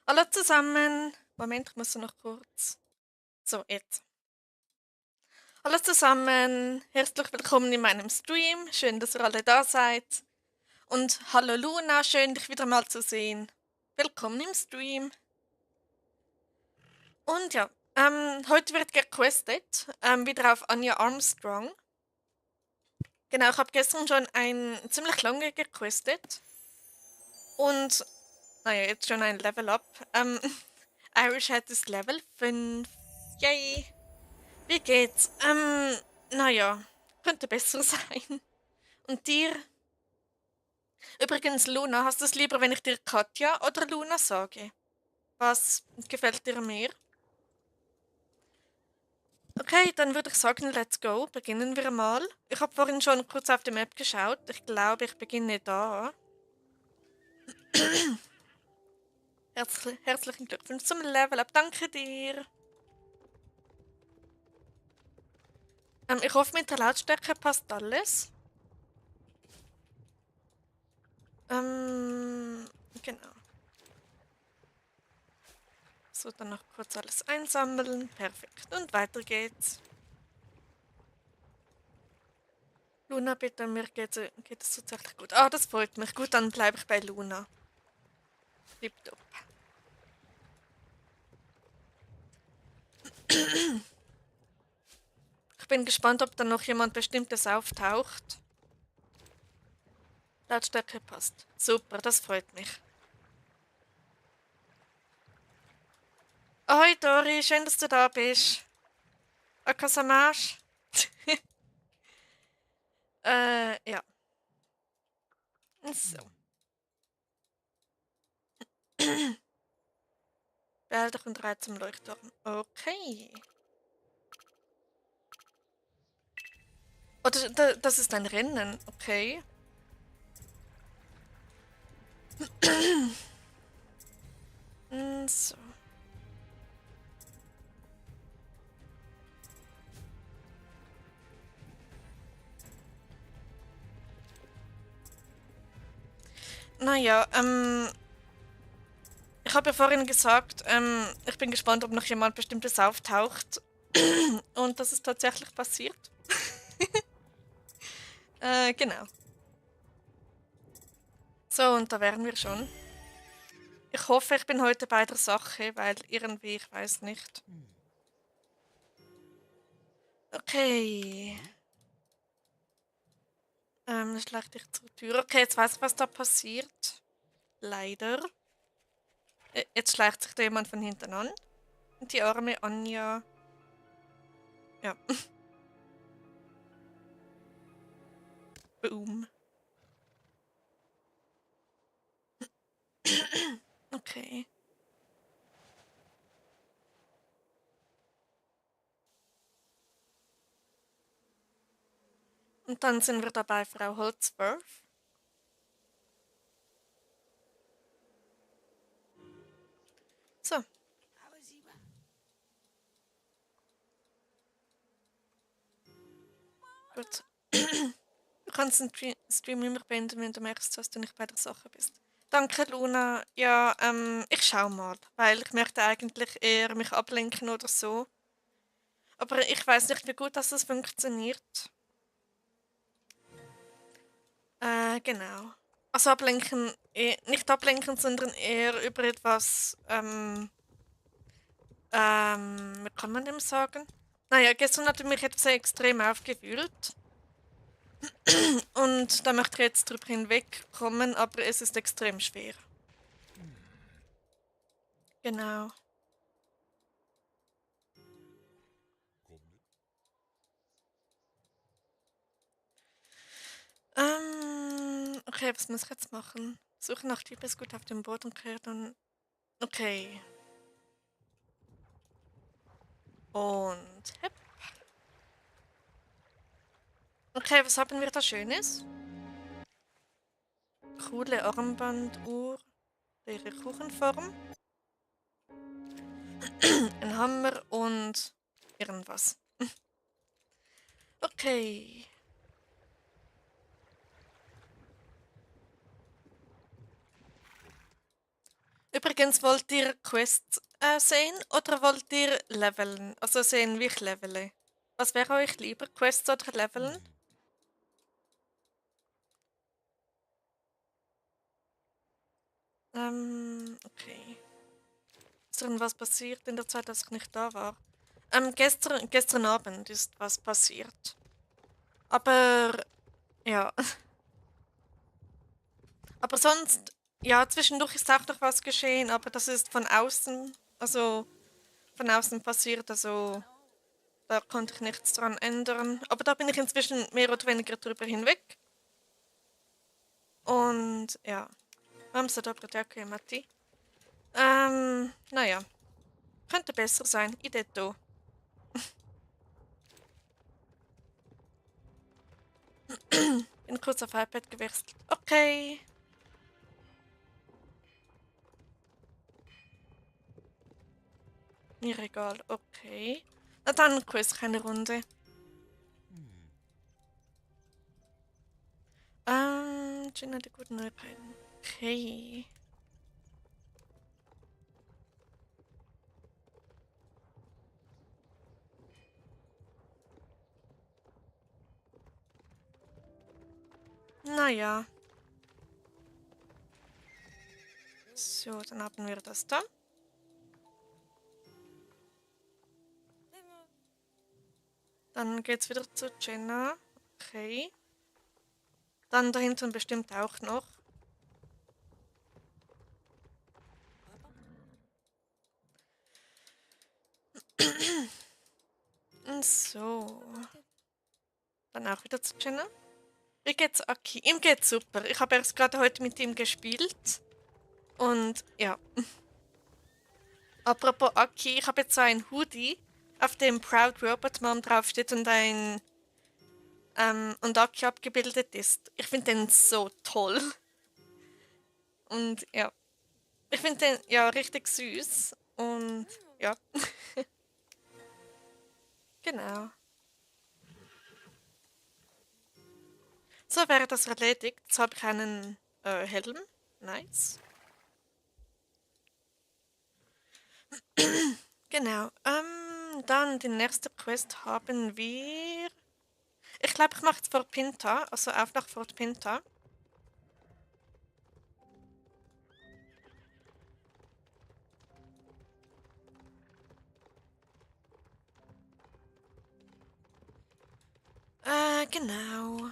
Hallo zusammen. Moment, ich muss noch kurz. So, jetzt. Hallo zusammen. Herzlich willkommen in meinem Stream. Schön, dass ihr alle da seid. Und hallo Luna, schön dich wieder mal zu sehen. Willkommen im Stream. Und ja, heute wird gequestet, wieder auf Anja Armstrong. Genau, ich habe gestern schon ein ziemlich lange gequestet. Und, naja, jetzt schon ein Level Up. Irish hat das Level 5. Yay! Wie geht's? Naja, könnte besser sein. Und dir? Übrigens, Luna, hast du es lieber, wenn ich dir Katja oder Luna sage? Was gefällt dir mehr? Okay, dann würde ich sagen, let's go. Beginnen wir mal. Ich habe vorhin schon kurz auf die Map geschaut. Ich glaube, ich beginne da. Herzlichen Glückwunsch zum Level Up. Danke dir. Ich hoffe, mit der Lautstärke passt alles. Genau. So, dann noch kurz alles einsammeln. Perfekt. Und weiter geht's. Luna, bitte, geht es tatsächlich gut. Ah, das freut mich. Gut, dann bleibe ich bei Luna. Tipptopp. Ich bin gespannt, ob da noch jemand Bestimmtes auftaucht. Lautstärke passt. Super, das freut mich. Ahoi Dori, schön, dass du da bist. Akasamash. Ja. So. Wälder und Reiz zum Leuchtturm. Okay. Oder das ist ein Rennen. Okay. So. Naja, ich habe ja vorhin gesagt, ich bin gespannt, ob noch jemand Bestimmtes auftaucht. Und das ist tatsächlich passiert. Genau. So, und da wären wir schon. Ich hoffe, ich bin heute bei der Sache, weil irgendwie, ich weiß nicht. Okay. Schleicht dich zur Tür. Okay, jetzt weiß ich, was da passiert. Leider. Jetzt schleicht sich da jemand von hinten an. Und die arme Anja. Ja. Boom. Okay. Und dann sind wir dabei, Frau Holzworth. So. Gut. Du kannst den Stream immer beenden, wenn du merkst, dass du nicht bei der Sache bist. Danke, Luna. Ja, ich schau mal, weil ich möchte eigentlich eher mich ablenken oder so. Aber ich weiß nicht, wie gut das funktioniert. Genau. Also ablenken, nicht ablenken, sondern eher über etwas, wie kann man dem sagen? Naja, gestern hat mich etwas extrem aufgewühlt. Und da möchte ich jetzt drüber hinwegkommen, aber es ist extrem schwer. Genau. Okay, was muss ich jetzt machen? Suche nach Liebesgut auf dem Boden und kehre dann. Okay. Und hepp. Okay, was haben wir da Schönes? Coole Armbanduhr. Leere Kuchenform. Ein Hammer und irgendwas. Okay. Übrigens, wollt ihr Quests sehen oder wollt ihr leveln? Also sehen, wie ich levele. Was wäre euch lieber, Quests oder leveln? Okay. Ist irgendwas passiert in der Zeit, dass ich nicht da war? Gestern Abend ist was passiert. Aber, ja. Aber sonst, ja, zwischendurch ist auch noch was geschehen, aber das ist von außen, also von außen passiert, also da konnte ich nichts dran ändern. Aber da bin ich inzwischen mehr oder weniger drüber hinweg. Und ja, mam se dobro, ďakujem, Mati. Naja, könnte besser sein, ide to. Bin kurz auf iPad gewechselt. Okay. Mir egal, okay. Na dann quiz ich eine Runde. Gina, die guten Neuigkeiten. Okay. Naja. So, dann haben wir das da. Dann geht's wieder zu Jenna. Okay. Dann da hinten bestimmt auch noch. So. Dann auch wieder zu Jenna. Wie geht's Aki? Ihm geht's super. Ich habe erst gerade heute mit ihm gespielt. Und ja. Apropos Aki, ich habe jetzt so ein Hoodie, auf dem Proud Robot Mom draufsteht und und Aki abgebildet ist. Ich finde den so toll. Und ja. Ich finde den ja richtig süß. Und ja. Genau. So wäre das erledigt. Jetzt habe ich einen Helm. Nice. Genau. Dann die nächste Quest haben wir. Ich glaube, ich mache es Fort Pinta, also auch nach Fort Pinta. Genau.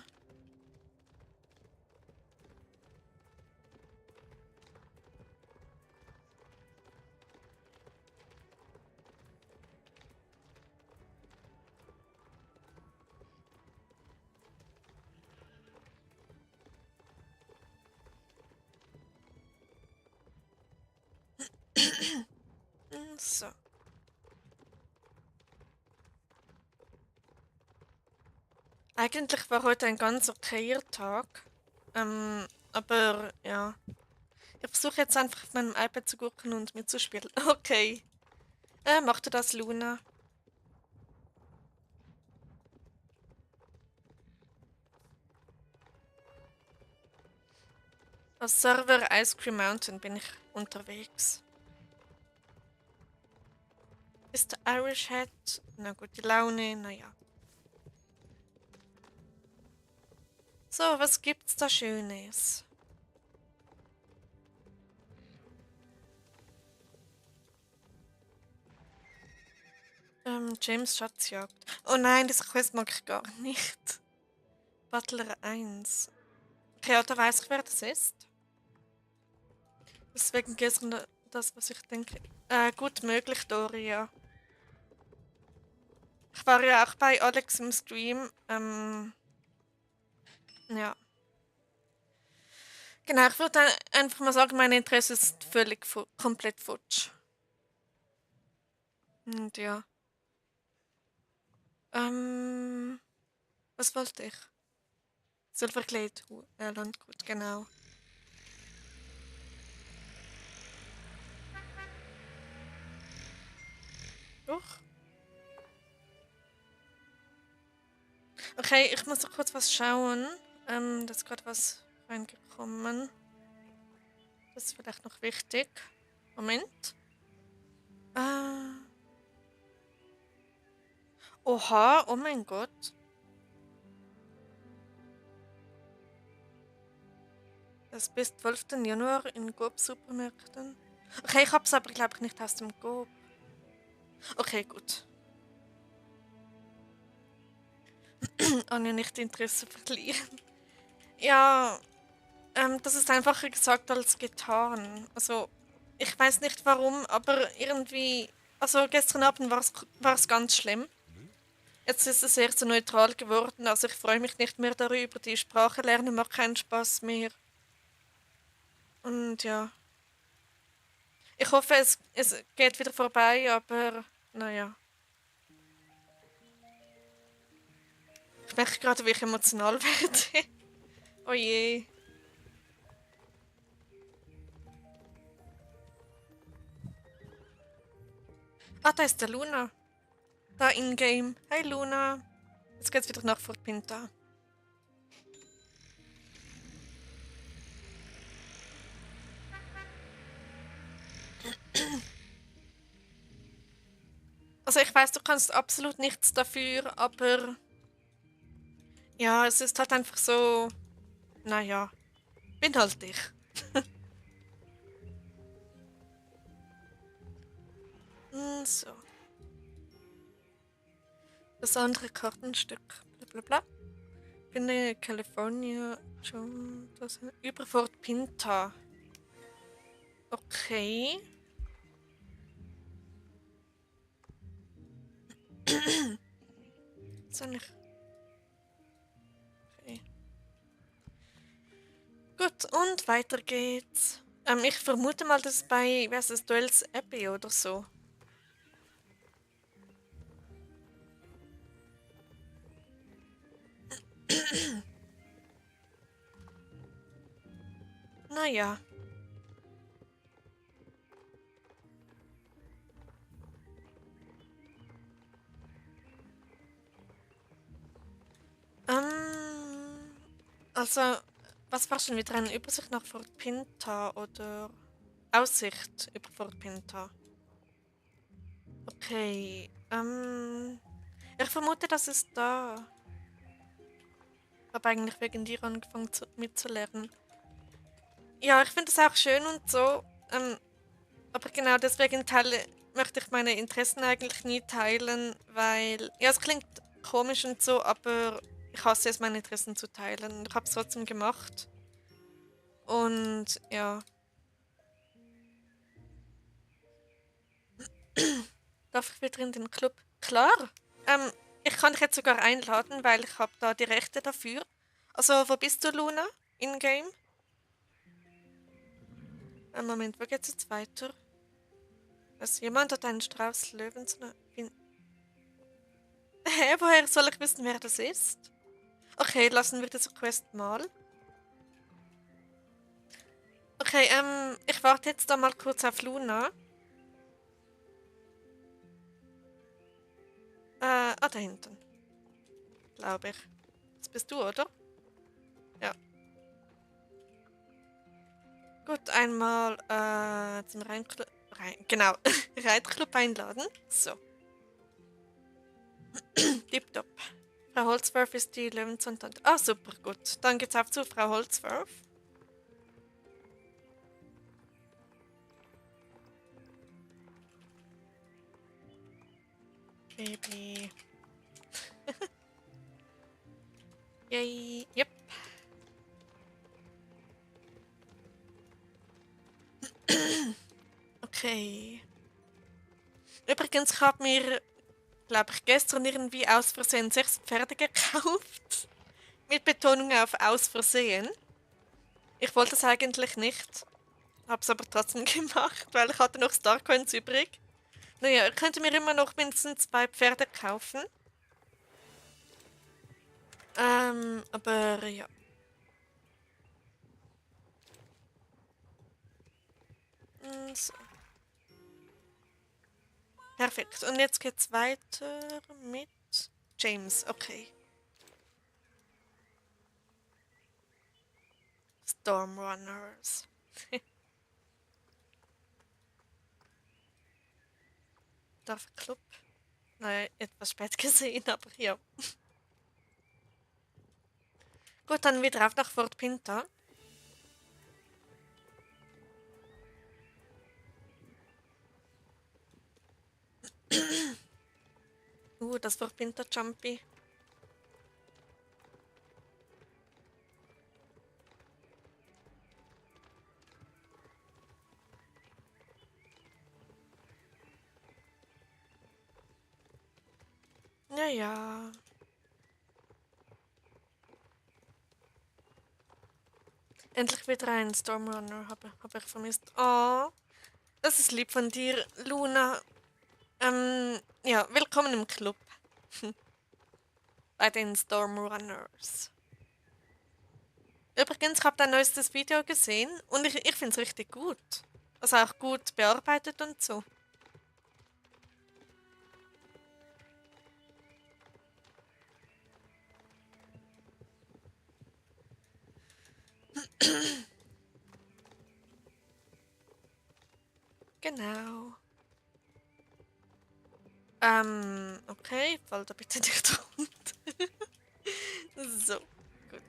So. Eigentlich war heute ein ganz okayer Tag. Aber ja. Ich versuche jetzt einfach auf meinem iPad zu gucken und mitzuspielen. Okay. Macht das, Luna? Auf Server Ice Cream Mountain bin ich unterwegs. Ist der Irish Hat? Na gut, die Laune, naja. So, was gibt's da Schönes? James Schatzjagd. Oh nein, das Quest mag ich gar nicht. Butler 1. Okay, da weiß ich, wer das ist. Deswegen gestern das, was ich denke. Gut möglich, Doria. Ich war ja auch bei Alex im Stream. Ja. Genau, ich würde einfach mal sagen, mein Interesse ist völlig komplett futsch. Und ja. Was wollte ich? Silverglade Landgut, genau. Doch. Okay, ich muss noch kurz was schauen. Da ist gerade was reingekommen. Das ist vielleicht noch wichtig. Moment. Oha, oh mein Gott. Das bis 12. Januar in Coop-Supermärkten. Okay, ich hab's aber, glaube ich, nicht aus dem Coop. Okay, gut. Anja nicht Interesse verlieren. Ja, das ist einfacher gesagt als getan. Also, ich weiß nicht warum, aber irgendwie. Also, gestern Abend war's ganz schlimm. Jetzt ist es eher so neutral geworden. Also, ich freue mich nicht mehr darüber. Die Sprache lernen macht keinen Spaß mehr. Und ja. Ich hoffe, es geht wieder vorbei, aber naja. Ich merke gerade, wie ich emotional werde. Oh je. Ah, da ist der Luna. Da in-game. Hey Luna. Jetzt geht's wieder nach Fort Pinta. Also ich weiß, du kannst absolut nichts dafür, aber ja, es ist halt einfach so, naja, bin halt ich. So, das andere Kartenstück. Blablabla. Finde California schon das über Fort Pinta. Okay. Soll ich. Okay. Gut, und weiter geht's. Ich vermute mal, das ist bei, wie heißt das, Duels Abbey oder so. Naja. Ähm, also, was war schon wieder eine Übersicht nach Fort Pinta oder Aussicht über Fort Pinta? Okay, ich vermute, das ist da. Ich habe eigentlich wegen dir angefangen mitzulernen. Ja, ich finde es auch schön und so, aber genau deswegen möchte ich meine Interessen eigentlich nie teilen, weil, ja, es klingt komisch und so, aber ich hasse es, meine Interessen zu teilen. Ich habe es trotzdem gemacht. Und ja, darf ich wieder in den Club? Klar. Ähm, ich kann dich jetzt sogar einladen, weil ich habe da die Rechte dafür. Also, wo bist du, Luna? In-game? Moment, wo geht's jetzt weiter? Also, jemand hat einen Strauß Löwen zu... Hä, woher soll ich wissen, wer das ist? Okay, lassen wir diese Quest mal. Okay, ich warte jetzt da mal kurz auf Luna. Da hinten. Glaube ich. Das bist du, oder? Ja. Gut, einmal zum genau, Reitclub einladen. So, tipptopp. Frau Holzwerf ist die Löwenzahntante. Ah, super, gut. Dann geht's auf zu Frau Holzwerf. Baby. Yay, yep. Okay. Übrigens, ich habe mir, glaube ich, gestern irgendwie aus Versehen 6 Pferde gekauft. Mit Betonung auf aus Versehen. Ich wollte es eigentlich nicht. Habe es aber trotzdem gemacht, weil ich hatte noch Starcoins übrig. Naja, ihr könnt mir immer noch mindestens 2 Pferde kaufen. Aber ja. So. Perfekt. Und jetzt geht's weiter mit James. Okay. Stormrunners. wieder auf den Club. Nein, etwas spät gesehen, aber ja. Gut, dann wieder auf nach Fort Pinta. Das Fort Pinta Jumpy. Ja, ja. Endlich wieder ein Stormrunner hab ich vermisst. Oh, das ist lieb von dir, Luna. Ja, willkommen im Club. Bei den Stormrunners. Übrigens, ich habe dein neuestes Video gesehen und ich finde es richtig gut. Also auch gut bearbeitet und so. Genau. Okay, fall da bitte nicht runter. So, gut.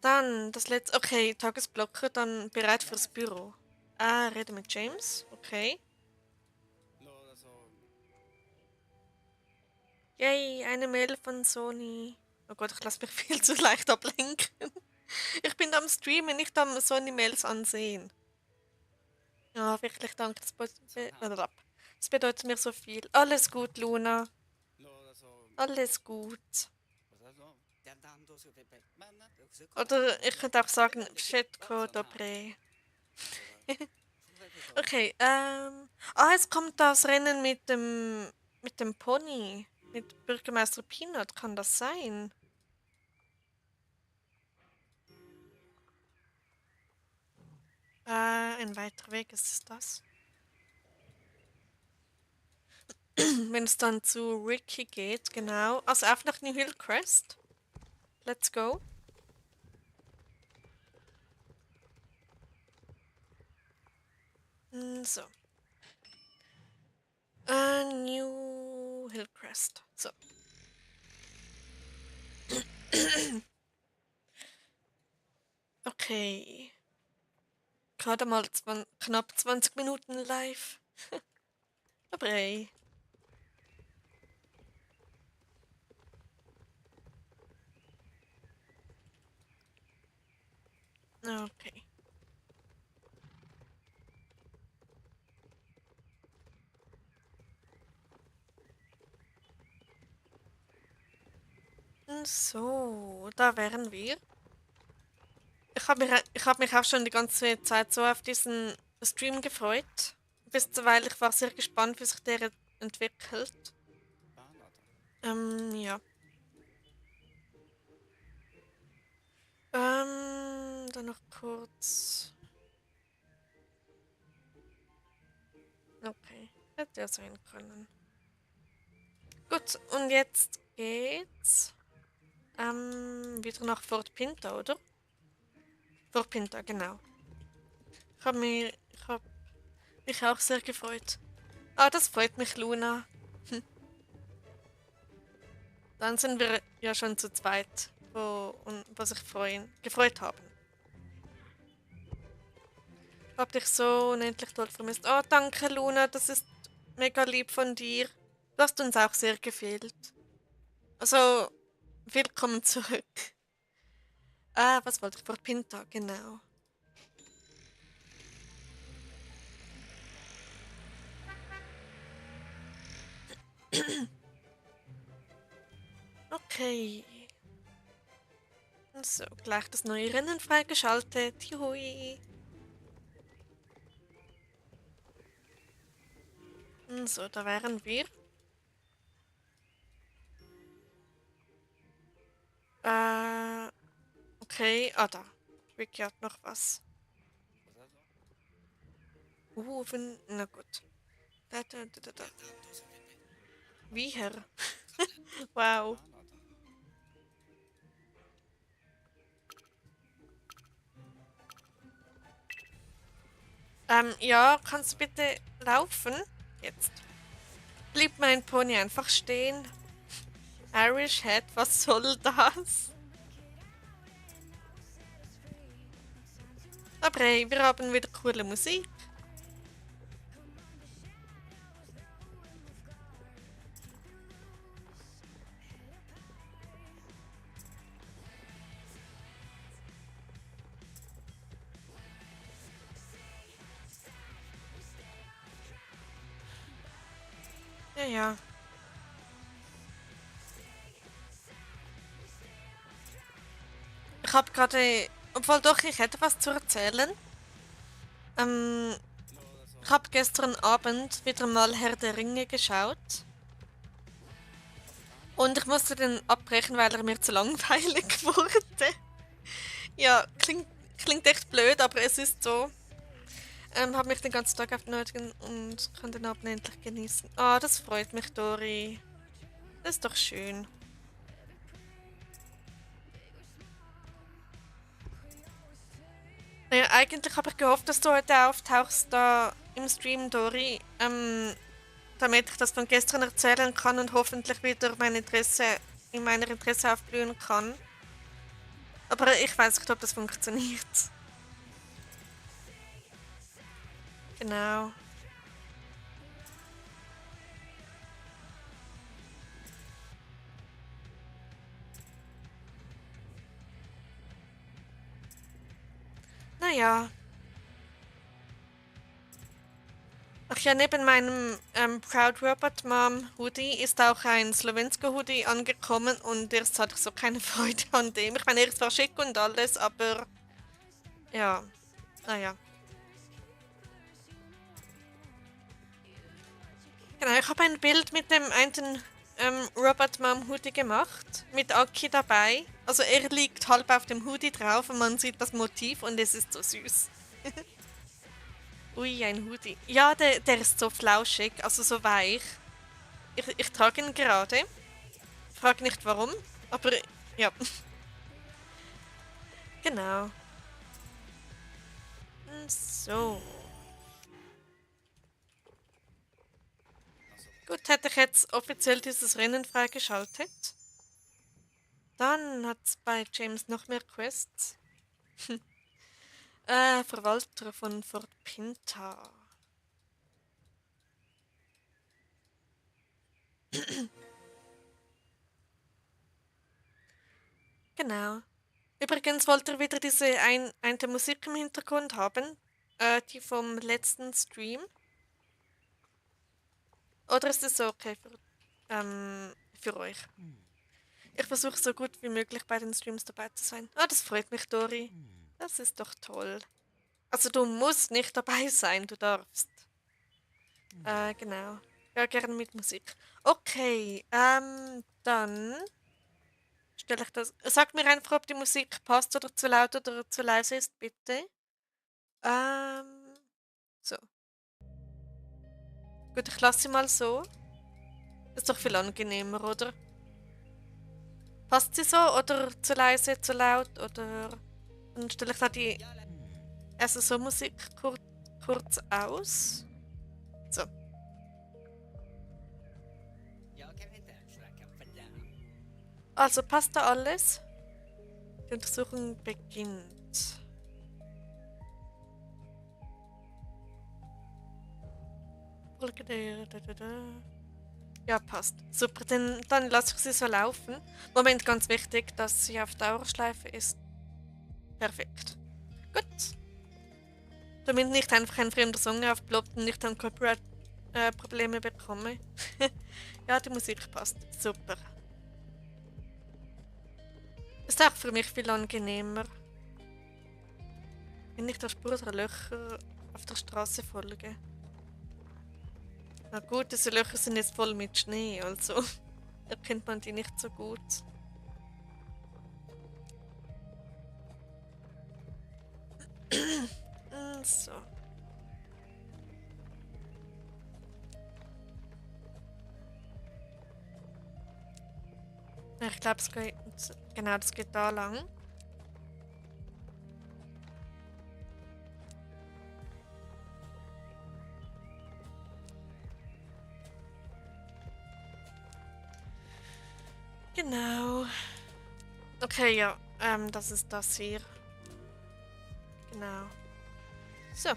Dann das letzte. Okay, Tagesblocke, dann bereit fürs Büro. Rede mit James. Okay. Yay, eine Mail von Sony. Oh Gott, ich lasse mich viel zu leicht ablenken. Ich bin am Streamen, nicht am Sony-Mails ansehen. Ja, wirklich, danke. Das bedeutet mir so viel. Alles gut, Luna. Alles gut. Oder ich könnte auch sagen, Všetko dobré. Okay, es kommt das Rennen mit dem Pony. Mit Bürgermeister Peanut, kann das sein? Ein weiterer Weg ist das. Wenn es dann zu Ricky geht, genau. Also auf nach New Hillcrest. Let's go. So. New Hillcrest. So. Okay. Gerade mal knapp 20 Minuten live. Aber ey. Okay. So, da wären wir. Ich hab mich auch schon die ganze Zeit so auf diesen Stream gefreut. Weil ich war sehr gespannt, wie sich der entwickelt. Ja. Dann noch kurz. Okay, hätte ja sein können. Gut, und jetzt geht's wieder nach Fort Pinta, oder? Fort Pinta, genau. Ich hab mich auch sehr gefreut. Das freut mich, Luna. Dann sind wir ja schon zu zweit, wo sich gefreut haben. Hab dich so unendlich toll vermisst. Oh, danke, Luna, das ist mega lieb von dir. Du hast uns auch sehr gefehlt. Also, willkommen zurück. Was wollte ich vor Pinta, genau. Okay. So, gleich das neue Rennen freigeschaltet. Juhui. So, da wären wir. Okay. Da. Ricky hat noch was. Na gut. Da. Wie, Herr? Wow. Ja, kannst du bitte laufen? Jetzt. Blieb mein Pony einfach stehen. Irish Head, was soll das? Aber hey, wir haben wieder coole Musik. Ja, ja. Ich habe gerade, obwohl doch, ich hätte was zu erzählen. Ähm, ich habe gestern Abend wieder mal Herr der Ringe geschaut. Und ich musste den abbrechen, weil er mir zu langweilig wurde. Ja, klingt echt blöd, aber es ist so. Habe mich den ganzen Tag auf den Nötigen und kann den Abend endlich genießen. Ah, das freut mich, Dori. Das ist doch schön. Naja, eigentlich habe ich gehofft, dass du heute auftauchst da im Stream, Dori. Damit ich das von gestern erzählen kann und hoffentlich wieder in meiner Interesse aufblühen kann. Aber ich weiß nicht, ob das funktioniert. Genau. Naja. Ach ja, neben meinem Proud Robot Mom Hoodie ist auch ein Slowensko Hoodie angekommen und erst hatte ich so keine Freude an dem. Ich meine, er ist zwar schick und alles, aber ja, naja. Genau, ich habe ein Bild mit dem einen Robot Mom Hoodie gemacht, mit Aki dabei. Also er liegt halb auf dem Hoodie drauf und man sieht das Motiv und es ist so süß. Ui, ein Hoodie. Ja, der ist so flauschig, also so weich. Ich trage ihn gerade. Frag nicht warum, aber ja, genau. So. Gut, hätte ich jetzt offiziell dieses Rennen freigeschaltet. Dann hat es bei James noch mehr Quests. Verwalter von Fort Pinta. Genau. Übrigens wollte er wieder diese eine Musik im Hintergrund haben. Die vom letzten Stream. Oder ist es okay für euch? Ich versuche so gut wie möglich bei den Streams dabei zu sein. Ah, das freut mich, Dori. Das ist doch toll. Also du musst nicht dabei sein, du darfst. Genau. Ja, gerne mit Musik. Okay, dann stelle ich das. Sag mir einfach, ob die Musik passt oder zu laut oder zu leise ist, bitte. So. Gut, ich lasse sie mal so. Ist doch viel angenehmer, oder? Passt sie so oder zu leise, zu laut oder dann stelle ich da die SSO-Musik kurz aus. So. Also passt da alles? Die Untersuchung beginnt. Ja, passt. Super, dann lasse ich sie so laufen. Moment, ganz wichtig, dass sie auf Dauerschleife ist. Perfekt. Gut. Damit nicht einfach ein fremder Song aufploppt und ich dann Copyright-Probleme bekomme. Ja, die Musik passt. Super. Ist auch für mich viel angenehmer, wenn ich der Spur der Löcher auf der Straße folge. Na gut, diese Löcher sind jetzt voll mit Schnee, also erkennt man die nicht so gut. So. Ja, ich glaube, genau, das geht da lang. Genau. Okay, ja. Das ist das hier. Genau. So.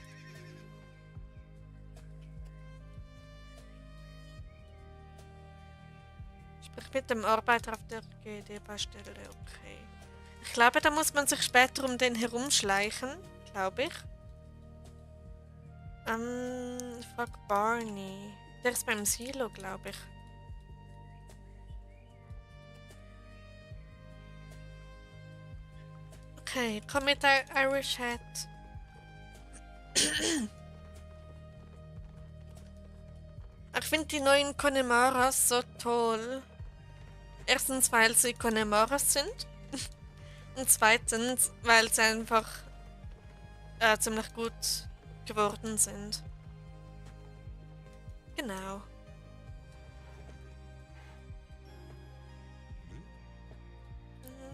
Sprich mit dem Arbeiter auf der GD-Baustelle. Okay. Ich glaube, da muss man sich später um den herumschleichen. Glaube ich. Ich frage Barney. Der ist beim Silo, glaube ich. Okay, komm mit der Irish Hat. Ich finde die neuen Conemaras so toll. Erstens, weil sie Conemaras sind. Und zweitens, weil sie einfach ziemlich gut geworden sind. Genau.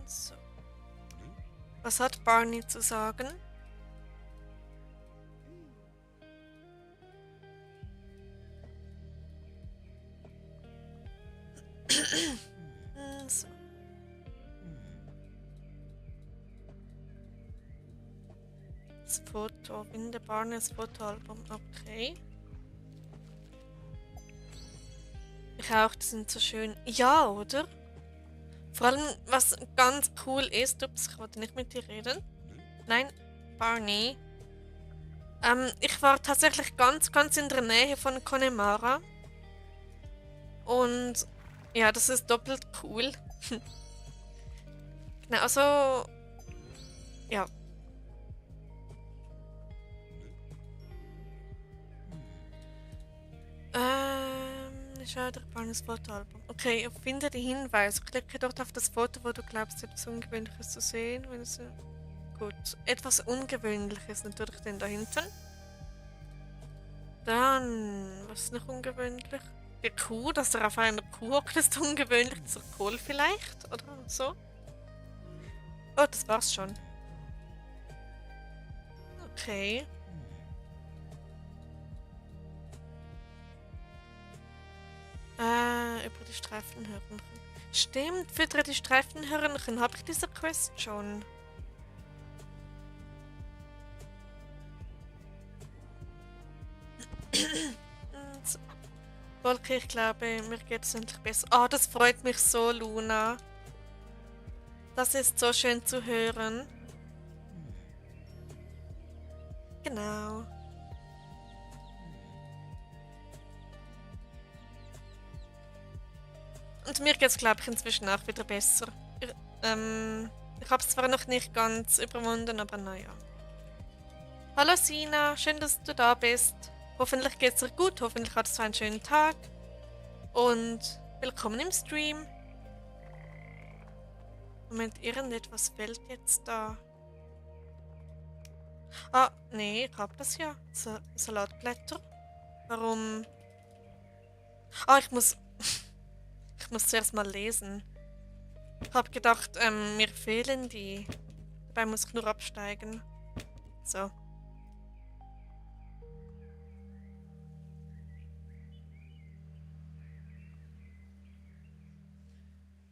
So. Was hat Barney zu sagen? So. Das Foto, finde Barneys Fotoalbum, okay. Ich auch, die sind so schön. Ja, oder? Vor allem, was ganz cool ist, ups, ich wollte nicht mit dir reden. Nein, Barney. Ich war tatsächlich ganz in der Nähe von Connemara. Und ja, das ist doppelt cool. Genau, also ja. Schau dir Barnes Fotoalbum. Okay, ich finde die Hinweise. Klicke dort auf das Foto, wo du glaubst, etwas Ungewöhnliches zu sehen. Wenn es, gut, etwas Ungewöhnliches natürlich denn da hinten. Dann, was ist noch ungewöhnlich? Die Kuh, dass er auf einer Kuh hockt, ist ungewöhnlich. Dieser Kohl vielleicht, oder so. Oh, das war's schon. Okay. Über die Streifenhörnchen. Stimmt, füttere die Streifenhörnchen. Habe ich diese Quest schon? So. Wolke, ich glaube, mir geht es endlich besser. Oh, das freut mich so, Luna. Das ist so schön zu hören. Genau. Und mir geht es, glaube ich, inzwischen auch wieder besser. Ich habe es zwar noch nicht ganz überwunden, aber naja. Hallo Sina, schön, dass du da bist. Hoffentlich geht's dir gut, hoffentlich hattest du einen schönen Tag. Und willkommen im Stream. Moment, irgendetwas fällt jetzt da. Ah, nee, ich hab das ja. Salatblätter. Warum? Ah, ich muss zuerst mal lesen. Ich hab gedacht, mir fehlen die. Dabei muss ich nur absteigen. So.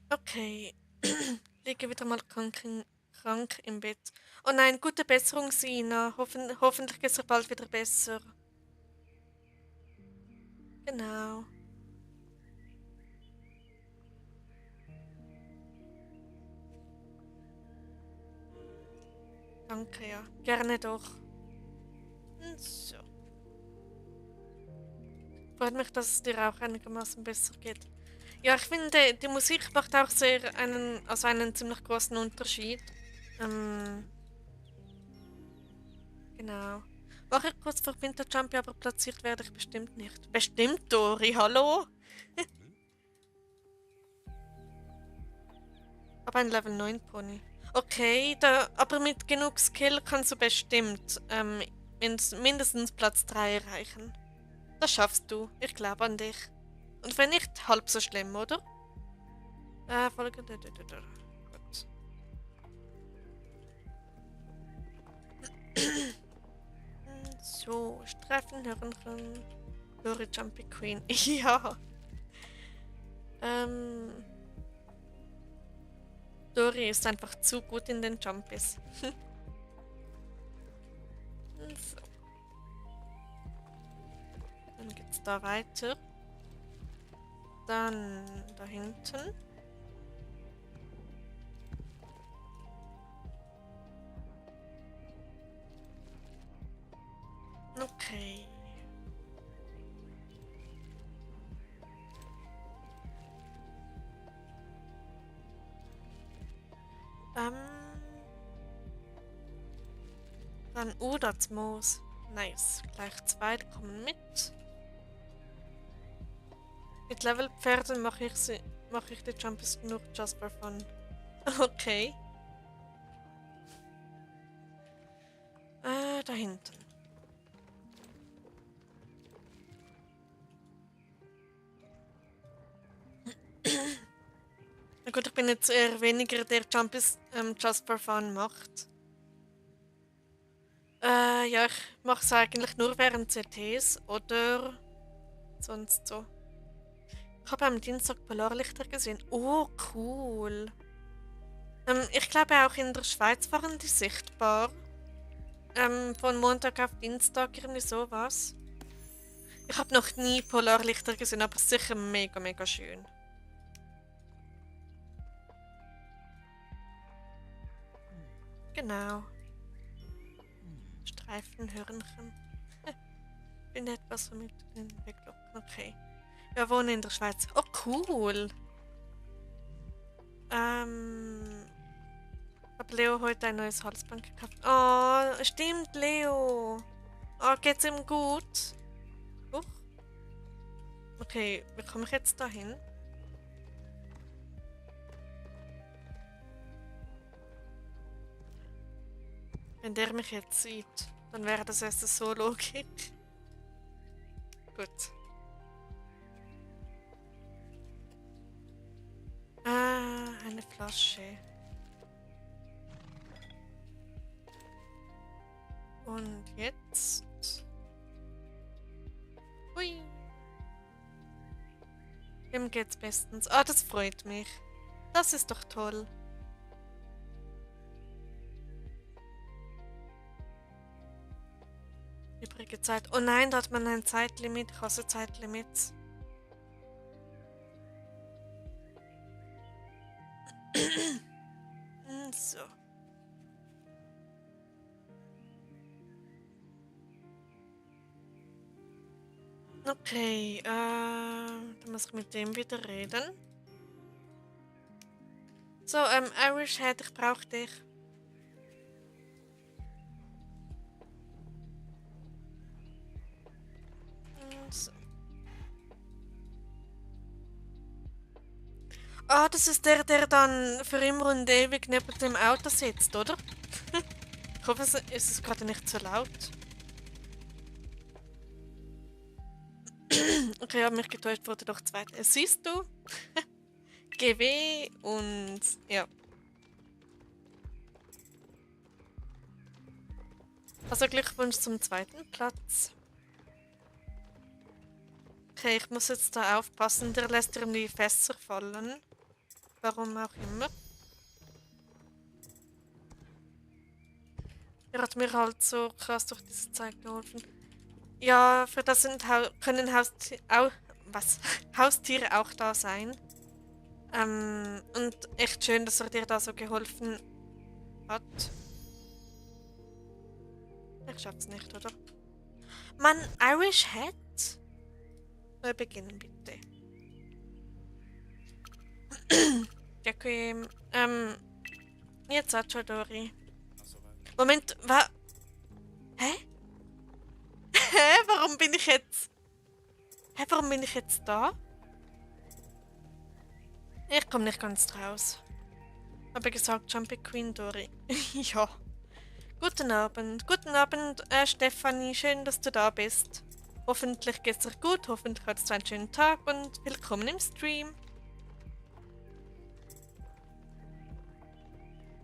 Okay. Liege wieder mal krank im Bett. Oh nein, gute Besserung, Sina. Hoffentlich geht's dir bald wieder besser. Genau. Danke, ja. Gerne doch. So. Freut mich, dass es dir auch einigermaßen besser geht. Ja, ich finde, die Musik macht auch einen ziemlich großen Unterschied. Genau. Mache ich kurz vor Winterjump, aber platziert werde ich bestimmt nicht. Bestimmt, Dori, hallo? Aber ein Level 9 Pony. Okay, aber mit genug Skill kannst du bestimmt mindestens Platz 3 erreichen. Das schaffst du. Ich glaube an dich. Und wenn nicht, halb so schlimm, oder? Folge. Gut. So, Streifenhörnchen. Lori Jumpy Queen. Ja. Dori ist einfach zu gut in den Jumpies. So. Dann geht's da weiter. Dann da hinten. Okay. Dann, das Moos. Nice. Gleich zwei, die kommen mit. Mit Levelpferden mache ich die Jumps nur just for fun. Okay. Da hinten. Na gut, ich bin jetzt eher weniger der Jumps just for fun macht. Ja, ich mache es eigentlich nur während CTs oder sonst so. Ich habe am Dienstag Polarlichter gesehen. Oh, cool. Ich glaube auch in der Schweiz waren die sichtbar. Von Montag auf Dienstag, irgendwie sowas. Ich habe noch nie Polarlichter gesehen, aber sicher mega, mega schön. Genau. Streifenhörnchen. Bin etwas mit den Weglocken. Okay. Ja, wohne in der Schweiz. Oh, cool. Habe Leo heute ein neues Halsband gekauft. Oh, stimmt, Leo. Oh, geht's ihm gut? Huch. Okay, wie komme ich jetzt dahin? Wenn der mich jetzt sieht, dann wäre das erst so Logik. Gut. Eine Flasche. Und jetzt... Hui. Ihm geht's bestens. Ah, das freut mich. Das ist doch toll. Übrige Zeit. Oh nein, da hat man ein Zeitlimit. Ich hasse Zeitlimits. So. Okay, dann muss ich mit dem wieder reden. So, Irish Head, ich brauche dich. So. Ah, das ist der dann für immer und ewig neben dem Auto sitzt, oder? Ich hoffe, es ist gerade nicht zu laut. Okay, ich habe mich getäuscht, wurde doch zweit. Siehst du? GW und ja. Also Glückwunsch zum zweiten Platz. Okay, ich muss jetzt da aufpassen, der lässt irgendwie Fässer fallen. Warum auch immer. Er hat mir halt so krass durch diese Zeit geholfen. Ja, für das können Haustiere auch da sein. Und echt schön, dass er dir da so geholfen hat. Ich schaff's nicht, oder? Mann, Irish Head? Wir beginnen bitte. Danke. Jetzt Dori. Moment, hä? Hä? Warum bin ich jetzt... Hä, warum bin ich jetzt da? Ich komme nicht ganz raus. Habe gesagt, Jumpy Queen Dori. Ja. Guten Abend, Stefanie. Schön, dass du da bist. Hoffentlich geht's dir gut, hoffentlich hattest du einen schönen Tag und willkommen im Stream.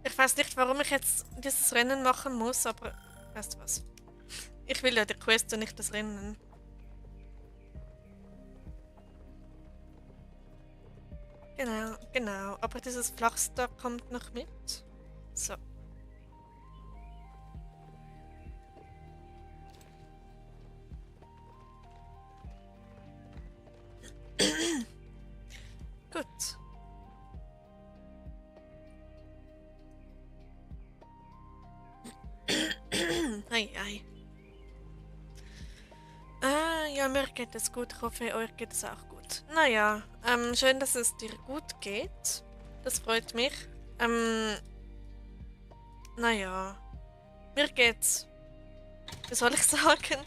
Ich weiß nicht, warum ich jetzt dieses Rennen machen muss, aber weißt du was? Ich will ja die Quest und nicht das Rennen. Genau, genau. Aber dieses Flachste kommt noch mit. So. Gut. Ei, ei. Ja, mir geht es gut. Ich hoffe, euch geht es auch gut. Naja, schön, dass es dir gut geht. Das freut mich. Ähm, naja, mir geht's. Wie soll ich sagen?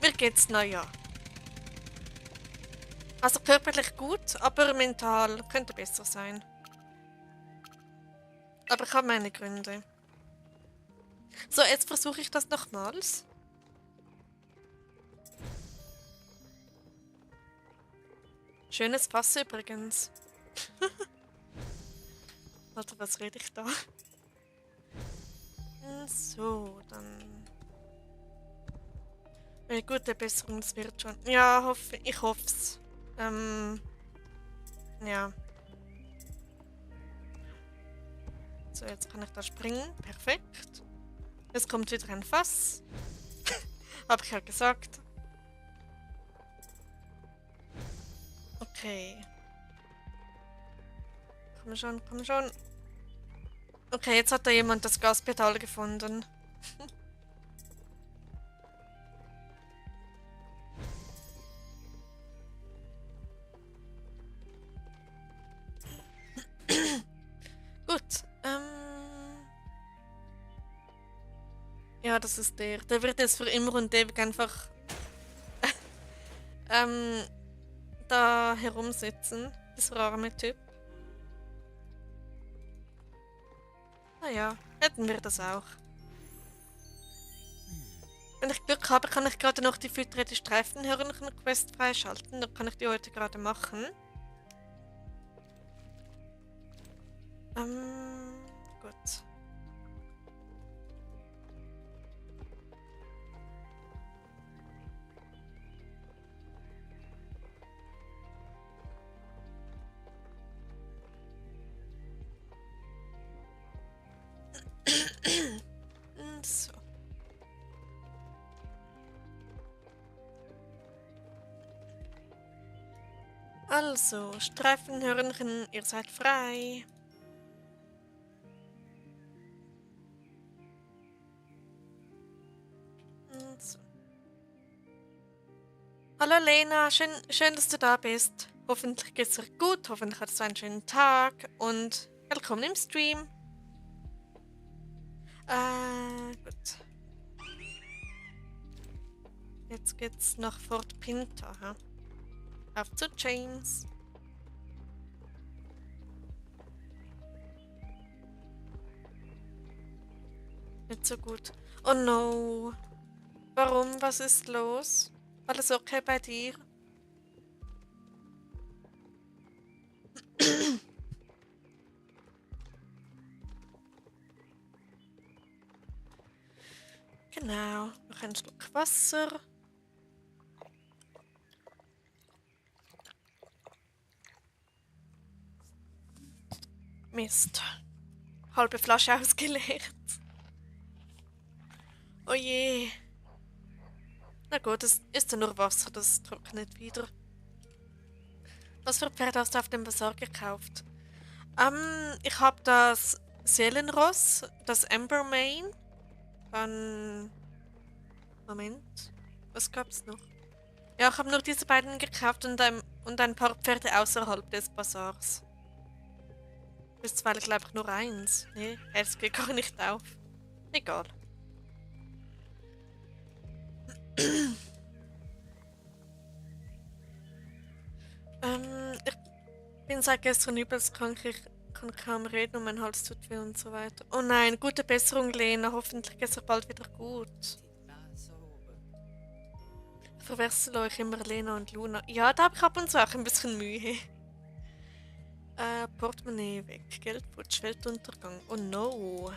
Mir geht's, naja. Also körperlich gut, aber mental könnte besser sein. Aber ich habe meine Gründe. So, jetzt versuche ich das nochmals. Schönes Fass übrigens. Warte, was rede ich da? So, dann. Gute Besserung, das wird schon. Ja, ich hoff's. Ja. So, jetzt kann ich da springen. Perfekt. Jetzt kommt wieder ein Fass. Hab ich ja gesagt. Okay. Komm schon, komm schon. Okay, jetzt hat da jemand das Gaspedal gefunden. Gut. Ja, das ist der. Der wird jetzt für immer und ewig einfach ähm, da herumsitzen. Dieser arme Typ. Naja, hätten wir das auch. Wenn ich Glück habe, kann ich gerade noch die Fütter die Streifenhörnchen-Quest freischalten. Dann kann ich die heute gerade machen. Gut. So. Also, Streifenhörnchen, ihr seid frei. So. Hallo Lena, schön, dass du da bist. Hoffentlich geht's dir gut, hoffentlich hattest du einen schönen Tag und willkommen im Stream. Gut. Jetzt geht's nach Fort Pinta. Ha? Auf zu James. Nicht so gut. Oh no. Warum? Was ist los? Alles okay bei dir? Genau. Noch ein Schluck Wasser. Mist. Halbe Flasche ausgeleert. Oh je. Na gut, es ist ja nur Wasser, das trocknet wieder. Was für Pferd hast du auf dem Bazar gekauft? Ich habe das Seelenross, das Ambermane. Dann. Moment. Was gab's noch? Ja, ich habe nur diese beiden gekauft und ein paar Pferde außerhalb des Bazars. Bisweilen glaube ich nur eins. Nee, es geht gar nicht auf. Egal. Ich bin seit gestern übelst krank. Ich kann kaum reden und mein Hals tut weh und so weiter. Oh nein, gute Besserung, Lena. Hoffentlich geht es bald wieder gut. Ich verwechsel euch immer Lena und Luna. Ja, da habe ich ab und zu auch ein bisschen Mühe. Portemonnaie weg. Geldputsch, Weltuntergang. Oh no.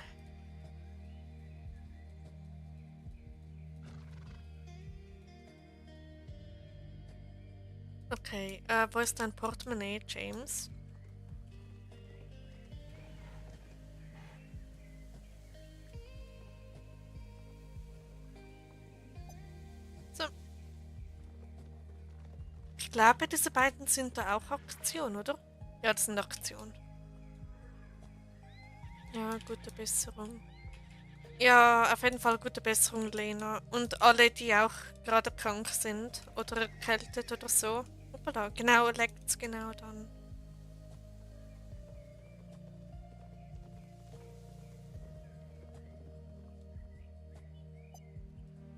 Okay, wo ist dein Portemonnaie, James? Ich glaube, diese beiden sind da auch Aktion, oder? Ja, das sind Aktion. Ja, gute Besserung. Ja, auf jeden Fall gute Besserung, Lena. Und alle, die auch gerade krank sind oder erkältet oder so. Hoppala, genau, leckt's genau dann.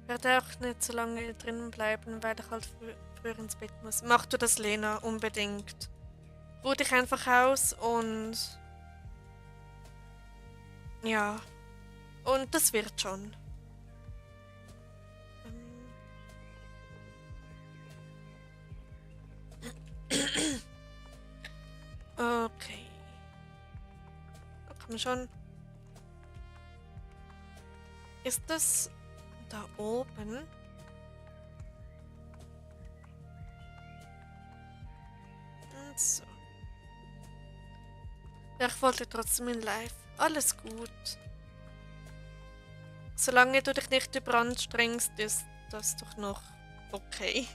Ich werde auch nicht so lange drinnen bleiben, weil ich halt früher ins Bett muss. Mach du das, Lena, unbedingt. Ruh dich einfach aus und ja, und das wird schon. Okay. Da komm schon. Ist das da oben? Und so. Ja, ich wollte trotzdem in Live. Alles gut. Solange du dich nicht überanstrengst, ist das doch noch okay.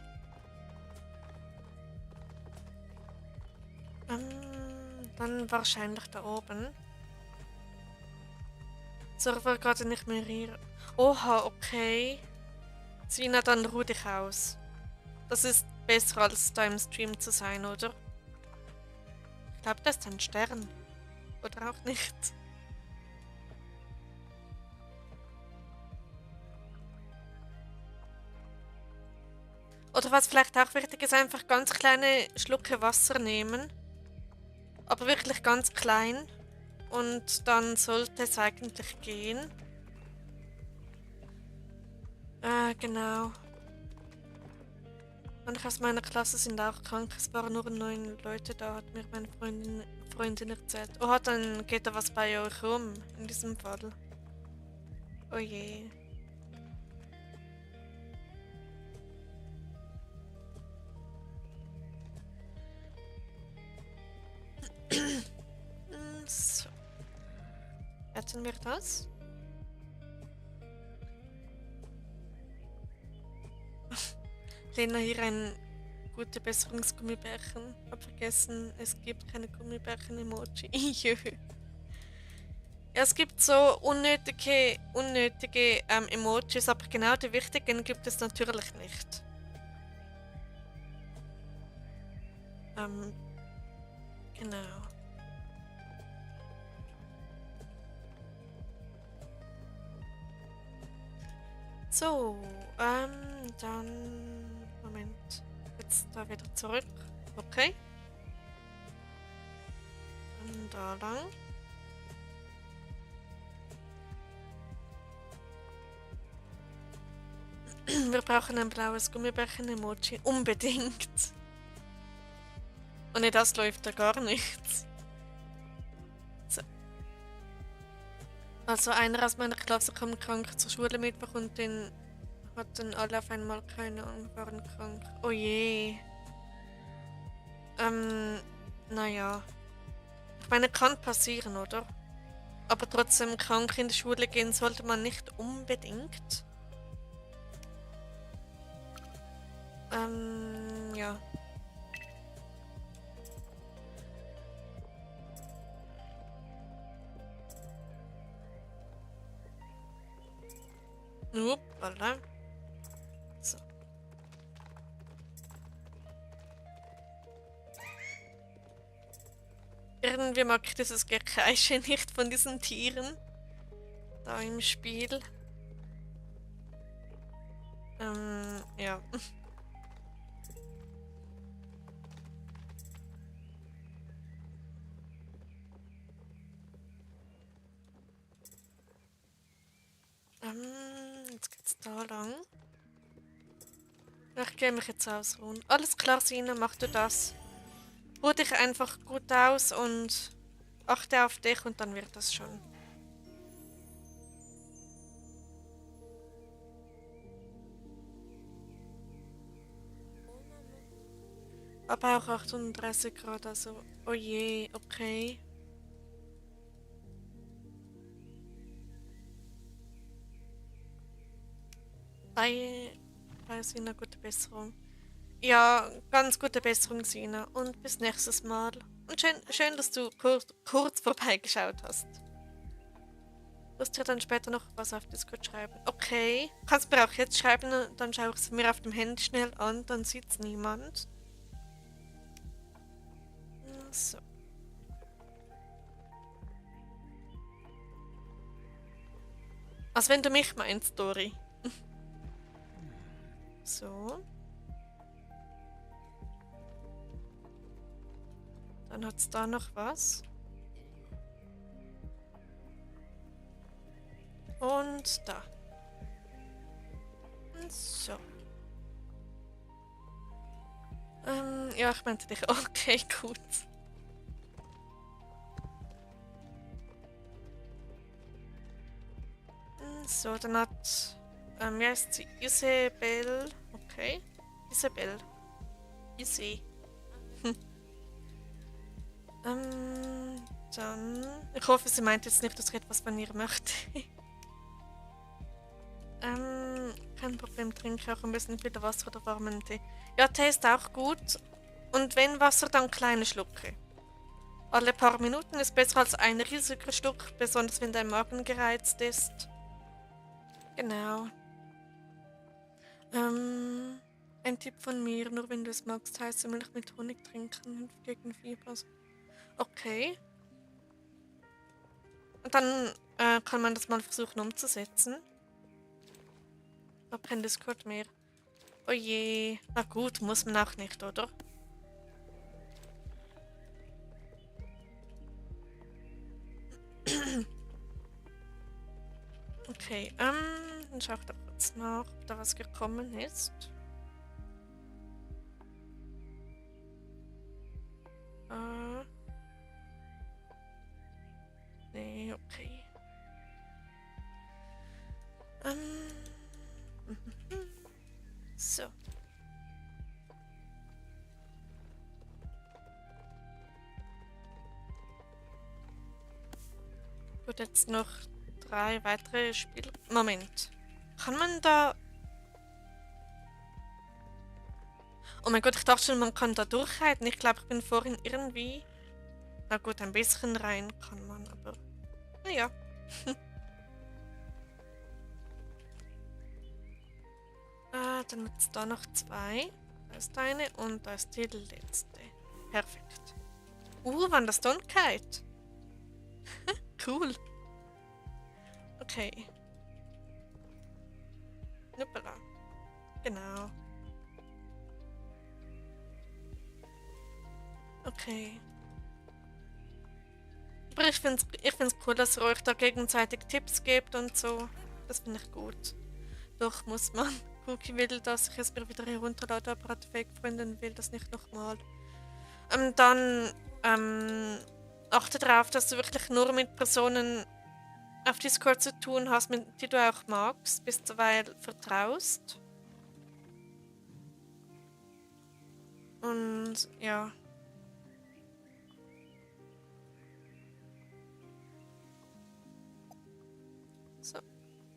Dann wahrscheinlich da oben. Server gerade nicht mehr hier. Oha, okay. Sina, dann ruh dich aus. Das ist besser als da im Stream zu sein, oder? Ich glaube, das ist ein Stern. Oder auch nicht. Oder was vielleicht auch wichtig ist, einfach ganz kleine Schlucke Wasser nehmen. Aber wirklich ganz klein. Und dann sollte es eigentlich gehen. Genau. Manche aus meiner Klasse sind auch krank. Es waren nur 9 Leute da, hat mir meine Freundin erzählt. Oh, dann geht da was bei euch rum, in diesem Fall. Oh je. So. Hätten wir das? Lena, hier ein gute Besserungsgummibärchen. Hab vergessen, es gibt keine Gummibärchen-Emoji. Ja, es gibt so unnötige Emojis, aber genau die wichtigen gibt es natürlich nicht. Genau. So, dann. Moment. Jetzt da wieder zurück. Okay. Dann da lang. Wir brauchen ein blaues Gummibärchen-Emoji. Unbedingt. Ohne das läuft da gar nichts. So. Also einer aus meiner Klasse kam krank zur Schule Mittwoch und den hatten alle auf einmal keine und waren krank. Oh je. Naja. Ich meine, kann passieren, oder? Aber trotzdem krank in die Schule gehen sollte man nicht unbedingt. Ja. Uppala. So. Irgendwie mag ich dieses Gekreische nicht von diesen Tieren. Da im Spiel. Ja. Jetzt geht's da lang. Ich gehe mich jetzt ausruhen. Alles klar, Sina, mach du das. Ruh dich einfach gut aus und achte auf dich und dann wird das schon. Aber auch 38 Grad, also. Oh je, okay. Bei Sina, gute Besserung. Ja, ganz gute Besserung, Sina. Und bis nächstes Mal. Und schön, dass du kurz vorbeigeschaut hast. Du musst dir dann später noch was auf Discord schreiben. Okay. Kannst mir auch jetzt schreiben, dann schaue ich es mir auf dem Handy schnell an, dann sieht es niemand. So. Als wenn du mich meinst, Dori. So. Dann hat es da noch was. Und da. So. Ja, ich meinte dich. Okay, gut. So, dann hat. Wie heißt sie? Isabel. Okay. Isabel. Isi. Dann. Ich hoffe, sie meint jetzt nicht, dass ich etwas von ihr möchte. Kein Problem, trinke auch ein bisschen wieder Wasser oder warmen Tee. Ja, Tee ist auch gut. Und wenn Wasser, dann kleine Schlucke. Alle paar Minuten ist besser als ein riesiger Schluck, besonders wenn dein Magen gereizt ist. Genau. Ein Tipp von mir, nur wenn du es magst, heiße Milch mit Honig trinken, hilft gegen Fieber. Okay. Und dann kann man das mal versuchen umzusetzen. Ich habe kein Discord mehr. Oh je. Na gut, muss man auch nicht, oder? Okay, dann schau ich da kurz nach, ob da was gekommen ist. Nee, okay. So. Gut, jetzt noch 3 weitere Spiele. Moment. Kann man da... Oh mein Gott, ich dachte schon, man kann da durchreiten. Ich glaube, ich bin vorhin irgendwie... Na gut, ein bisschen rein kann man, aber... Naja. Dann hat es da noch 2. Da ist eine und da ist die letzte. Perfekt. Wann das Dunkelheit. Cool. Okay. Nuppala. Genau. Okay. Aber ich find's cool, dass ihr euch da gegenseitig Tipps gebt und so. Das finde ich gut. Doch muss man. Cookie will, dass ich es mir wieder herunterlade, aber hat Fake-Freundin will das nicht nochmal. Dann achte darauf, dass du wirklich nur mit Personen auf Discord zu tun hast, die du auch magst, bis du vertraust. Und ja. So.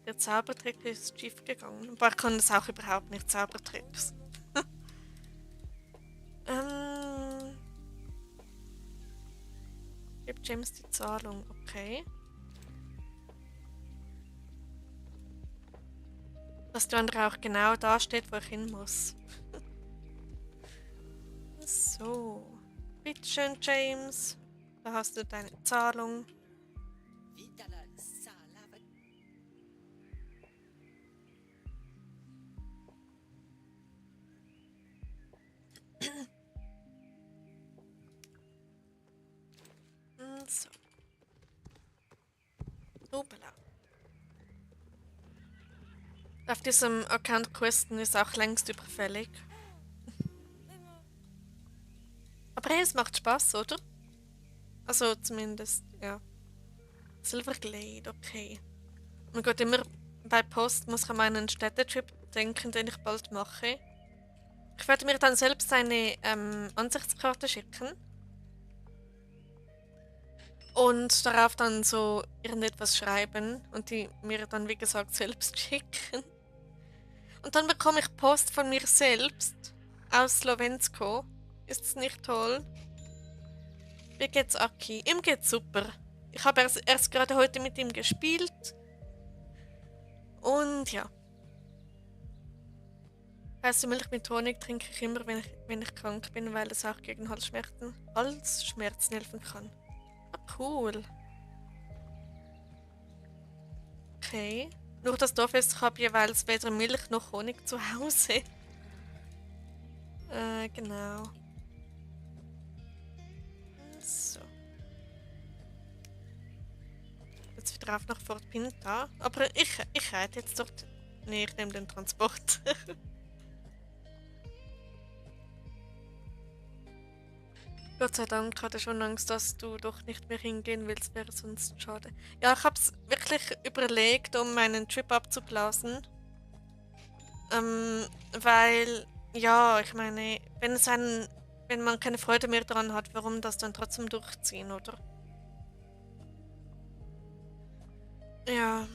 Der Zaubertrick ist schief gegangen. Aber ich kann das auch überhaupt nicht, Zaubertricks. Gibt James die Zahlung, okay. Dass der andere auch genau da steht, wo ich hin muss. So. Bitteschön, James. Da hast du deine Zahlung. So. Hoppala. Auf diesem Account Questen ist auch längst überfällig. Aber hey, es macht Spaß, oder? Also zumindest, ja. Silverglade, okay. Oh mein Gott, immer bei Post muss ich an meinen Städtetrip denken, den ich bald mache. Ich werde mir dann selbst eine Ansichtskarte schicken. Und darauf dann so irgendetwas schreiben und die mir dann, wie gesagt, selbst schicken. Und dann bekomme ich Post von mir selbst. aus Slowensko. Ist es nicht toll? Wie geht's Aki? Ihm geht's super. Ich habe erst gerade heute mit ihm gespielt. Und ja. Heiße Milch mit Honig trinke ich immer, wenn ich krank bin, weil es auch gegen Halsschmerzen helfen kann. Ah, cool. Okay. Nur das Dorf ist, ich habe jeweils weder Milch noch Honig zu Hause. Genau. So. Jetzt wieder auf nach Fort Pinta. Aber ich reite jetzt dort. Nee, ich nehme den Transport. Gott sei Dank hatte ich schon Angst, dass du doch nicht mehr hingehen willst, wäre sonst schade. Ja, ich habe es wirklich überlegt, um meinen Trip abzublasen. Weil, ja, ich meine, wenn man keine Freude mehr daran hat, warum das dann trotzdem durchziehen, oder? Ja.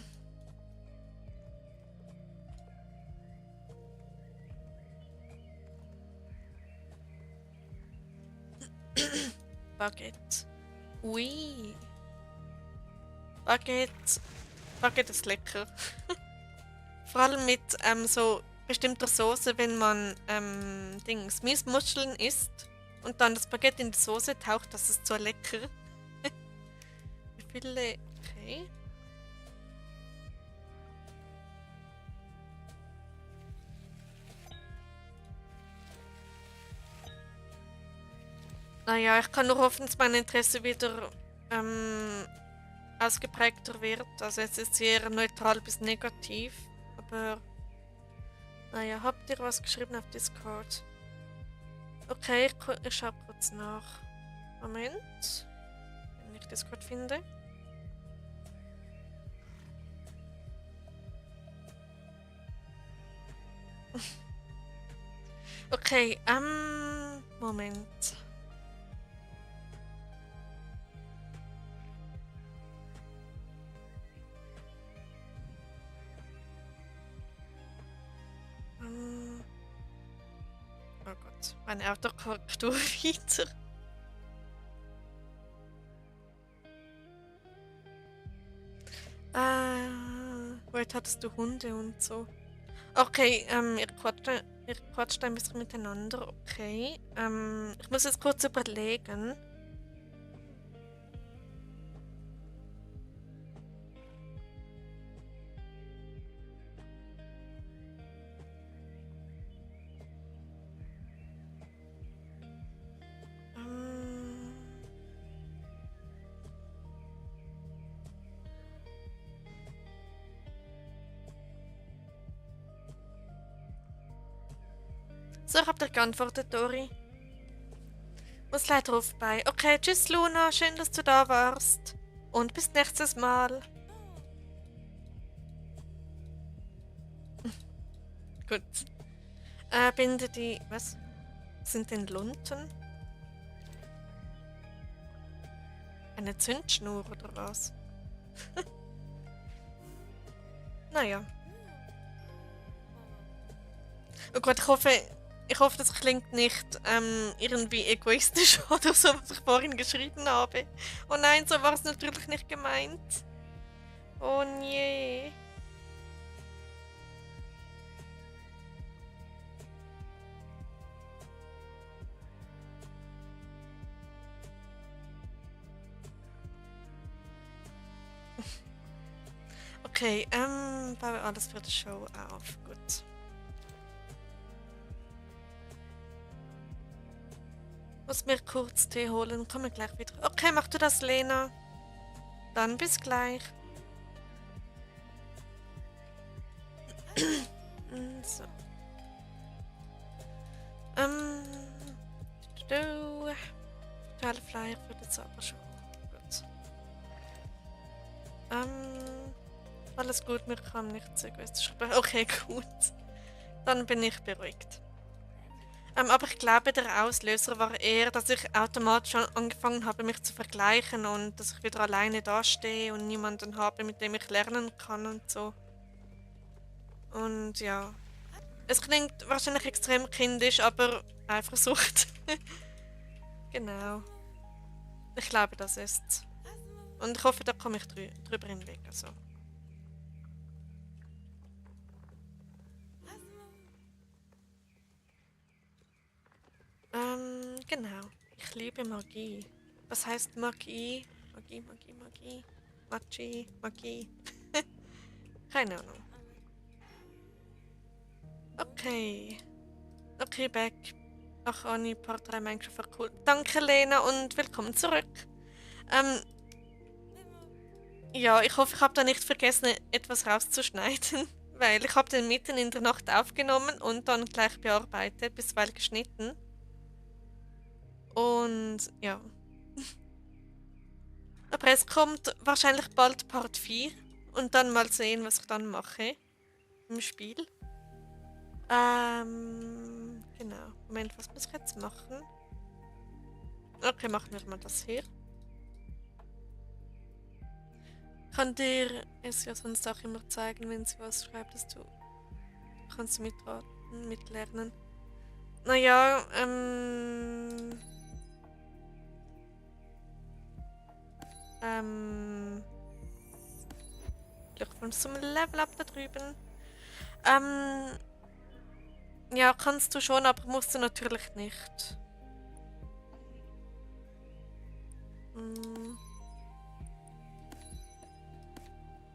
Baguette. Ui. Baguette. Baguette ist lecker. Vor allem mit so bestimmter Soße, wenn man Miesmuscheln isst und dann das Baguette in die Soße taucht, das ist so lecker. Wie viele? Okay. Naja, ich kann nur hoffen, dass mein Interesse wieder ausgeprägter wird. Also es ist eher neutral bis negativ. Aber naja, habt ihr was geschrieben auf Discord? Okay, ich schaue kurz nach. Moment. Wenn ich Discord finde. Okay, Moment. Oh Gott, meine Autokorrektur wieder. Heute hattest du Hunde und so. Okay, ihr quatscht ein bisschen miteinander. Okay, ich muss jetzt kurz überlegen. So, ich hab dir geantwortet, Dori. Muss leider auf bei. Okay, tschüss Luna, schön, dass du da warst. Und bis nächstes Mal. Gut. Binde die. Was? Sind denn Lunten? Eine Zündschnur oder was? Naja. Oh Gott, ich hoffe, das klingt nicht irgendwie egoistisch oder so, was ich vorhin geschrieben habe. Oh nein, so war es natürlich nicht gemeint. Oh nee. Okay, baue alles für die Show auf. Gut. Muss mir kurz Tee holen, komme gleich wieder. Okay, mach du das, Lena. Dann bis gleich. So. Totale Flyer für die Zaubershow. Gut. Alles gut, mir kann nicht so egoistisch sprechen. Okay, gut. Dann bin ich beruhigt. Aber ich glaube, der Auslöser war eher, dass ich automatisch schon angefangen habe, mich zu vergleichen und dass ich wieder alleine dastehe und niemanden habe, mit dem ich lernen kann und so. Und ja. Es klingt wahrscheinlich extrem kindisch, aber Eifersucht. Genau. Ich glaube, das ist's. Und ich hoffe, da komme ich drüber hinweg. Also. Genau. Ich liebe Magie. Was heißt Magie? Magie, Magie, Magie. Magie, Magie. Keine Ahnung. Okay. Okay, back. Ach, Anni, Part 3 Minecraft war cool. Danke, Lena, und willkommen zurück. Ja, ich hoffe, ich habe da nicht vergessen, etwas rauszuschneiden, weil ich habe den mitten in der Nacht aufgenommen und dann gleich bearbeitet, bisweilen geschnitten. Und ja. Aber es kommt wahrscheinlich bald Part 4 und dann mal sehen, was ich dann mache im Spiel. Genau. Moment, was muss ich jetzt machen? Okay, machen wir mal das hier. Kann dir es ja sonst auch immer zeigen, wenn sie was schreibt, dass du kannst mitraten, mitlernen. Naja, vielleicht von so einem Level-Up da drüben. Ja, kannst du schon, aber musst du natürlich nicht.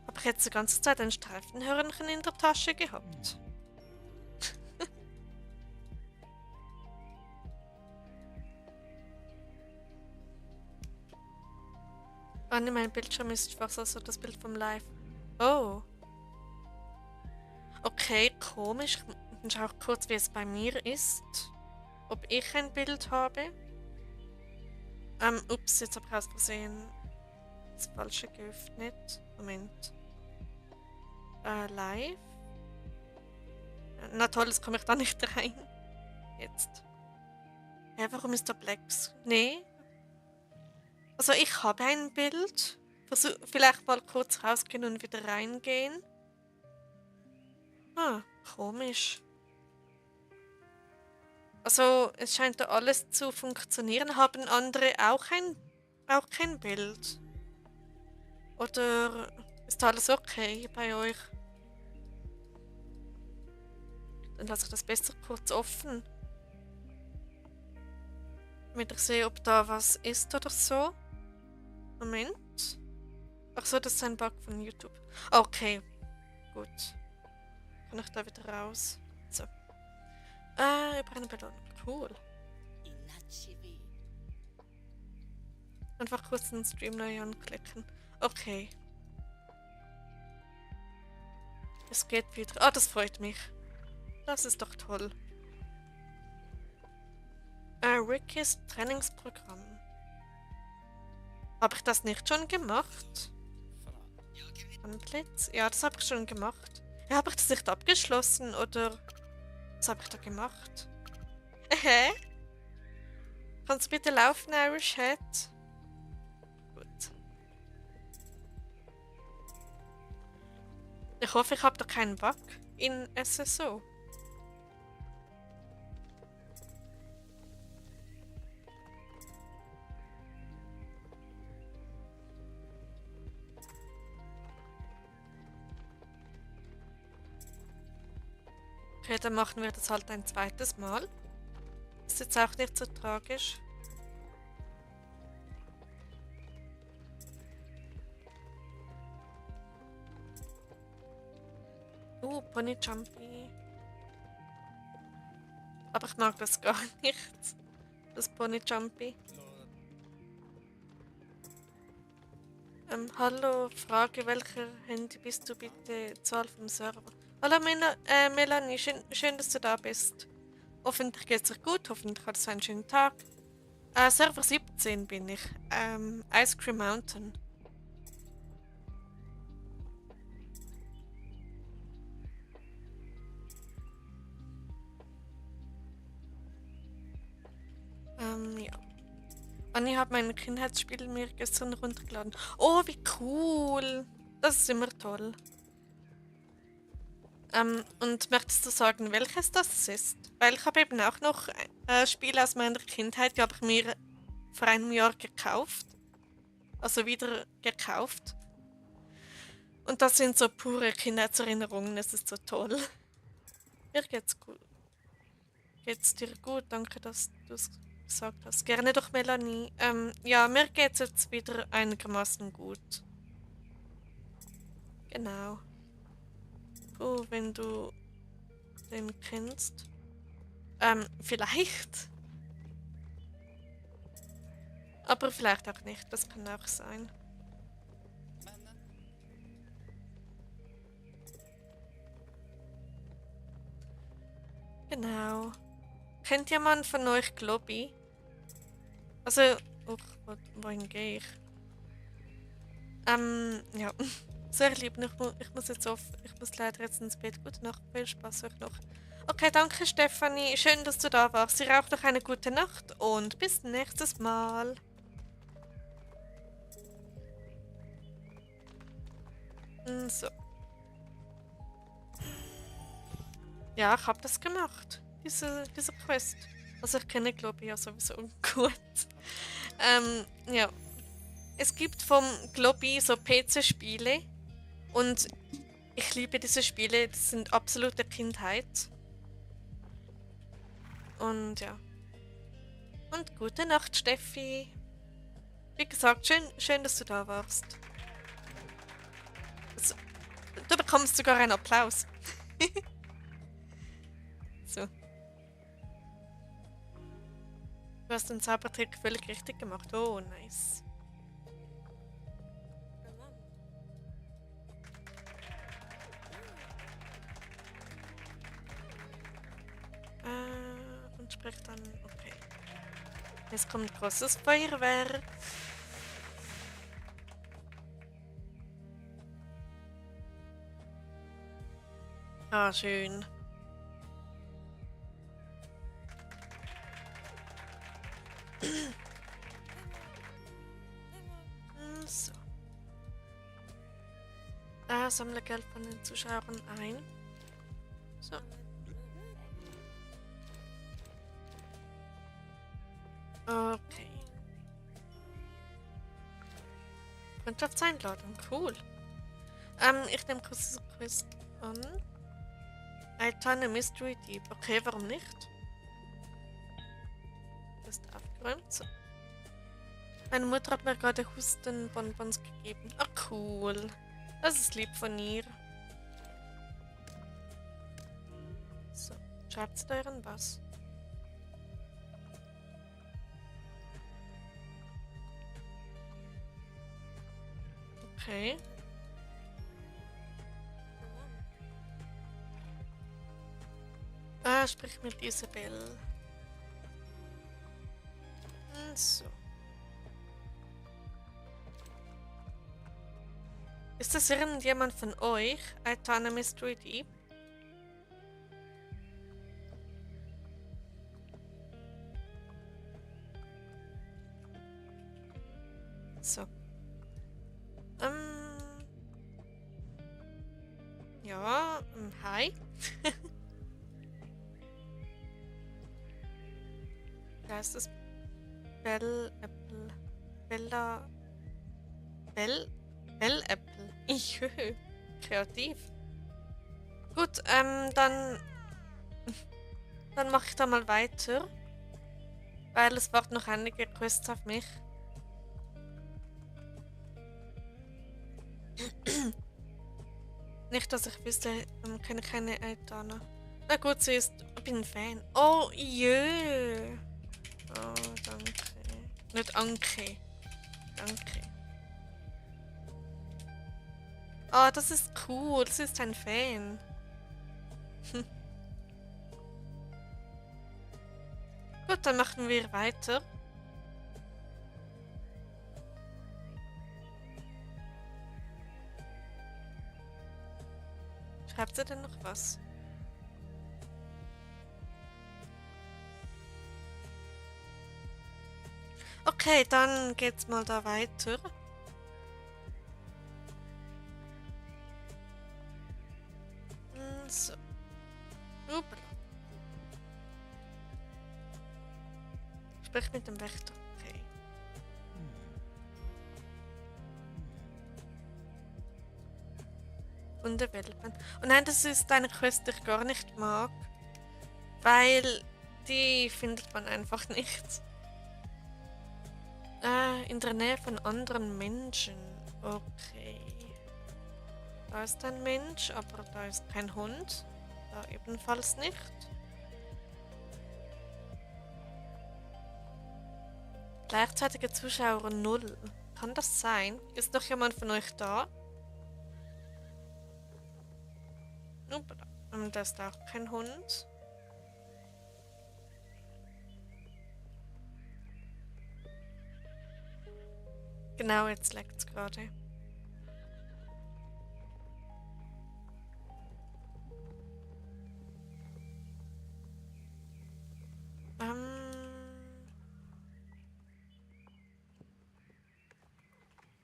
Habe ich jetzt die ganze Zeit ein Streifenhörnchen in der Tasche gehabt? Ah, ne, mein Bildschirm ist fast also das Bild vom Live. Oh. Okay, komisch. Ich schau auch kurz, wie es bei mir ist. Ob ich ein Bild habe. Ups, jetzt habe ich aus Versehen das Falsche geöffnet. Moment. Live. Na toll, jetzt komme ich da nicht rein. Jetzt. Hä, warum ist da Blacks? Nee. Also ich habe ein Bild. Vielleicht mal kurz rausgehen und wieder reingehen. Ah, komisch. Also es scheint da alles zu funktionieren. Haben andere auch kein Bild? Oder ist alles okay bei euch? Dann lasse ich das besser kurz offen. Damit ich sehe, ob da was ist oder so. Moment. Ach so, das ist ein Bug von YouTube. Okay, gut. Kann ich da wieder raus? So. Über eine Belohnung. Cool. Einfach kurz den Stream neu anklicken. Okay. Es geht wieder. Ah, das freut mich. Das ist doch toll. Rickys Trainingsprogramm. Habe ich das nicht schon gemacht? Antlitz? Ja, das habe ich schon gemacht. Ja, habe ich das nicht abgeschlossen oder was habe ich da gemacht? Hä? Kannst du bitte laufen, Irish Head? Gut. Ich hoffe, ich habe da keinen Bug in SSO. Okay, dann machen wir das halt ein zweites Mal. Ist jetzt auch nicht so tragisch. Pony Jumpy. Aber ich mag das gar nicht. Das Pony Jumpy. Hallo, Frage, welcher Handy bist du bitte? Zahl vom Server. Hallo Melanie, schön, dass du da bist. Hoffentlich geht's dir gut, hoffentlich hattest du einen schönen Tag. Server 17 bin ich. Ice Cream Mountain. Ja. Anni hat mein Kindheitsspiel mir gestern runtergeladen. Oh, wie cool! Das ist immer toll. Und möchtest du sagen, welches das ist? Weil ich habe eben auch noch Spiele aus meiner Kindheit, die habe ich mir vor einem Jahr gekauft. Also wieder gekauft. Und das sind so pure Kindheitserinnerungen, es ist so toll. Mir geht's gut. Geht's dir gut? Danke, dass du es gesagt hast. Gerne doch, Melanie. Ja, mir geht's jetzt wieder einigermaßen gut. Genau. Puh, wenn du den kennst. Vielleicht. Aber vielleicht auch nicht, das kann auch sein. Genau. Kennt jemand von euch Globi? Also, wohin gehe ich? Ja. Sehr lieb. Ich muss jetzt ich muss leider jetzt ins Bett. Gute Nacht, viel Spaß euch noch. Okay, danke Stefanie. Schön, dass du da warst. Dir auch noch eine gute Nacht und bis nächstes Mal. So. Ja, ich habe das gemacht. Diese Quest. Also ich kenne Globi ja sowieso gut. Ja. Es gibt vom Globi so PC-Spiele und ich liebe diese Spiele, das sind absolute Kindheit. Und ja. Und gute Nacht, Steffi. Wie gesagt, schön, dass du da warst. Also, du bekommst sogar einen Applaus. So. Du hast den Zaubertrick völlig richtig gemacht. Oh, nice. Und spricht dann. Okay. Jetzt kommt großes Feuerwerk. Ah, schön. So. Sammle Geld von den Zuschauern ein. So. Okay. Freundschaftseinladung, cool. Ich nehme kurz diese Quest an. Aitana Mystery Deep. Okay, warum nicht? Ist aufgeräumt. So. Meine Mutter hat mir gerade Hustenbonbons gegeben. Ah, cool. Das ist lieb von ihr. So, schreibt da irgendwas? Okay. Sprich mit Isabel. So. Ist das irgendjemand von euch? Aitana Mystery Deep? So. Ja, hi. Da ist das Bell Apple. Bell Apple. Ich kreativ. Gut, dann mache ich da mal weiter. Weil es warten noch einige Quests auf mich. Nicht, dass ich wüsste, kenne keine Aitana. Na gut, ich bin ein Fan. Oh, jö. Oh, danke. Nicht Anke. Danke. Oh, das ist cool. Das ist ein Fan. Gut, dann machen wir weiter. Schreibt sie denn noch was? Okay, dann geht's mal da weiter. So. Upala. Sprich mit dem Wächter. Okay. Und der Welpen. Und nein, das ist eine Quest, die ich gar nicht mag. Weil die findet man einfach nicht. In der Nähe von anderen Menschen. Okay. Da ist ein Mensch, aber da ist kein Hund. Da ebenfalls nicht. Gleichzeitige Zuschauer 0. Kann das sein? Ist noch jemand von euch da? Und da ist auch kein Hund. Genau, jetzt leckt es gerade.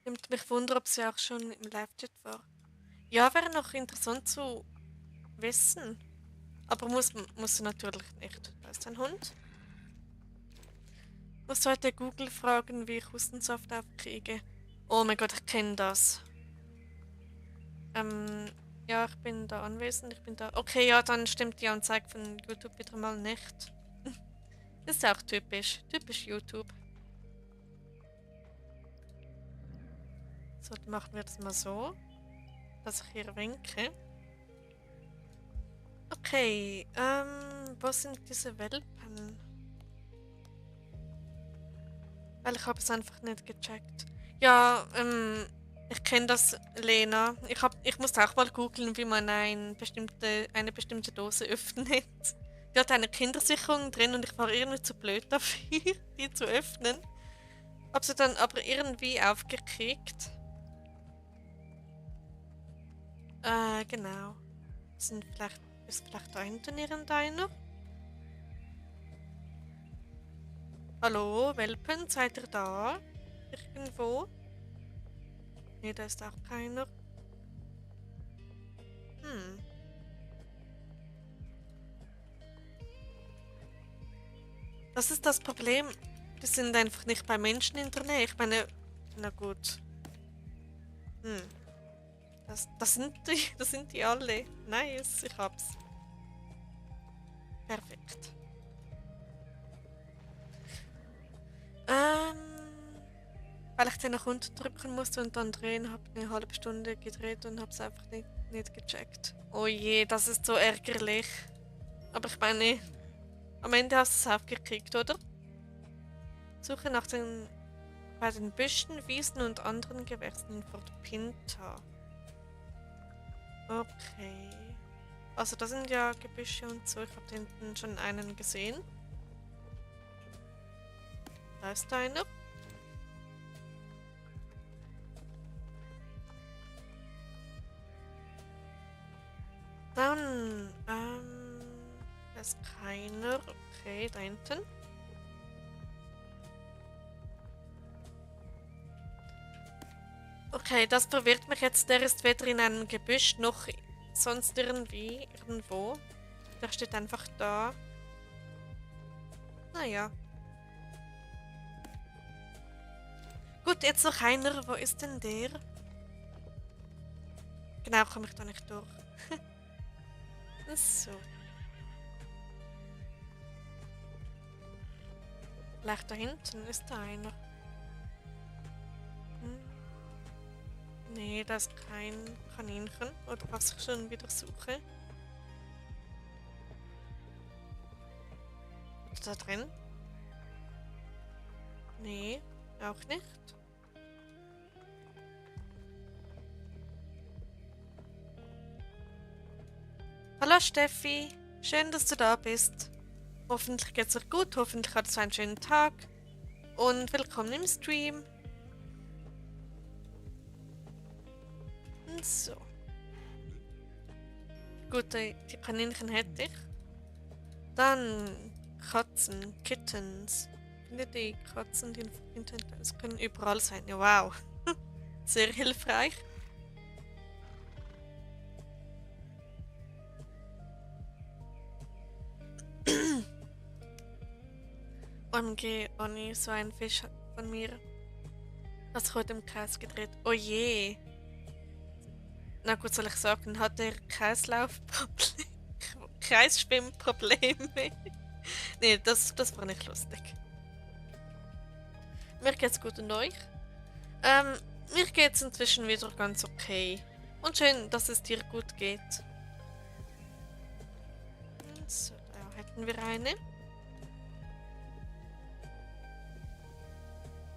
Nimmt mich Wunder, ob sie auch schon im Live-Chat war. Ja, wäre noch interessant zu wissen. Aber muss sie natürlich nicht. Da ist ein Hund. Muss heute Google fragen, wie ich Hustensaft aufkriege. Oh mein Gott, ich kenne das. Ja, ich bin da anwesend, ich bin da. Okay, ja, dann stimmt die Anzeige von YouTube wieder mal nicht. Das ist auch typisch. Typisch YouTube. So, dann machen wir das mal so. Dass ich hier winke. Okay, wo sind diese Welpen? Weil ich habe es einfach nicht gecheckt. Ja, ich kenne das, Lena. Ich musste auch mal googeln, wie man eine bestimmte Dose öffnet. Die hat eine Kindersicherung drin und ich war irgendwie zu blöd dafür, die zu öffnen. Hab sie dann aber irgendwie aufgekriegt. Genau. Ist vielleicht da hinten irgendeiner? Hallo, Welpen, seid ihr da? Irgendwo? Ne, da ist auch keiner. Das ist das Problem. Die sind einfach nicht bei Menschen in der Nähe. Ich meine, na gut. Das sind die alle. Nice, ich hab's. Perfekt. Weil ich den nach unten drücken musste und dann drehen, habe eine halbe Stunde gedreht und hab's einfach nicht gecheckt. Oh je, das ist so ärgerlich. Aber ich meine, am Ende hast du es aufgekriegt, oder? Suche bei den Büschen, Wiesen und anderen Gewächsen in Fort Pinta. Okay. Also da sind ja Gebüsche und so. Ich habe da hinten schon einen gesehen. Da ist einer. Dann, da ist keiner. Okay, da hinten. Okay, das verwirrt mich jetzt. Der ist weder in einem Gebüsch noch sonst irgendwo. Der steht einfach da. Naja. Gut, jetzt noch einer. Wo ist denn der? Genau, komme ich da nicht durch. So. Vielleicht da hinten ist da einer. Nee, da ist kein Kaninchen. Oder was ich schon wieder suche. Ist da drin? Nee, auch nicht. Hallo Steffi, schön, dass du da bist. Hoffentlich geht's dir gut, hoffentlich hattest du einen schönen Tag. Und willkommen im Stream. So. Gut, die Kaninchen hätte ich. Dann Katzen, Kittens. Finde die Katzen, die das können überall sein. Ja, wow. Sehr hilfreich. OMG, Anni, so ein Fisch von mir. Hast du heute im Kreis gedreht? Oh je. Na gut, soll ich sagen, hat er Kreislaufprobleme? Kreisschwimmprobleme? Nee, das war nicht lustig. Mir geht's gut und euch? Ähm, Mir geht's inzwischen wieder ganz okay. Und schön, dass es dir gut geht. So, da hätten wir eine.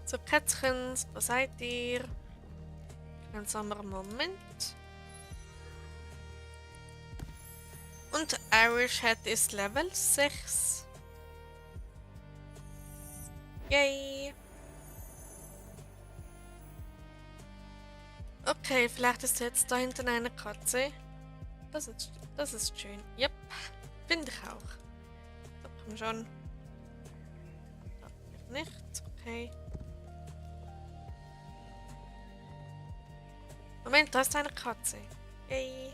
So, Kätzchens, wo seid ihr? Langsamer Moment. Und Irish Hat ist Level 6. Yay! Okay, vielleicht ist jetzt da hinten eine Katze. Das ist schön. Yep, finde ich auch. Da komm schon. Da nicht. Okay. Moment, da ist eine Katze. Yay.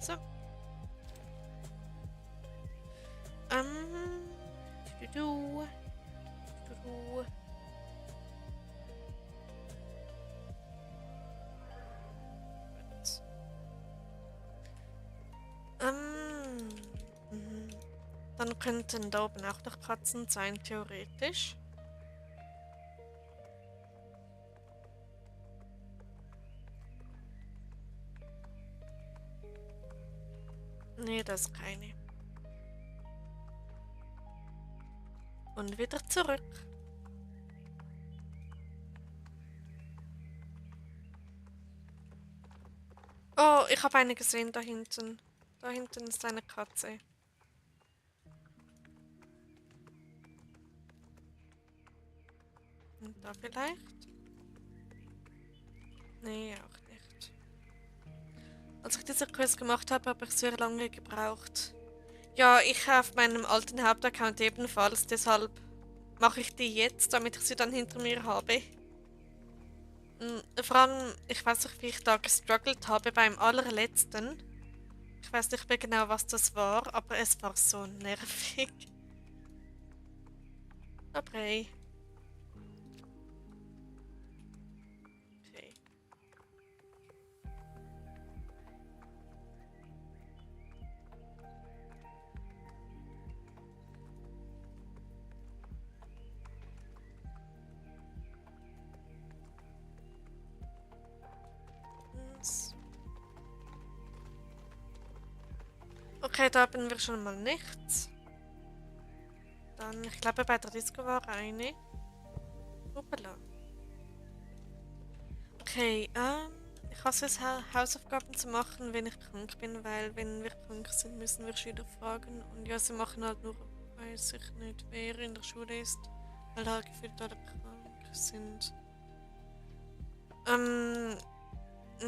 So. Du. Dann könnten da oben auch noch Katzen sein, theoretisch. Nee, das ist keine. Und wieder zurück. Oh, ich habe eine gesehen da hinten. Da hinten ist eine Katze. Und da vielleicht? Nee, auch nicht. Als ich diese Quest gemacht habe, habe ich sehr lange gebraucht. Ja, ich auf meinem alten Hauptaccount ebenfalls, deshalb mache ich die jetzt, damit ich sie dann hinter mir habe. Vor allem, ich weiß nicht, wie ich da gestruggelt habe beim allerletzten. Ich weiß nicht mehr genau, was das war, aber es war so nervig. Aber hey. Okay. Okay, da haben wir schon mal nichts. Dann, ich glaube, bei der Disco war eine. Hoppala. Okay, ich hasse es, Hausaufgaben zu machen, wenn ich krank bin, weil wenn wir krank sind, müssen wir Schüler fragen. Und ja, sie machen halt nur, weiß ich nicht, wer in der Schule ist, weil halt gefühlt alle krank sind.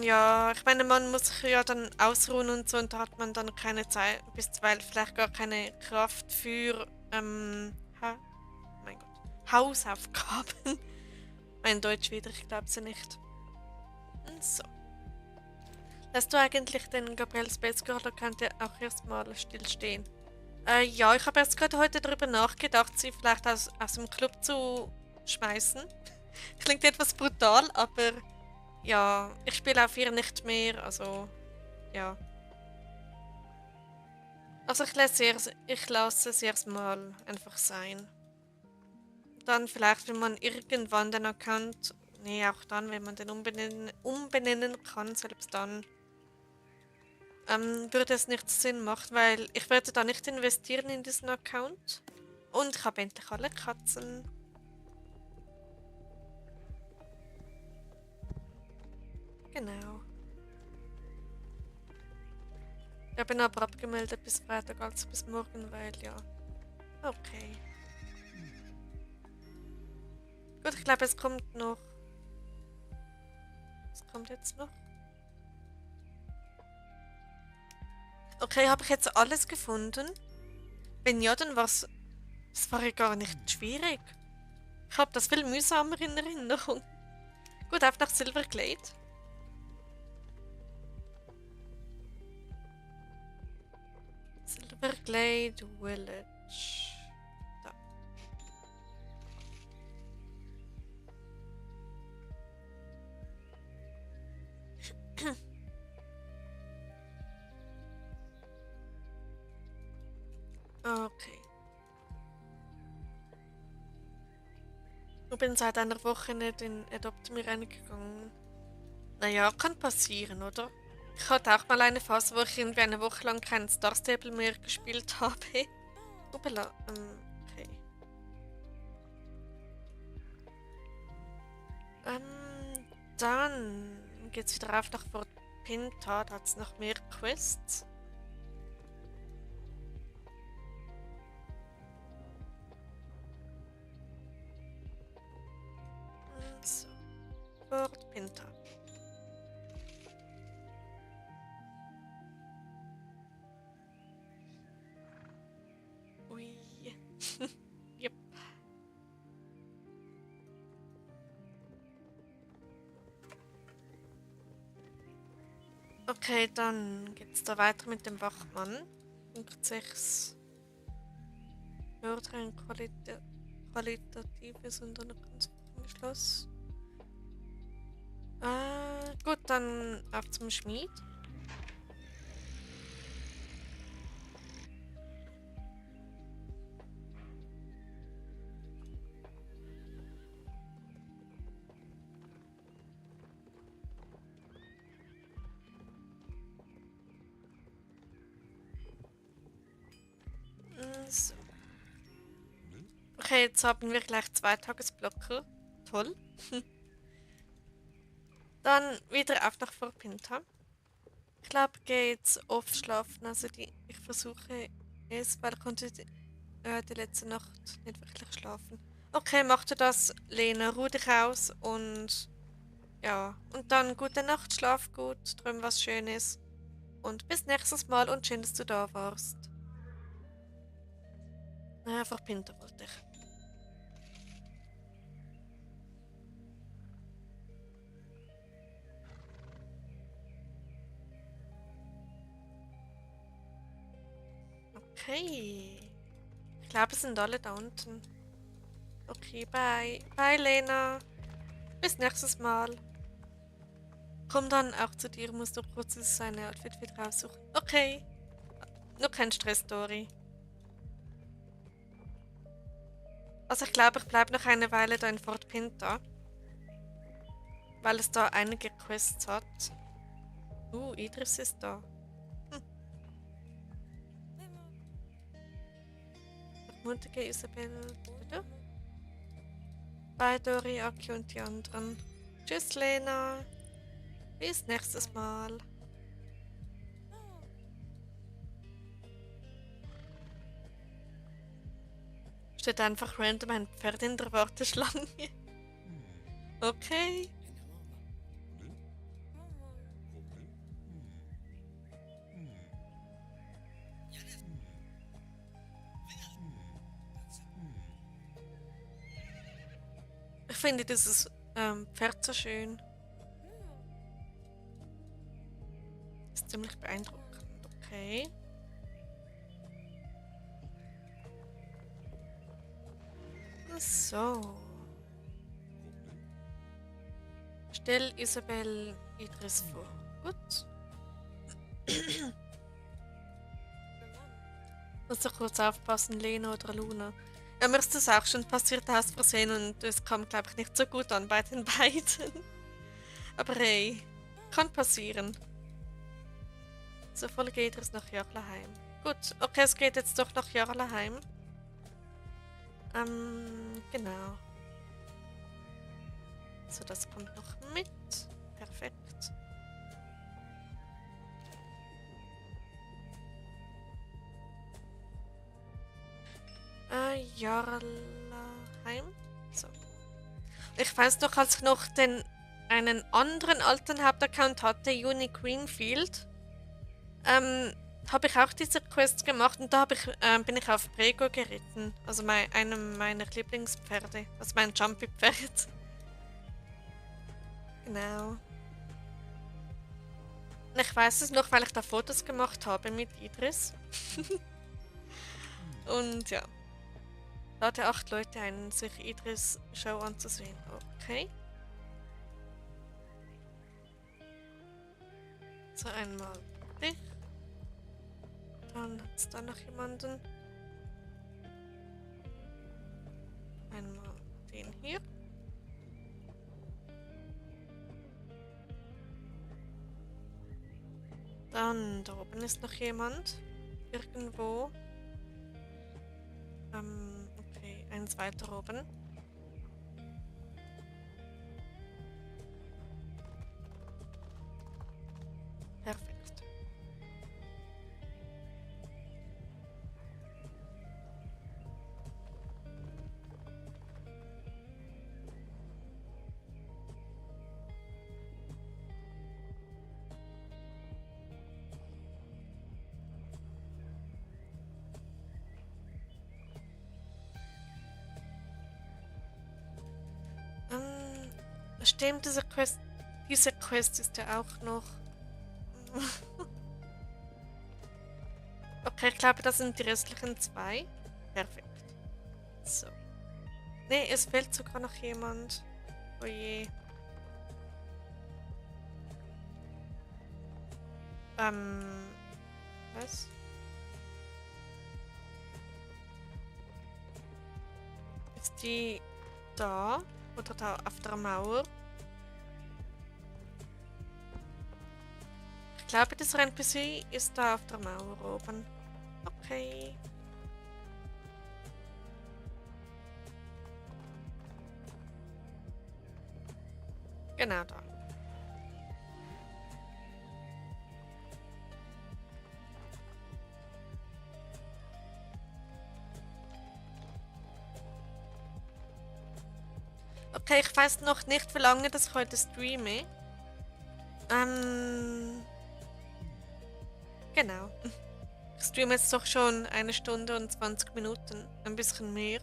Ja, ich meine, man muss sich ja dann ausruhen und so, und da hat man dann keine Zeit, bisweilen vielleicht gar keine Kraft für, mein Gott, Hausaufgaben. Mein Deutsch wieder, ich glaube sie nicht. So. Lässt du eigentlich den Gabriel Space Girl Account auch erstmal stillstehen? Ja, ich habe erst gerade heute darüber nachgedacht, sie vielleicht aus dem Club zu schmeißen. Klingt etwas brutal, aber ja, ich spiele auf ihr nicht mehr, also ja. Also ich lasse es erstmal einfach sein. Dann vielleicht, wenn man irgendwann den Account, nee, auch dann, wenn man den umbenennen kann, selbst dann, würde es nicht Sinn machen, weil ich werde da nicht investieren in diesen Account. Und ich habe endlich alle Katzen. Genau. Ich bin aber abgemeldet bis Freitag, also bis morgen, weil ja. Okay. Gut, ich glaube, es kommt noch. Was kommt jetzt noch? Okay, habe ich jetzt alles gefunden? Wenn ja, dann war's. Das war ja gar nicht schwierig. Ich habe das viel mühsamer in Erinnerung. Gut, auf nach Silverglade. Silverglade Village. Da. Okay. Ich bin seit einer Woche nicht in Adopt Me reingegangen. Naja, kann passieren, oder? Ich hatte auch mal eine Phase, wo ich irgendwie eine Woche lang keinen Star Stable mehr gespielt habe. Hoppala, okay. Dann geht's wieder auf nach Fort Pinta, da hat es noch mehr Quests. So, Fort Pinta. Ui. Yep. Okay, dann geht's da weiter mit dem Wachmann. Punkt 6. Fördern qualitatives und Schloss. Gut, dann auf zum Schmied. So. Okay, jetzt haben wir gleich 2 Tagesblöcke. Toll. Dann wieder auf nach Fort Pinta. Ich glaube, geht's oft schlafen. Also ich versuche es, weil ich konnte die letzte Nacht nicht wirklich schlafen. Okay, mach du das, Lena. Ruh dich aus und ja. Und dann gute Nacht, schlaf gut, träum was Schönes. Und bis nächstes Mal und schön, dass du da warst. Einfach Pinta wollte ich. Okay. Ich glaube, es sind alle da unten. Okay, bye. Bye, Lena. Bis nächstes Mal. Komm dann auch zu dir, musst du kurz seine Outfit wieder raussuchen. Okay. Nur kein Stress, Dori. Also ich glaube, ich bleibe noch eine Weile da in Fort Pinta. Weil es da einige Quests hat. Idris ist da. Mutige Isabel. Bitte? Bye, Dori, Aki und die anderen. Tschüss, Lena. Bis nächstes Mal. Steht einfach random ein Pferd in der Warteschlange. Okay. Ich finde dieses Pferd so schön. Ist ziemlich beeindruckend. Okay. So. Stell Isabel Idris vor. Gut. Muss doch kurz aufpassen, Lena oder Luna. Ja, mir ist das auch schon passiert aus Versehen und es kam, glaube ich, nicht so gut an bei den beiden. Aber hey, kann passieren. So voll geht es nach Jarlaheim. Gut, okay, es geht jetzt doch nach Jarlaheim. Genau. So, das kommt noch mit. Perfekt. Jarlaheim. So. Ich weiß noch, als ich noch einen anderen alten Hauptaccount hatte, Uni Greenfield, habe ich auch diese Quest gemacht und da bin ich auf Prego geritten. Also einem meiner Lieblingspferde. Also mein Jumpy-Pferd. Genau. Ich weiß es noch, weil ich da Fotos gemacht habe mit Idris. Und ja. Lade 8 Leute ein, sich Idris Show anzusehen. Okay. So, einmal dich. Dann hat es da noch jemanden. Einmal den hier. Dann, da oben ist noch jemand. Irgendwo. Okay, eins weiter oben. Perfekt. Stimmt, diese Quest ist ja auch noch. Okay, ich glaube, das sind die restlichen 2. Perfekt. So. Ne, es fehlt sogar noch jemand. Oh je. Was? Ist die da? Oder da auf der Mauer? Ich glaube, dieser NPC ist da auf der Mauer oben. Okay. Genau da. Okay, ich weiß noch nicht, wie lange das ich heute streame. Genau. Ich streame jetzt doch schon 1 Stunde und 20 Minuten. Ein bisschen mehr.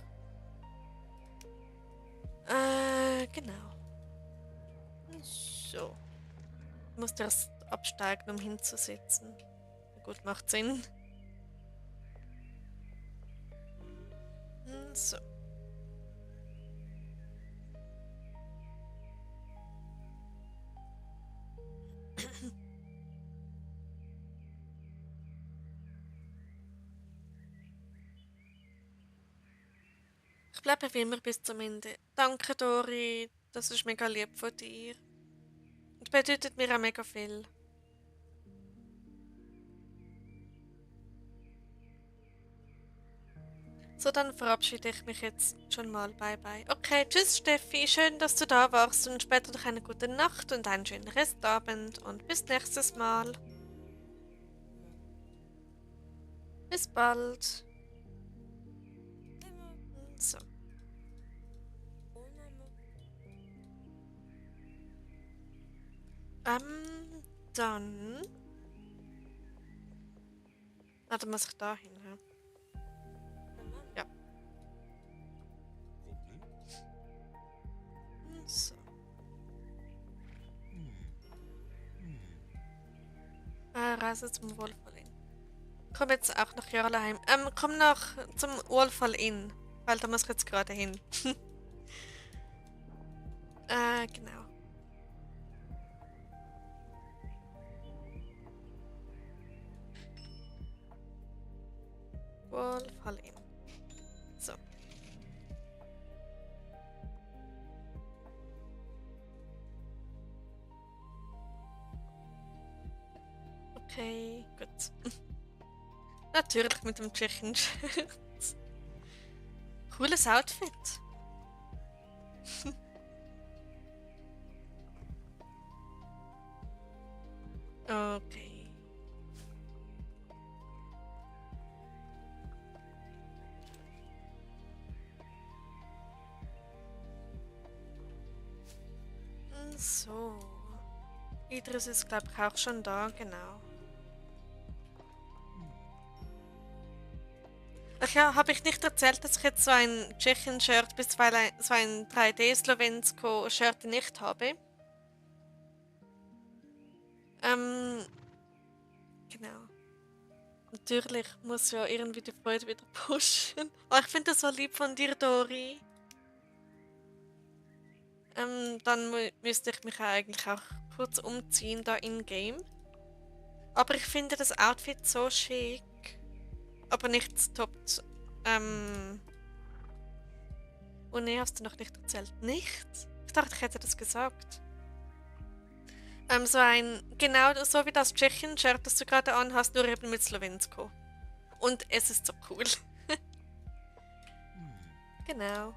Genau. So. Ich muss erst absteigen, um hinzusitzen. Gut, macht Sinn. So. Ich bleibe wie immer bis zum Ende. Danke, Dori. Das ist mega lieb von dir. Und bedeutet mir auch mega viel. So, dann verabschiede ich mich jetzt schon mal. Bye, bye. Okay, tschüss, Steffi. Schön, dass du da warst und später noch eine gute Nacht und einen schönen Restabend. Und bis nächstes Mal. Bis bald. So. Dann. Ah, dann muss ich da hin. Ja. So. Reise zum Wohlfall Inn. Komm jetzt auch nach Jarlaheim. Komm noch zum Wohlfall Inn. Weil da muss ich jetzt gerade hin. Genau. Wohlfall Inn. So. Okay, gut. Natürlich mit dem Tschechen-Shirt. Cooles Outfit. Okay. So. Idris ist, glaube ich, auch schon da, genau. Ach ja, habe ich nicht erzählt, dass ich jetzt so ein Tschechien-Shirt bis so ein 3D-Slowensko-Shirt nicht habe? Genau. Natürlich muss ja irgendwie die Freude wieder pushen. Oh, ich finde das so lieb von dir, Dori. Dann müsste ich mich eigentlich auch kurz umziehen da in-game. Aber ich finde das Outfit so schick. Aber nichts toppt. Oh nee, hast du noch nicht erzählt? Nichts? Ich dachte, ich hätte das gesagt. Genau so wie das Tschechien-Shirt, das du gerade anhast, nur eben mit Slowensko. Und es ist so cool. Genau.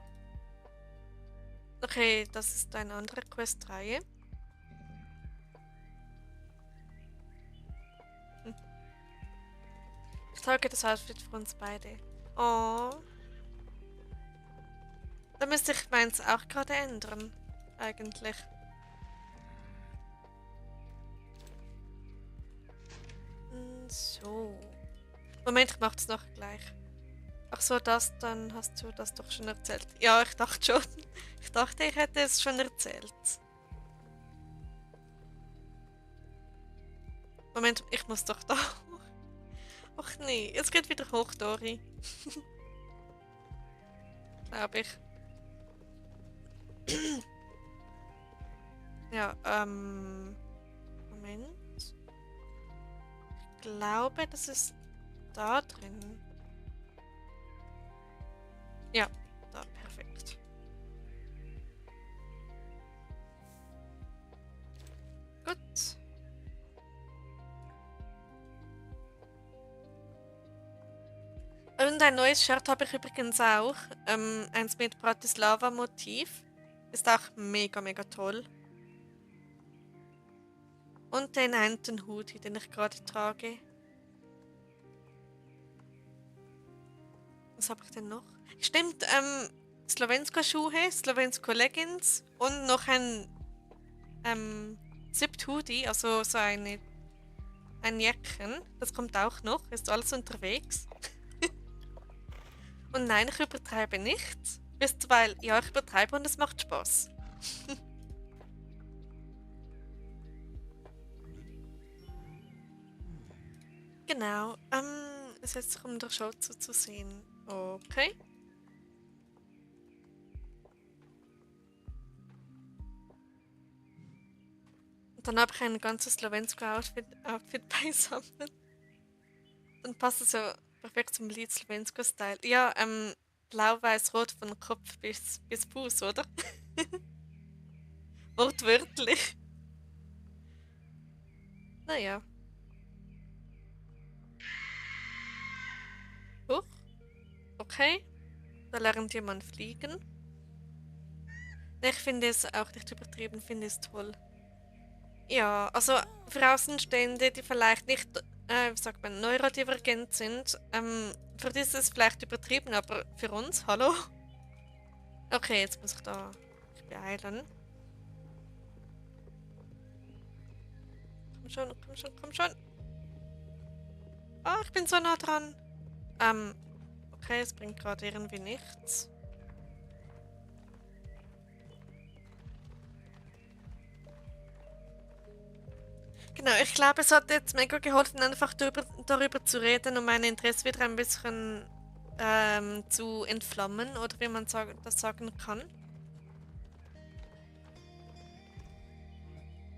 Okay, das ist eine andere Questreihe. Ich trage das Outfit für uns beide. Oh. Da müsste ich meins auch gerade ändern. Eigentlich. So. Moment, ich mach's noch gleich. Ach so, dann hast du das doch schon erzählt. Ja, ich dachte schon. Ich dachte, ich hätte es schon erzählt. Moment, ich muss doch da hoch. Ach nee, es geht wieder hoch, Dori. Glaube ich. Ja, Moment. Ich glaube, das ist da drin. Ja, da, perfekt. Gut. Und ein neues Shirt habe ich übrigens auch. Eins mit Bratislava-Motiv. Ist auch mega, mega toll. Und den einen Hoodie, den ich gerade trage. Was habe ich denn noch? Stimmt, Slowensko-Schuhe, Slowensko-Leggings und noch ein Zipped Hoodie, also so ein Jäckchen. Das kommt auch noch, ist alles unterwegs. Und nein, ich übertreibe nicht. Weil, ja, ich übertreibe und es macht Spaß. Genau, es ist sich um der Show zu sehen. Okay. Und dann habe ich ein ganzes Slowensko-Outfit beisammen. Dann passt es ja perfekt zum Lied Slowensko-Style. Ja, blau-weiß-rot von Kopf bis Fuß, oder? Wortwörtlich. Naja. Huch. Okay. Da lernt jemand fliegen. Ich finde es auch nicht übertrieben, finde es toll. Ja, also für Außenstehende, die vielleicht nicht, wie sagt man, neurodivergent sind, für die ist es vielleicht übertrieben, aber für uns, hallo? Okay, jetzt muss ich da mich beeilen. Komm schon, komm schon, komm schon. Ah, ich bin so nah dran. Okay, es bringt gerade irgendwie nichts. Genau, ich glaube, es hat jetzt mega geholfen, einfach darüber zu reden, um mein Interesse wieder ein bisschen zu entflammen, oder wie man das sagen kann.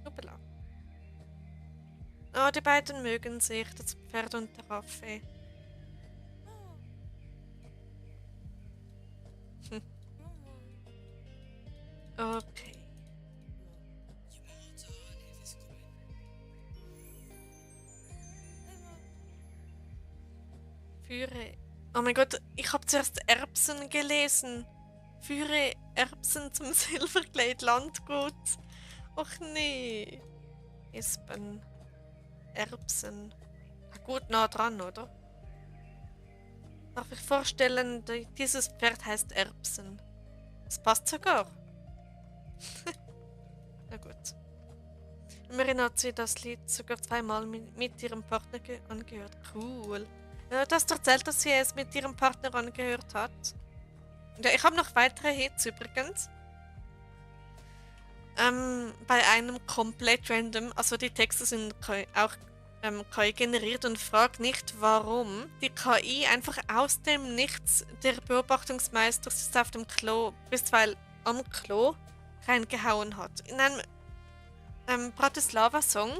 Hoppala. Oh, die beiden mögen sich, das Pferd und der Affe. Hm. Okay. Führe. Oh mein Gott, ich habe zuerst Erbsen gelesen. Führe Erbsen zum Silverglade Landgut. Och nee. Espen. Erbsen. Na gut nah dran, oder? Darf ich vorstellen, dieses Pferd heißt Erbsen. Das passt sogar. Na gut. Immerhin hat sie das Lied sogar zweimal mit ihrem Partner angehört. Cool. Ja, du hast erzählt, dass sie es mit ihrem Partner angehört hat. Ja, ich habe noch weitere Hits übrigens. Bei einem komplett random, also die Texte sind auch KI generiert und frag nicht, warum die KI einfach aus dem Nichts der Beobachtungsmeister sitzt auf dem Klo, bisweilen am Klo reingehauen hat. In einem Bratislava-Song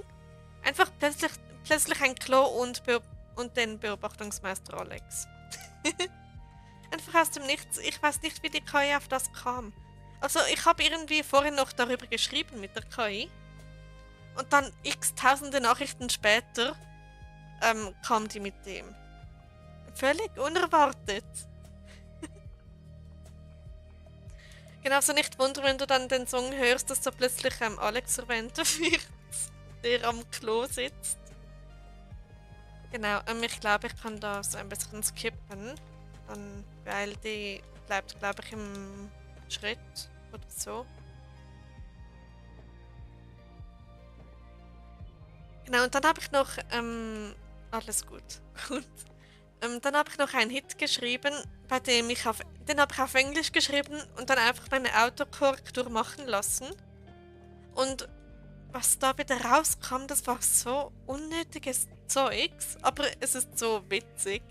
einfach plötzlich ein Klo und den Beobachtungsmeister Alex. Einfach aus dem Nichts. Ich weiß nicht, wie die KI auf das kam. Also ich habe irgendwie vorhin noch darüber geschrieben mit der KI. Und dann x tausende Nachrichten später kam die mit dem. Völlig unerwartet. Genauso nicht wundern, wenn du dann den Song hörst, dass da plötzlich Alex erwähnt wird, der am Klo sitzt. Genau, ich glaube, ich kann da so ein bisschen skippen, dann, weil die bleibt, glaube ich, im Schritt oder so. Genau, und dann habe ich noch, alles gut, gut. Dann habe ich noch einen Hit geschrieben, bei dem den habe ich auf Englisch geschrieben und dann einfach meine Autokorrektur machen lassen. Und was da wieder rauskam, das war so unnötiges Zeugs, aber es ist so witzig.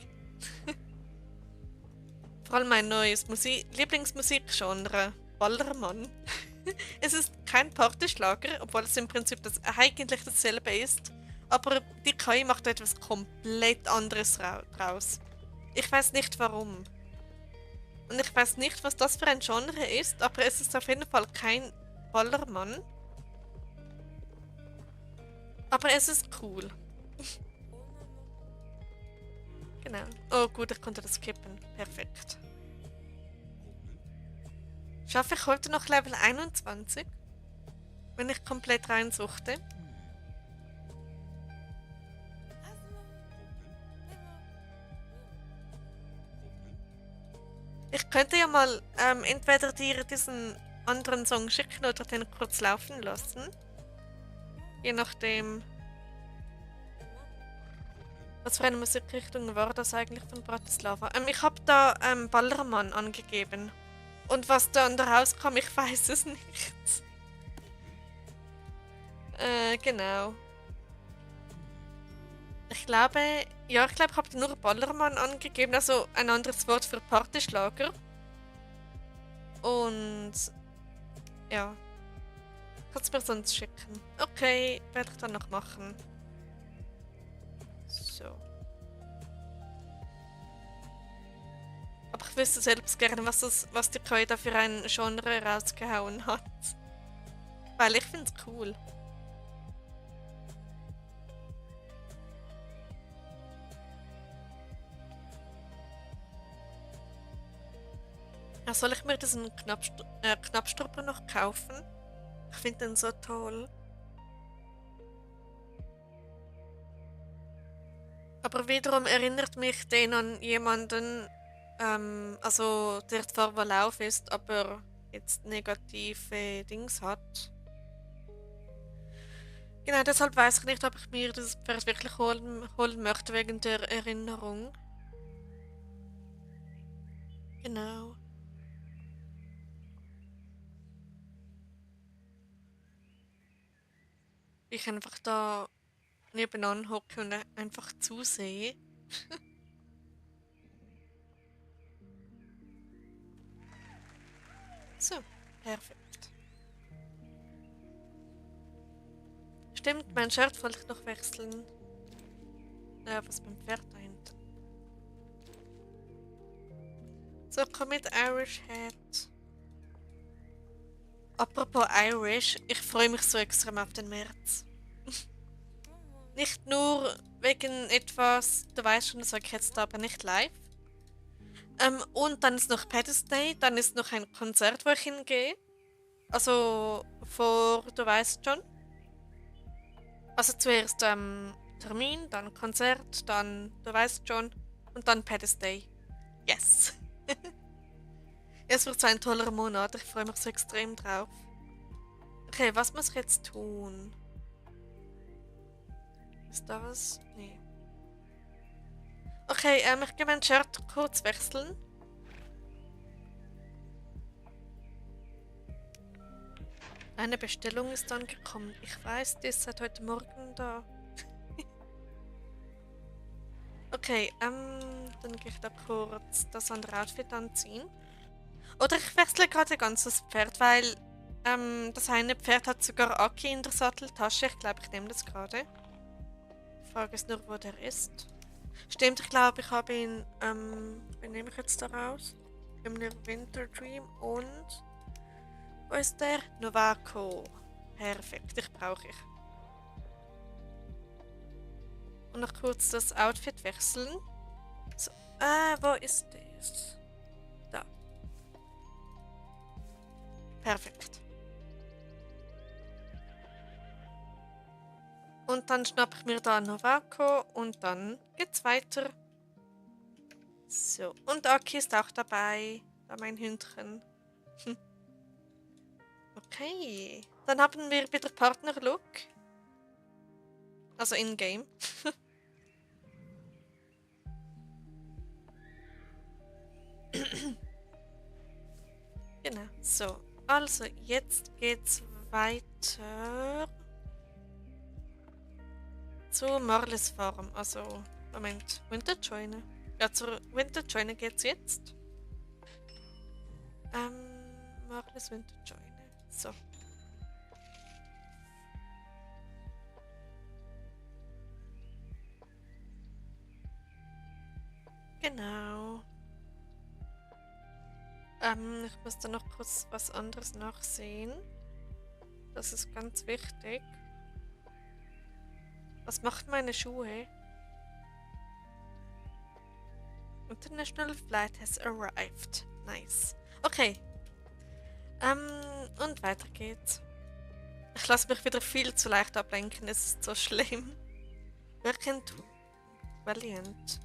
Vor allem mein neues Lieblingsmusikgenre, Ballermann. Es ist kein Partyschlager, obwohl es im Prinzip eigentlich dasselbe ist. Aber die KI macht etwas komplett anderes draus. Ich weiß nicht warum. Und ich weiß nicht, was das für ein Genre ist, aber es ist auf jeden Fall kein Ballermann. Aber es ist cool. Genau. Oh gut, ich konnte das skippen. Perfekt. Schaffe ich heute noch Level 21? Wenn ich komplett reinsuchte? Ich könnte ja mal entweder dir diesen anderen Song schicken oder den kurz laufen lassen. Je nachdem. Was für eine Musikrichtung war das eigentlich von Bratislava? Ich habe da Ballermann angegeben. Und was dann da rauskam, ich weiß es nicht. Genau. Ich glaube, ja, ich habe nur Ballermann angegeben, also ein anderes Wort für Partyschlager. Und ja, kannst du mir sonst schicken. Okay, werde ich dann noch machen. So. Aber ich wüsste selbst gerne, was die KI da für ein Genre rausgehauen hat. Weil ich finde es cool. Ja, soll ich mir diesen Knappstrupper noch kaufen? Ich finde den so toll. Aber wiederum erinnert mich den an jemanden, also der zwar Verlauf ist, aber jetzt negative Dings hat. Genau, deshalb weiß ich nicht, ob ich mir das Pferd wirklich holen möchte wegen der Erinnerung. Genau. Ich einfach da nebenan hocke und einfach zusehe. So, perfekt. Stimmt, mein Shirt wollte ich noch wechseln. Was beim Pferd da hinten. So, komm mit Irish Hat. Apropos Irish, ich freue mich so extrem auf den März. Nicht nur wegen etwas, du weißt schon, das sage ich jetzt aber nicht live. Und dann ist noch Paddy's Day, dann ist noch ein Konzert, wo ich hingehe. Also du weißt schon. Also zuerst Termin, dann Konzert, dann du weißt schon und dann Paddy's Day. Yes! Es wird so ein toller Monat, ich freue mich so extrem drauf. Okay, was muss ich jetzt tun? Ist da was? Nee. Okay, ich gehe mein Shirt kurz wechseln. Eine Bestellung ist angekommen. Ich weiß, die ist seit heute Morgen da. Okay, dann gehe ich da kurz das andere Outfit anziehen. Oder ich wechsle gerade ganz das Pferd, weil das eine Pferd hat sogar Aki in der Satteltasche. Ich glaube, ich nehme das gerade. Die Frage ist nur, wo der ist. Stimmt, ich glaube, ich habe ihn. Wen nehme ich jetzt da raus? Im Winter Dream und. Wo ist der? Novako. Perfekt, ich brauche ich. Und noch kurz das Outfit wechseln. So, wo ist das? Da. Perfekt. Und dann schnappe ich mir da Novako und dann geht's weiter. So, und Aki ist auch dabei. Da mein Hündchen. Okay. Dann haben wir wieder Partnerlook. Also in-game. Genau. So, also jetzt geht's weiter zu Marles Farm. Also, Moment, Winterjoine. Ja, zur Winterjoine geht's jetzt. Marles Winterjoine. So. Genau. Ich muss da noch kurz was anderes nachsehen. Das ist ganz wichtig. Was macht meine Schuhe? International flight has arrived. Nice. Okay. Und weiter geht's. Ich lasse mich wieder viel zu leicht ablenken. Es ist so schlimm. Wer kennt Valiant?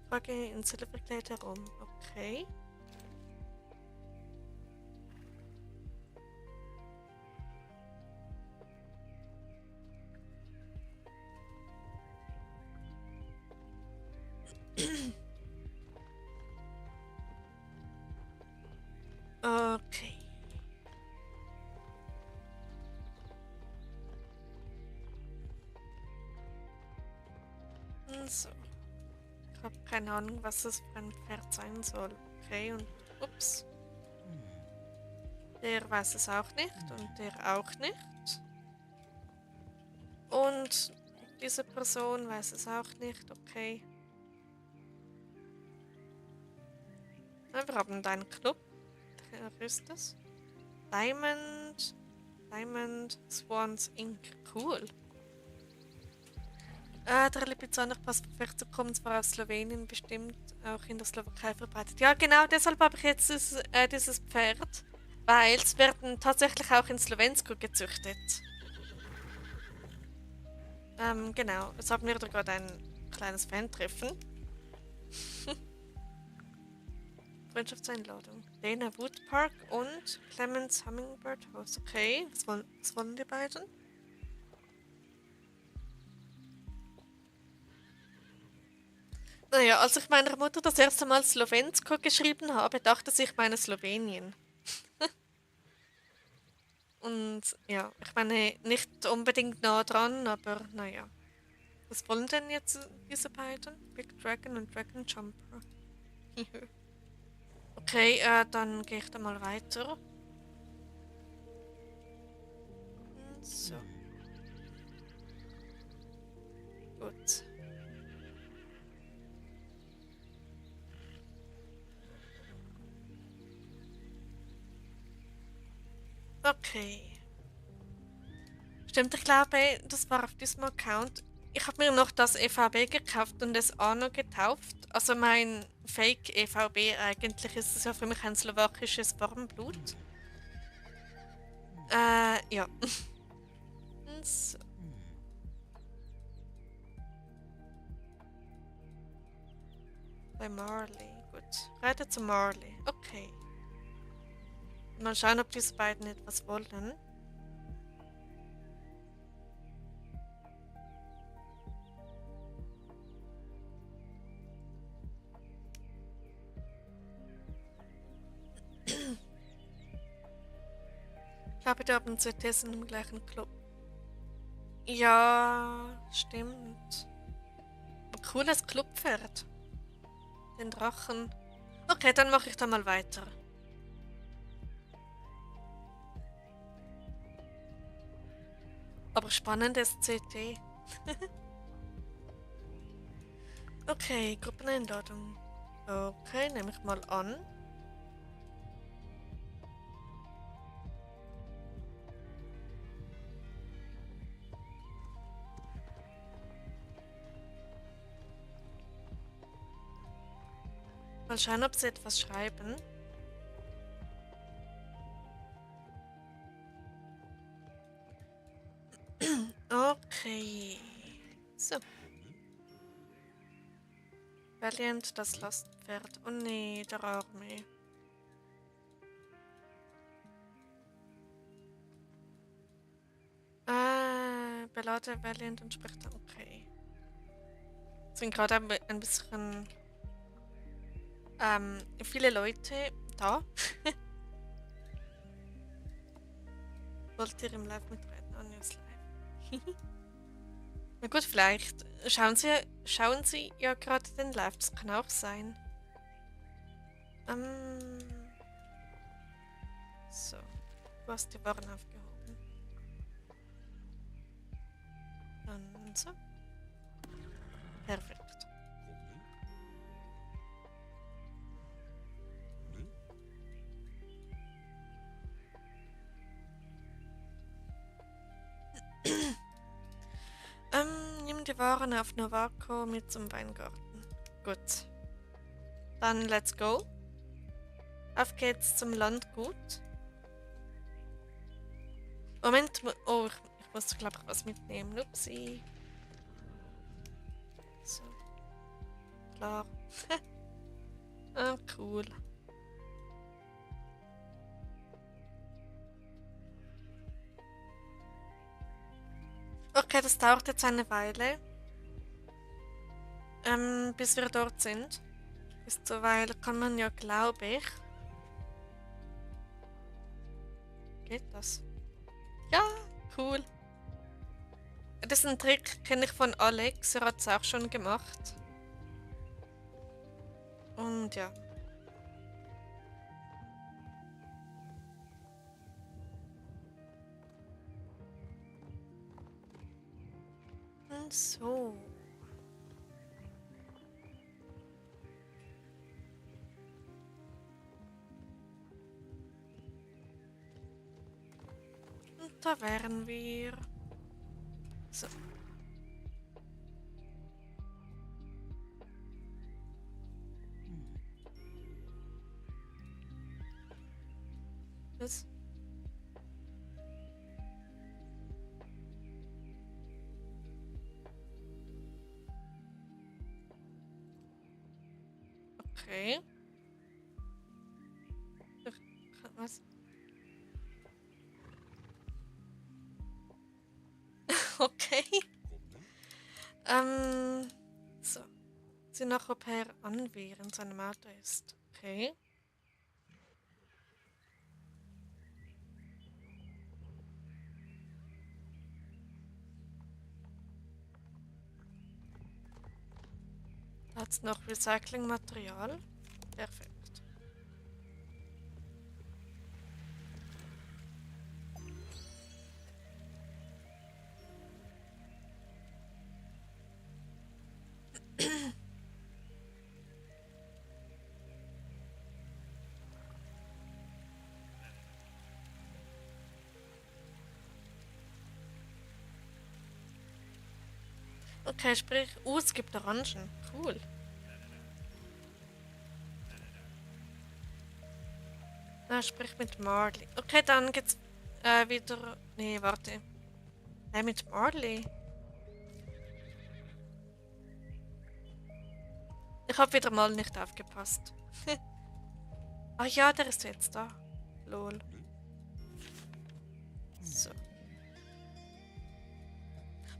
Frage in Silverglade herum. Okay. Okay. So. Ich habe keine Ahnung, was das für ein Pferd sein soll. Okay, und ups. Der weiß es auch nicht und der auch nicht. Und diese Person weiß es auch nicht. Okay. Wir haben einen Club. Wer ist das? Diamond Swans Inc. Cool. Der Lipizzaner Passverfechter kommt zwar aus Slowenien, bestimmt auch in der Slowakei verbreitet. Ja, genau, deshalb habe ich jetzt dieses Pferd, weil es werden tatsächlich auch in Slowensko gezüchtet. Genau, jetzt haben wir da gerade ein kleines Fan-Treffen. Freundschaftseinladung. Lena Woodpark und Clemens Hummingbird House. Okay, was wollen die beiden? Naja, als ich meiner Mutter das erste Mal Slowensko geschrieben habe, dachte ich meine Slowenien. Und ja, ich meine, nicht unbedingt nah dran, aber naja. Was wollen denn jetzt diese beiden? Big Dragon und Dragon Jumper. Okay, dann gehe ich da mal weiter. So. Gut. Okay. Stimmt, ich glaube, das war auf diesem Account. Ich habe mir noch das EVB gekauft und es Arno getauft. Also mein Fake EVB, eigentlich ist es ja für mich ein slowakisches Warmblut. Ja. So. Bei Marley. Gut. Reite zu Marley. Okay. Mal schauen, ob diese beiden etwas wollen. Ich glaube, die haben CTs in dem gleichen Club. Ja, stimmt. Ein cooles Clubpferd. Den Drachen. Okay, dann mache ich da mal weiter. Aber spannendes CT. Okay, Gruppeneinladung. Okay, nehme ich mal an. Mal schauen, ob sie etwas schreiben. Okay. So. Valiant, das Lastpferd. Oh nee, der Arme. Belade Valiant und spricht dann okay. Sind gerade ein bisschen viele Leute da. Wollt ihr im Live mitreden? Anjas Live. Na gut, vielleicht schauen Sie ja gerade den Live, das kann auch sein. So, du hast die Waren aufgehoben. Dann so. Perfekt. Nimm die Waren auf Novako mit zum Weingarten. Gut. Dann let's go. Auf geht's zum Landgut. Moment, oh, ich muss glaube ich was mitnehmen. Upsi. So. Klar. Ah, cool. Okay, das dauert jetzt eine Weile. Bis wir dort sind. Bis zur Weile kann man ja, glaube ich. Geht das? Ja, cool. Das ist ein Trick, kenne ich von Alex. Er hat es auch schon gemacht. Und ja. Und so. Und da wären wir. So. Was? Okay. Was? Okay. So. Sie noch ob er anwehren seinem Auto ist. Okay. Da hat's noch Recyclingmaterial. Perfekt. Okay, sprich. Es gibt Orangen. Cool. Na, sprich mit Marley. Okay, dann geht's wieder. Nee, warte. Mit Marley. Ich habe wieder mal nicht aufgepasst. Ah ja, der ist jetzt da. Lol. So.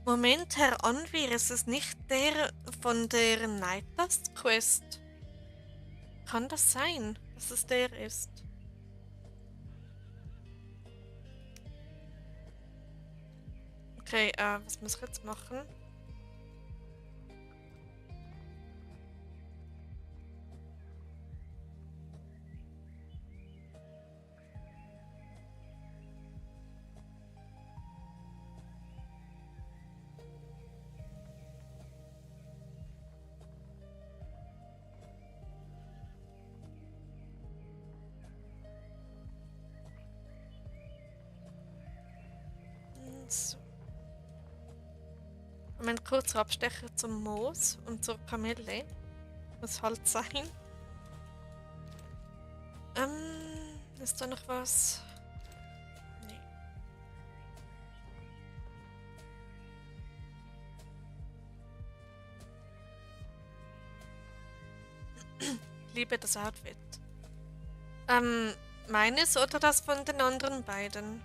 Moment, Herr Anwir, ist es nicht der von der Night Dust Quest? Kann das sein, dass es der ist? Okay, was muss ich jetzt machen? So. Moment, kurzer Abstecher zum Moos und zur Kamille. Muss halt sein. Ist da noch was? Nee. Liebe das Outfit. Meines oder das von den anderen beiden?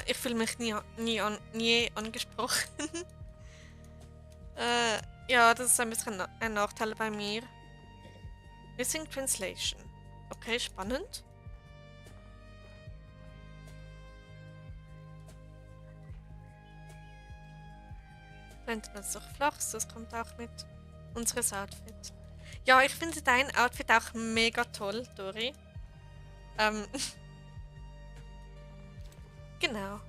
Ich fühle mich nie angesprochen. Ja, das ist ein bisschen ein Nachteil bei mir. Missing Translation. Okay, spannend. Blenden wir es doch flach, das kommt auch mit unseres Outfit. Ja, ich finde dein Outfit auch mega toll, Dori. Genau.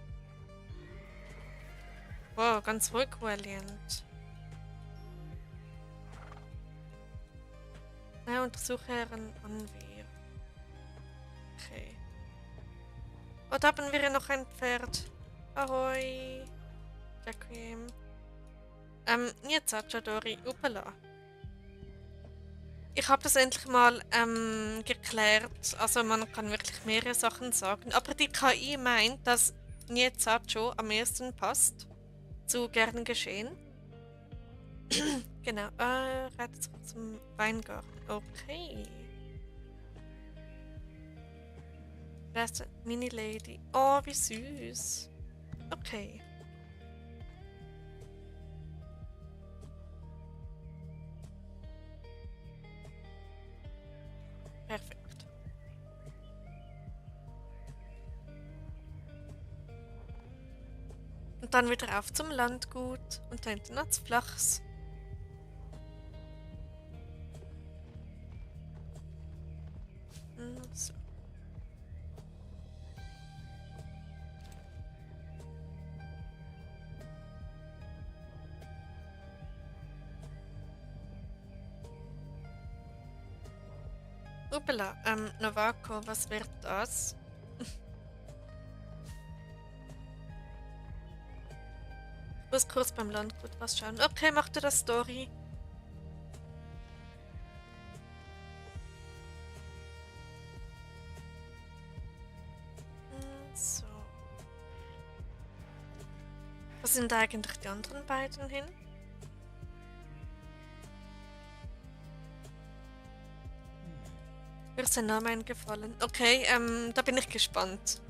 Wow, ganz ruhig, Valiant. Ja, untersuche Herren Anwehr. Okay. Oh, da haben wir ja noch ein Pferd. Ahoi. Requiem. Jetzt Dori. Upala. Ich habe das endlich mal geklärt. Also man kann wirklich mehrere Sachen sagen. Aber die KI meint, dass Niezacho am ehesten passt. Zu gern geschehen. Genau. Reitet zurück zum Weingarten. Okay. Wer ist Mini Lady? Oh, wie süß. Okay. Perfekt. Und dann wieder auf zum Landgut und da hinten ans Flachs. So. Upala, Novako, was wird das? Ich muss kurz beim Landgut was schauen. Okay, mach dir das Story. So. Was sind eigentlich die anderen beiden hin? Mir ist der Name eingefallen. Okay, da bin ich gespannt.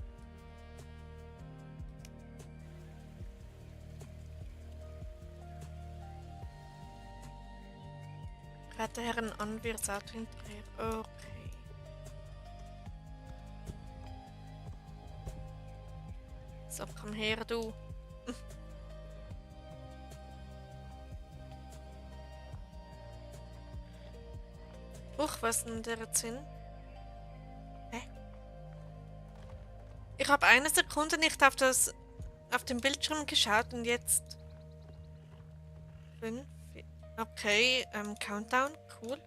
Rette Herren an, wir Auto hinterher. Okay. So, komm her, du. Huch, was ist denn der jetzt hin? Hä? Ich habe eine Sekunde nicht auf den Bildschirm geschaut und jetzt 5. Okay, Countdown, cool.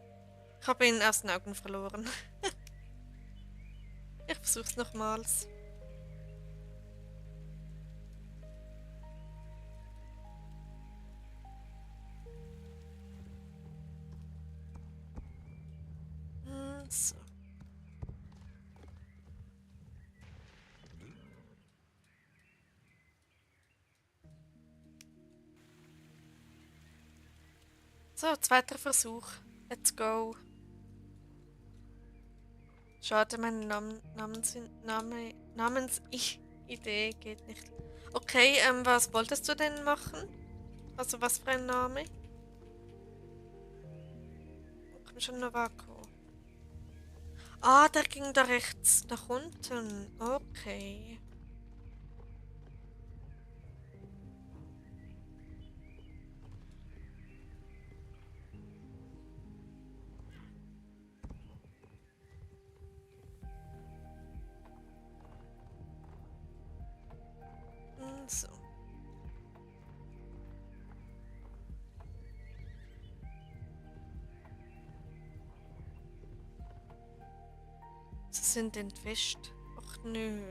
Ich habe ihn aus den Augen verloren. Ich versuch's nochmals. So. So, zweiter Versuch. Let's go. Schade, meine Namensidee geht nicht. Okay, was wolltest du denn machen? Also was für ein Name? Komm schon, Novako. Ah, der ging da rechts nach unten. Okay. So. Sie sind entwischt. nö.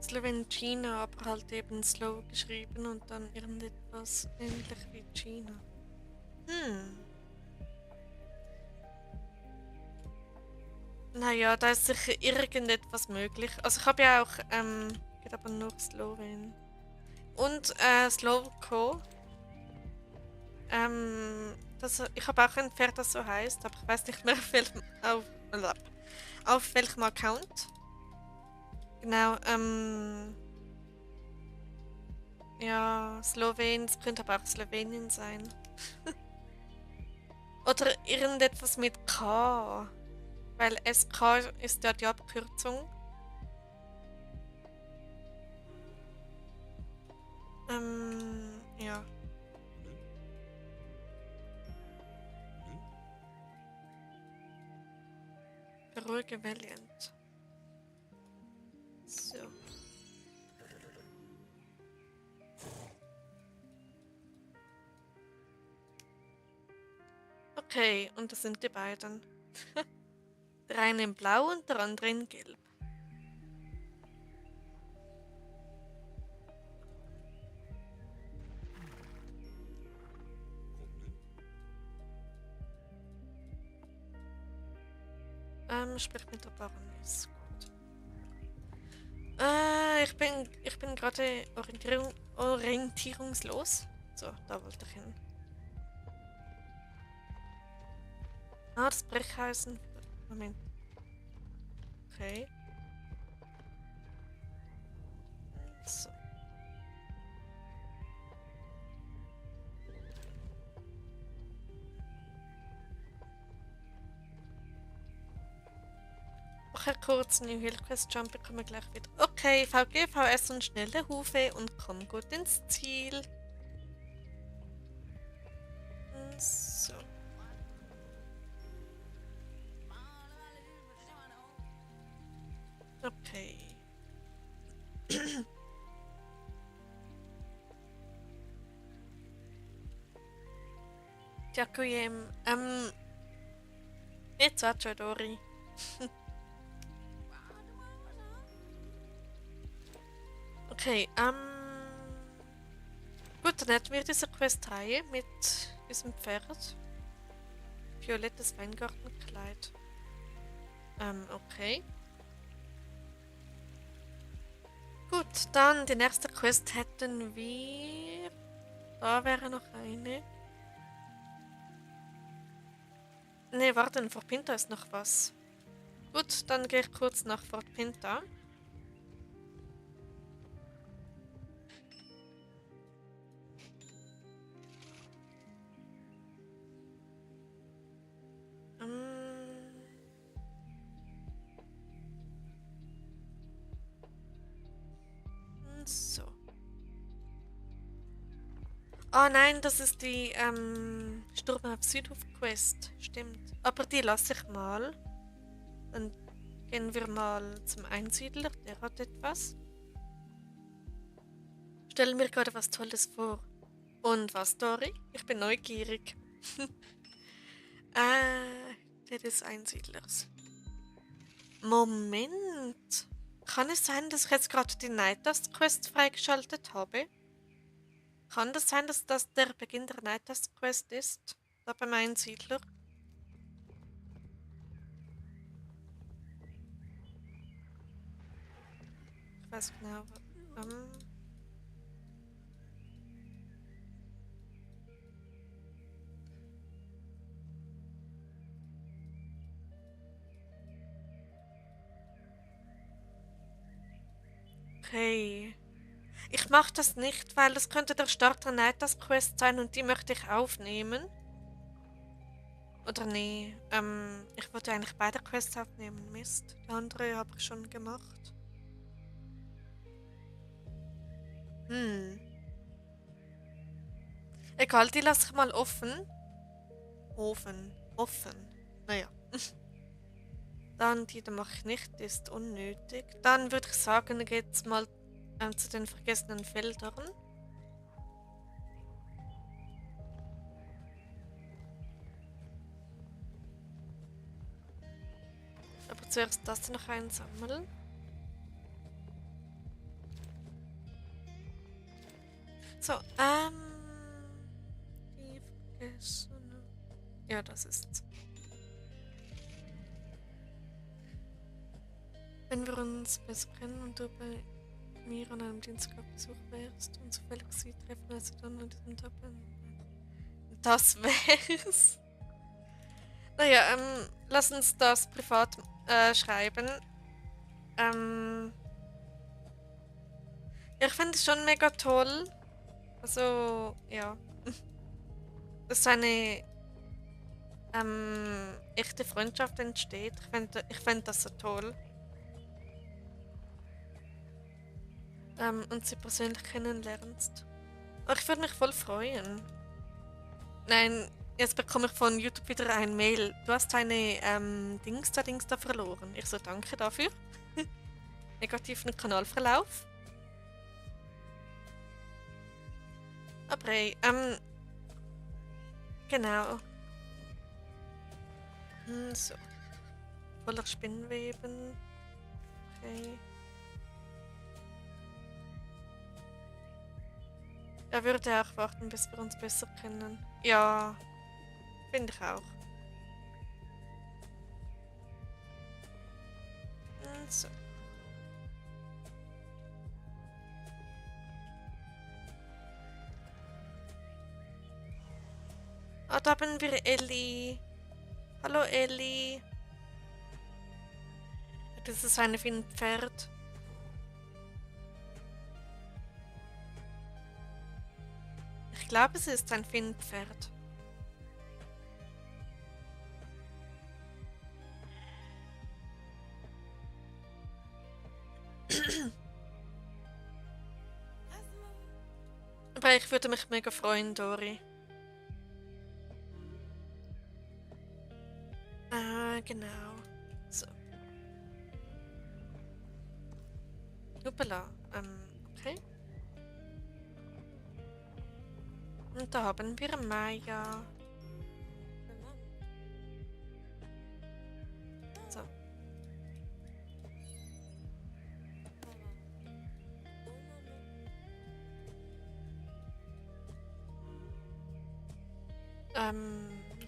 Slowenchina, aber halt eben slow geschrieben und dann irgendetwas ähnlich wie China. Naja, da ist sicher irgendetwas möglich. Also ich habe ja auch, geht aber nur Slowen. Und Slowko. Ich habe auch ein Pferd, das so heißt, aber ich weiß nicht mehr auf welchem Account. Genau, ja, Slowen, es könnte aber auch Slowenien sein. Oder irgendetwas mit K. Weil SK ist ja die Abkürzung. Ja. Ruhige Valiant. So. Okay, und das sind die beiden. Der eine in Blau und der andere in Gelb. Sprich mit der Baroness. Gut. Ich bin gerade orientierungslos. So, da wollte ich hin. Ah, das Brechhausen. Moment. Okay. So. Mache kurz New Hill Quest Jump, bekommen wir gleich wieder. Okay, VG, VS und schnelle Hufe und komm gut ins Ziel. So. Okay. Ďakujem. Jetzt hat schon Dori. Okay, gut, dann hätten wir diese Quest-Reihe mit diesem Pferd. Violettes Weingartenkleid. Okay. Gut, dann die nächste Quest hätten wir. Da wäre noch eine. Ne, warte, vor Pinta ist noch was. Gut, dann gehe ich kurz nach Fort Pinta. So. Oh nein, das ist die Sturm auf Südhof Quest. Stimmt. Aber die lasse ich mal. Dann gehen wir mal zum Einsiedler. Der hat etwas. Stellen mir gerade was Tolles vor. Und was, Dori? Ich bin neugierig. Der des Einsiedlers. Moment. Kann es sein, dass ich jetzt gerade die Night Dust Quest freigeschaltet habe? Kann das sein, dass das der Beginn der Night Dust Quest ist? Da beim Einsiedler? Ich weiß genau. Okay. Ich mache das nicht, weil das könnte der Start der Night Dust Quest sein und die möchte ich aufnehmen. Oder nee, ich wollte eigentlich beide Quests aufnehmen. Mist. Die andere habe ich schon gemacht. Egal, die lasse ich mal offen. Offen. Naja. Dann die mache ich nicht, die ist unnötig. Dann würde ich sagen, geht's mal zu den vergessenen Feldern. zuerst das noch einsammeln. So, die vergessene. Ja, das ist's. Wenn wir uns besser kennen und du bei mir an einem Dienstagbesuch wärst und zufällig sie treffen, also dann an diesem Tag. Das wär's. Naja, lass uns das privat schreiben. Ja, ich finde es schon mega toll. Also, ja. Dass eine echte Freundschaft entsteht. Ich find das so toll. Und sie persönlich kennenlernst. Aber ich würde mich voll freuen. Nein, jetzt bekomme ich von YouTube wieder ein Mail. Du hast deine Dings da verloren. Ich so, danke dafür. Negativen Kanalverlauf. Aber hey, genau. So. Voller Spinnweben. Okay. Er würde auch warten, bis wir uns besser kennen. Ja, finde ich auch. So. Ah, da haben wir Ellie. Hallo Ellie. Das ist ein Pferd. Ich glaube, es ist ein Pferd. Aber ich würde mich mega freuen, Dori. Genau. So. Hoppala. Okay. Und da haben wir Maya. So.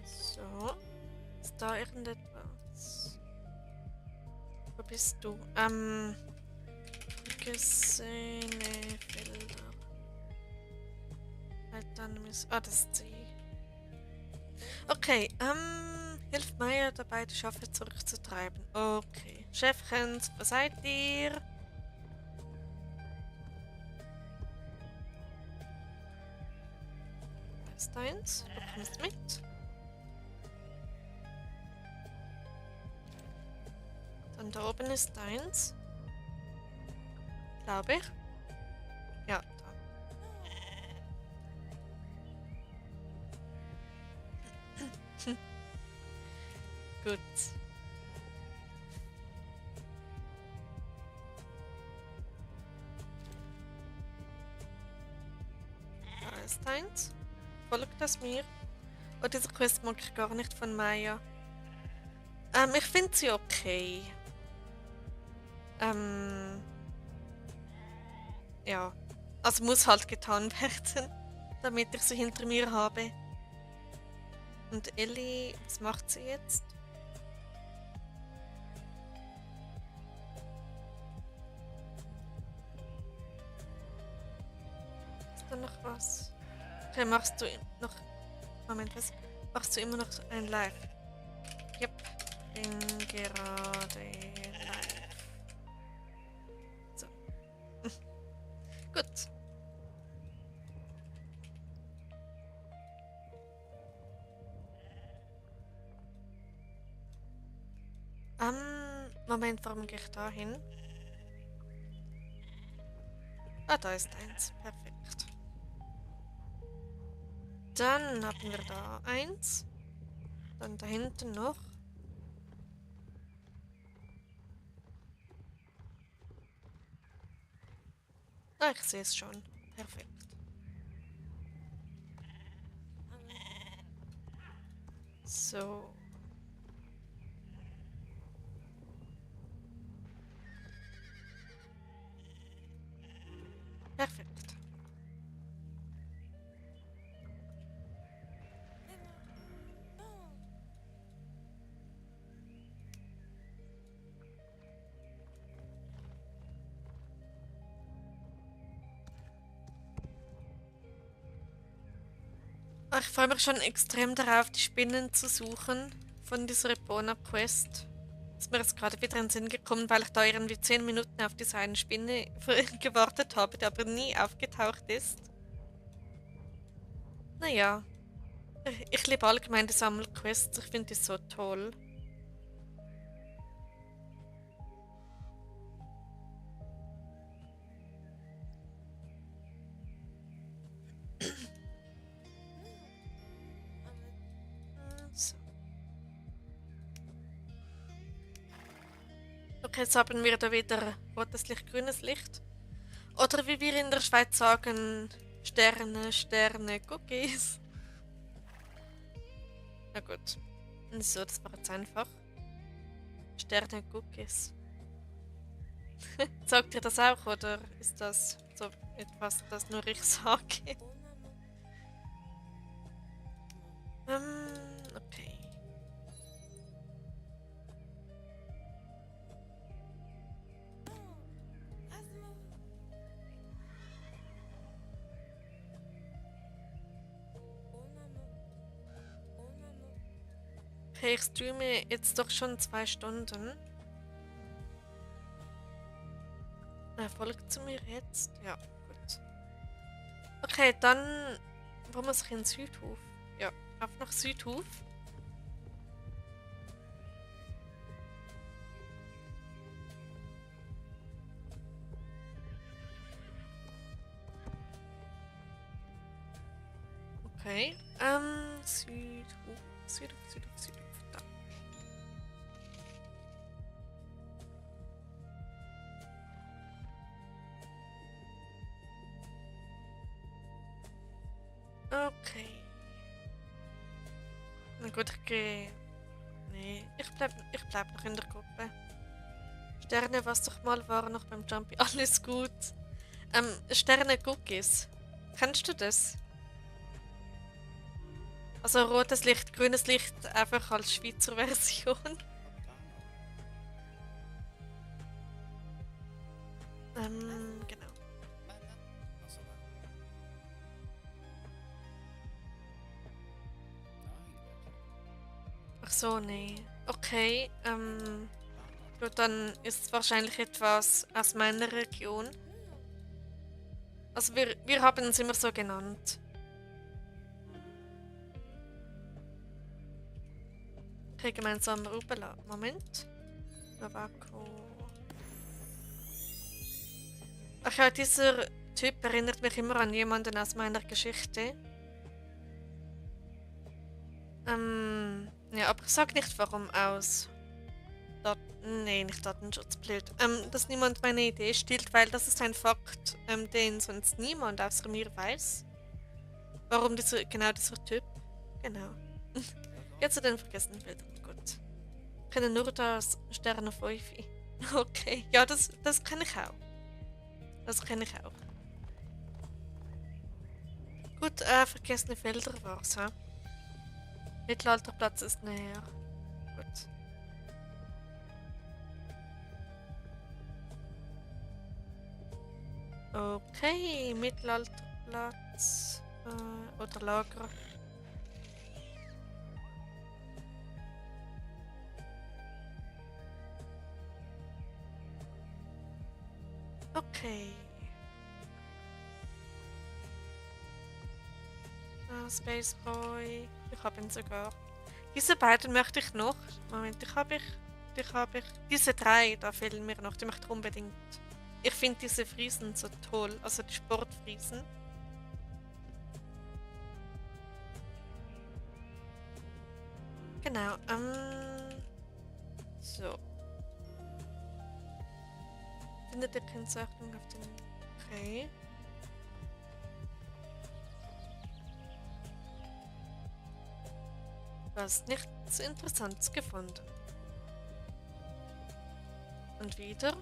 So. Ist da irgendetwas? Wo bist du? Gesehene Felder. Halt dann ah, das ist sie. Okay, hilft Maya dabei, die Schafe zurückzutreiben. Okay. Chefchens, wo seid ihr? Da ist eins. Du kommst mit. Dann da oben ist eins. Glaube ich. Ja, da. Gut. Da ist eins. Folgt das mir? Oh, diese Quest mag ich gar nicht von Maya. Ich finde sie okay. Ja. Also muss halt getan werden, damit ich sie hinter mir habe. Und Ellie, was macht sie jetzt? Ist da noch was? Okay, machst du noch... Moment, was? Machst du immer noch ein Live? Yep, bin gerade live. So. Gut. Moment, warum gehe ich da hin? Ah, da ist eins. Perfekt. Dann haben wir da eins. Dann da hinten noch. Ah, ich sehe es schon. Perfekt. So. Ich freue mich schon extrem darauf, die Spinnen zu suchen von dieser Epona-Quest. Ist mir jetzt gerade wieder in den Sinn gekommen, weil ich da irgendwie 10 Minuten auf diese eine Spinne gewartet habe, die aber nie aufgetaucht ist. Naja, ich liebe allgemein die Sammelquests, ich finde die so toll. So. Okay, jetzt haben wir da wieder rotes Licht, grünes Licht. Oder wie wir in der Schweiz sagen, Sterne, Sterne, Cookies. Na gut. So, das war jetzt einfach. Sterne, Cookies. Sagt ihr das auch oder ist das so etwas, das nur ich sage? Okay. Okay, ich streame jetzt doch schon 2 Stunden. Folgt zu mir jetzt? Ja, gut. Okay, dann. Wo muss ich in Südhof? Ja, auf nach Südhof. Okay. Südhof. Südhof. Da. Okay. Na gut, ich gehe. Nee, ich bleib noch in der Gruppe. Sterne, was doch mal war, noch beim Jumpy. Alles gut. Sterne Cookies. Kennst du das? Also rotes Licht, grünes Licht, einfach als Schweizer Version. Genau. Ach so, nee. Okay, gut, dann ist es wahrscheinlich etwas aus meiner Region. Also wir haben es immer so genannt. Okay, gemeinsamer Rubella. Moment. Novako. Ach ja, dieser Typ erinnert mich immer an jemanden aus meiner Geschichte. Ja, aber ich sag nicht warum aus. Nee, nicht Datenschutz, blöd. Dass niemand meine Idee stiehlt, weil das ist ein Fakt, den sonst niemand außer mir weiß. Warum genau dieser Typ? Genau. Jetzt zu den vergessenen Bildern. Gut. Ich kenne nur das Sterne 5. Okay, ja, das kenne ich auch. Das kenne ich auch. Gut, vergessene Felder war's, ha? Mittelalterplatz ist näher. Gut. Okay, Mittelalterplatz oder Lager. Okay. Space Boy. Ich habe ihn sogar. Diese beiden möchte ich noch. Moment, Diese 3, da fehlen mir noch. Die möchte ich unbedingt. Ich finde diese Friesen so toll. Also die Sportfriesen. Genau. So. Findet ihr Kennzeichnung auf den. Okay. Du hast nichts Interessantes gefunden. Und wieder.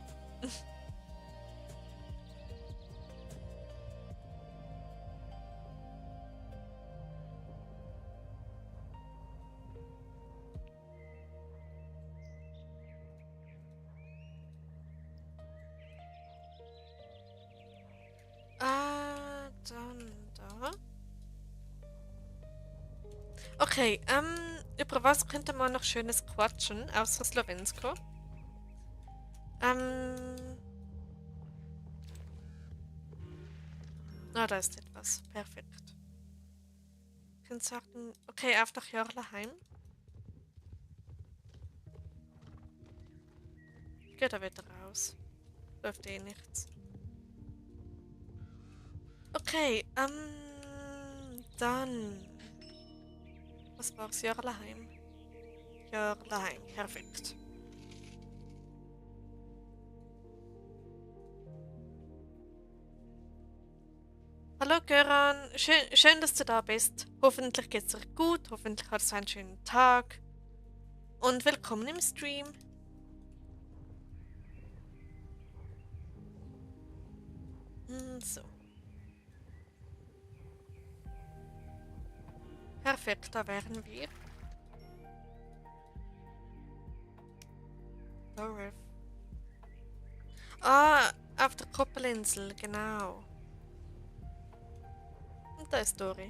Dann da. Okay, über was könnte man noch Schönes quatschen, außer Slowensko? Ähm, da ist etwas. Perfekt. Ich kann sagen, okay, auf nach Jörlaheim. Ich gehe da wieder raus. Läuft eh nichts. Okay, dann. Was war's? Jörlaheim. Jörlaheim, perfekt. Hallo Göran, schön, dass du da bist. Hoffentlich geht's dir gut, hoffentlich hast du einen schönen Tag und willkommen im Stream. So, perfekt, da wären wir. Dorif. Ah, auf der Koppelinsel, genau. Und da ist Dori.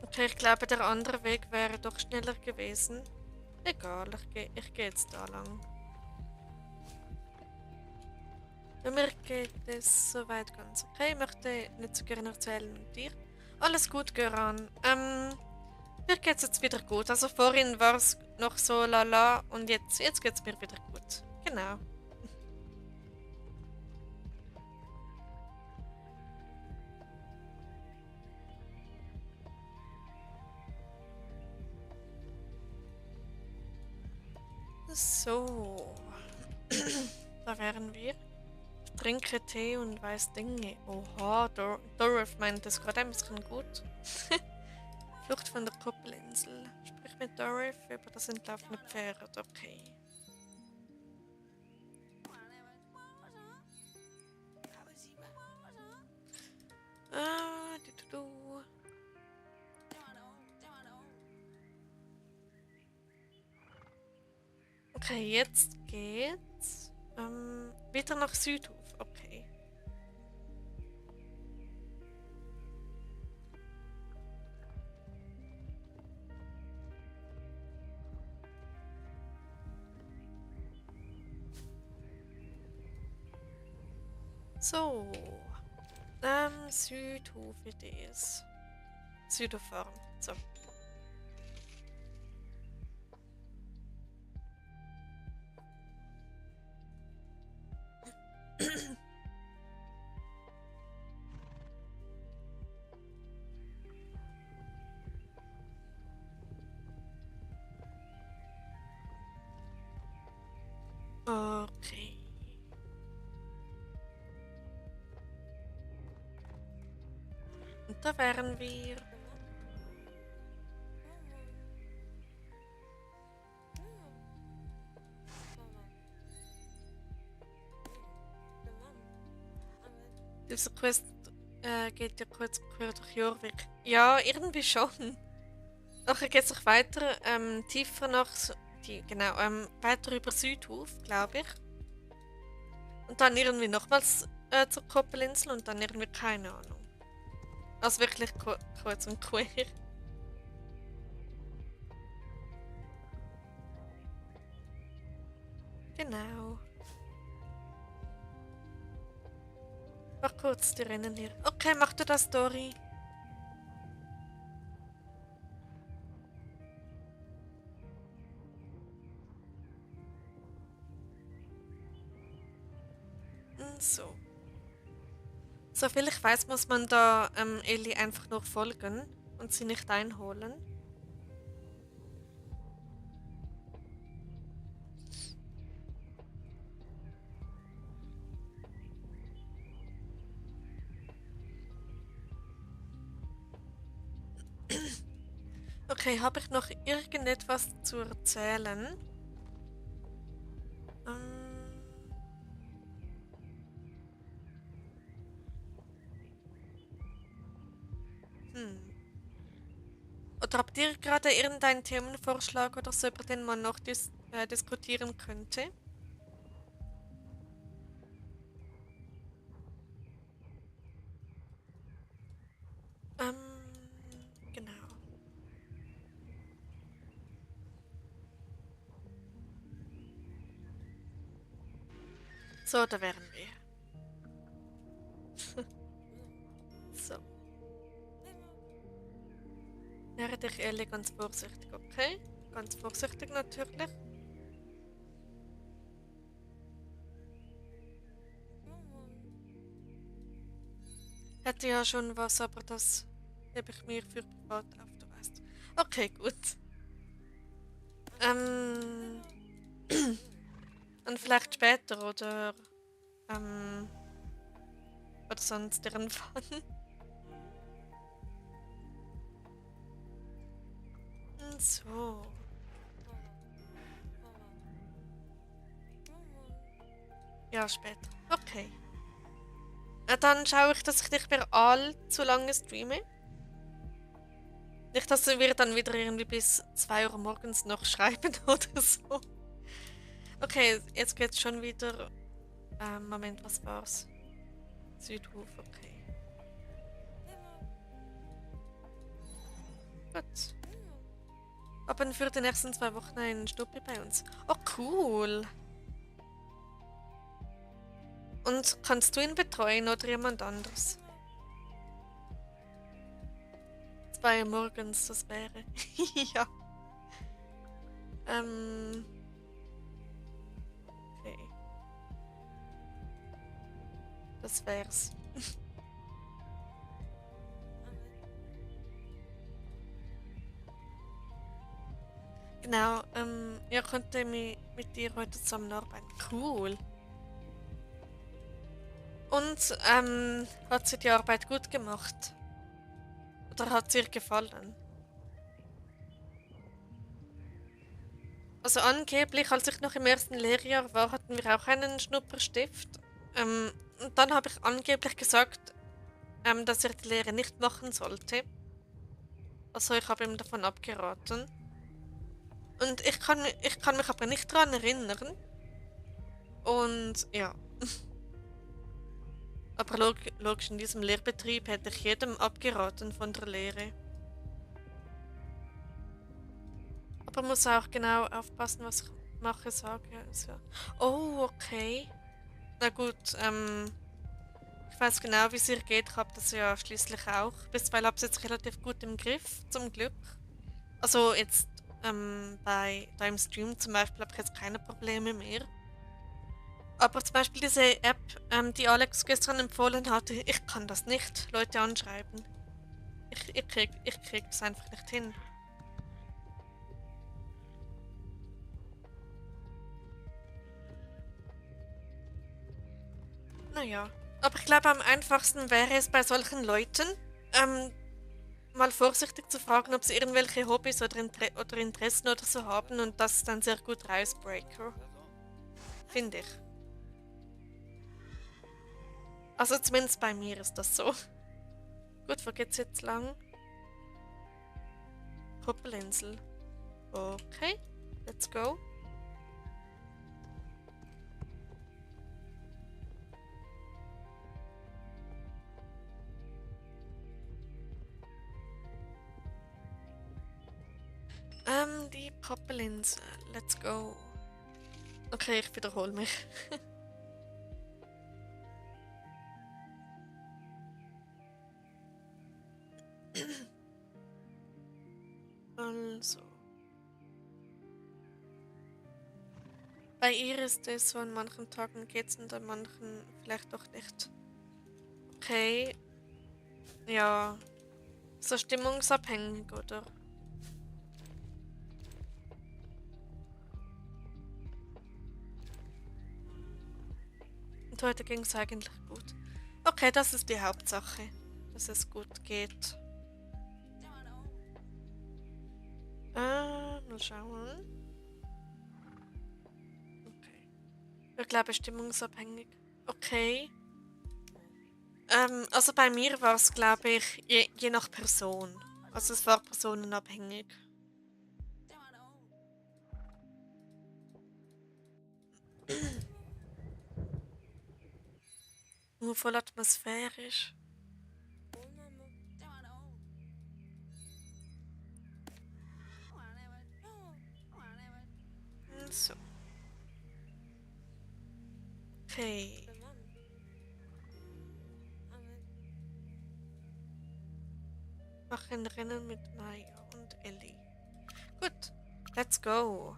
Okay, ich glaube, der andere Weg wäre doch schneller gewesen. Egal, ich geh jetzt da lang. Bei mir geht es soweit ganz okay. Ich möchte nicht so gerne erzählen und dir. Alles gut, Göran. Mir geht's jetzt wieder gut. Also vorhin war es noch so lala und jetzt geht's mir wieder gut. Genau. So. Da wären wir. Ich trinke Tee und weiß Dinge. Oha, Dorif meint das gerade ein bisschen gut. Flucht von der Kuppelinsel. Sprich mit Dorif über das entlaufene Pferd. Okay. Ah, du. Okay, jetzt geht's. Wieder nach Südhof. Okay. So. Südhof Idees. Südhof Farm. So. Okay. Und da wären wir. Dieser Quest geht ja kurz quer durch Jorvik. Ja, irgendwie schon. Nachher geht es noch weiter, tiefer nach, genau, weiter über Südhof, glaube ich. Und dann irgendwie nochmals zur Koppelinsel und dann irgendwie keine Ahnung. Also wirklich kreuz und quer. Genau. Mach kurz die Rennen hier. Okay, mach du das, Dori. So. Soviel ich weiß, muss man da Ellie einfach nur folgen und sie nicht einholen. Okay, habe ich noch irgendetwas zu erzählen? Ähm, hm. Oder habt ihr gerade irgendeinen Themenvorschlag oder so, über den man noch diskutieren könnte? Ähm, genau. So, da wären wir. So. Nähere dich Ellie ganz vorsichtig, okay? Ganz vorsichtig natürlich. Hätte ja schon was, aber das hebe ich mir für privat auf, du weißt. Okay, gut. Ähm, und vielleicht später ähm, oder sonst irgendwann. So. Ja, später. Okay. Dann schaue ich, dass ich nicht mehr allzu lange streame. Nicht, dass wir dann wieder irgendwie bis 2 Uhr morgens noch schreiben oder so. Okay, jetzt geht's schon wieder. Moment, was war's? Südhof, okay. Gut. Aber für die nächsten 2 Wochen ein Schnuppi bei uns. Oh, cool. Und kannst du ihn betreuen oder jemand anderes? 2 Uhr morgens, das wäre. Ja. Okay. Das wär's. Genau, ich könnte mit dir heute zusammenarbeiten. Cool. Und hat sie die Arbeit gut gemacht? Oder hat sie ihr gefallen? Also angeblich, als ich noch im ersten Lehrjahr war, hatten wir auch einen Schnupperstift. Und dann habe ich angeblich gesagt, dass er die Lehre nicht machen sollte. Also ich habe ihm davon abgeraten. Und ich kann mich aber nicht daran erinnern. Und ja. Aber logisch, in diesem Lehrbetrieb hätte ich jedem abgeraten von der Lehre. Aber muss auch genau aufpassen, was ich mache, sage. Also. Oh, okay. Na gut, ich weiß genau, wie es ihr geht. Ich habe das ja schließlich auch. Bisweilen habe ich es jetzt relativ gut im Griff, zum Glück. Also jetzt bei deinem Stream zum Beispiel habe ich jetzt keine Probleme mehr. Aber zum Beispiel diese App, die Alex gestern empfohlen hatte, ich kann das nicht, Leute anschreiben. Ich krieg das einfach nicht hin. Naja. Aber ich glaube, am einfachsten wäre es bei solchen Leuten, ähm, mal vorsichtig zu fragen, ob sie irgendwelche Hobbys oder Interessen oder so haben und das ist dann sehr gut Icebreaker. Finde ich. Also zumindest bei mir ist das so. Gut, wo geht's jetzt lang? Kuppelinsel. Okay, let's go. Die Kuppelinsel. Let's go. Okay, ich wiederhole mich. Also. Bei ihr ist es so, an manchen Tagen geht's und an manchen vielleicht doch nicht. Okay, ja. So stimmungsabhängig, oder? Und heute ging es eigentlich gut. Okay, das ist die Hauptsache, dass es gut geht. Mal schauen. Okay. Ich glaube, stimmungsabhängig. Okay. Also bei mir war es, glaube ich, je nach Person. Also es war personenabhängig. Nur voll atmosphärisch. So. Okay. Mach ein Rennen mit Maya und Ellie. Gut, let's go.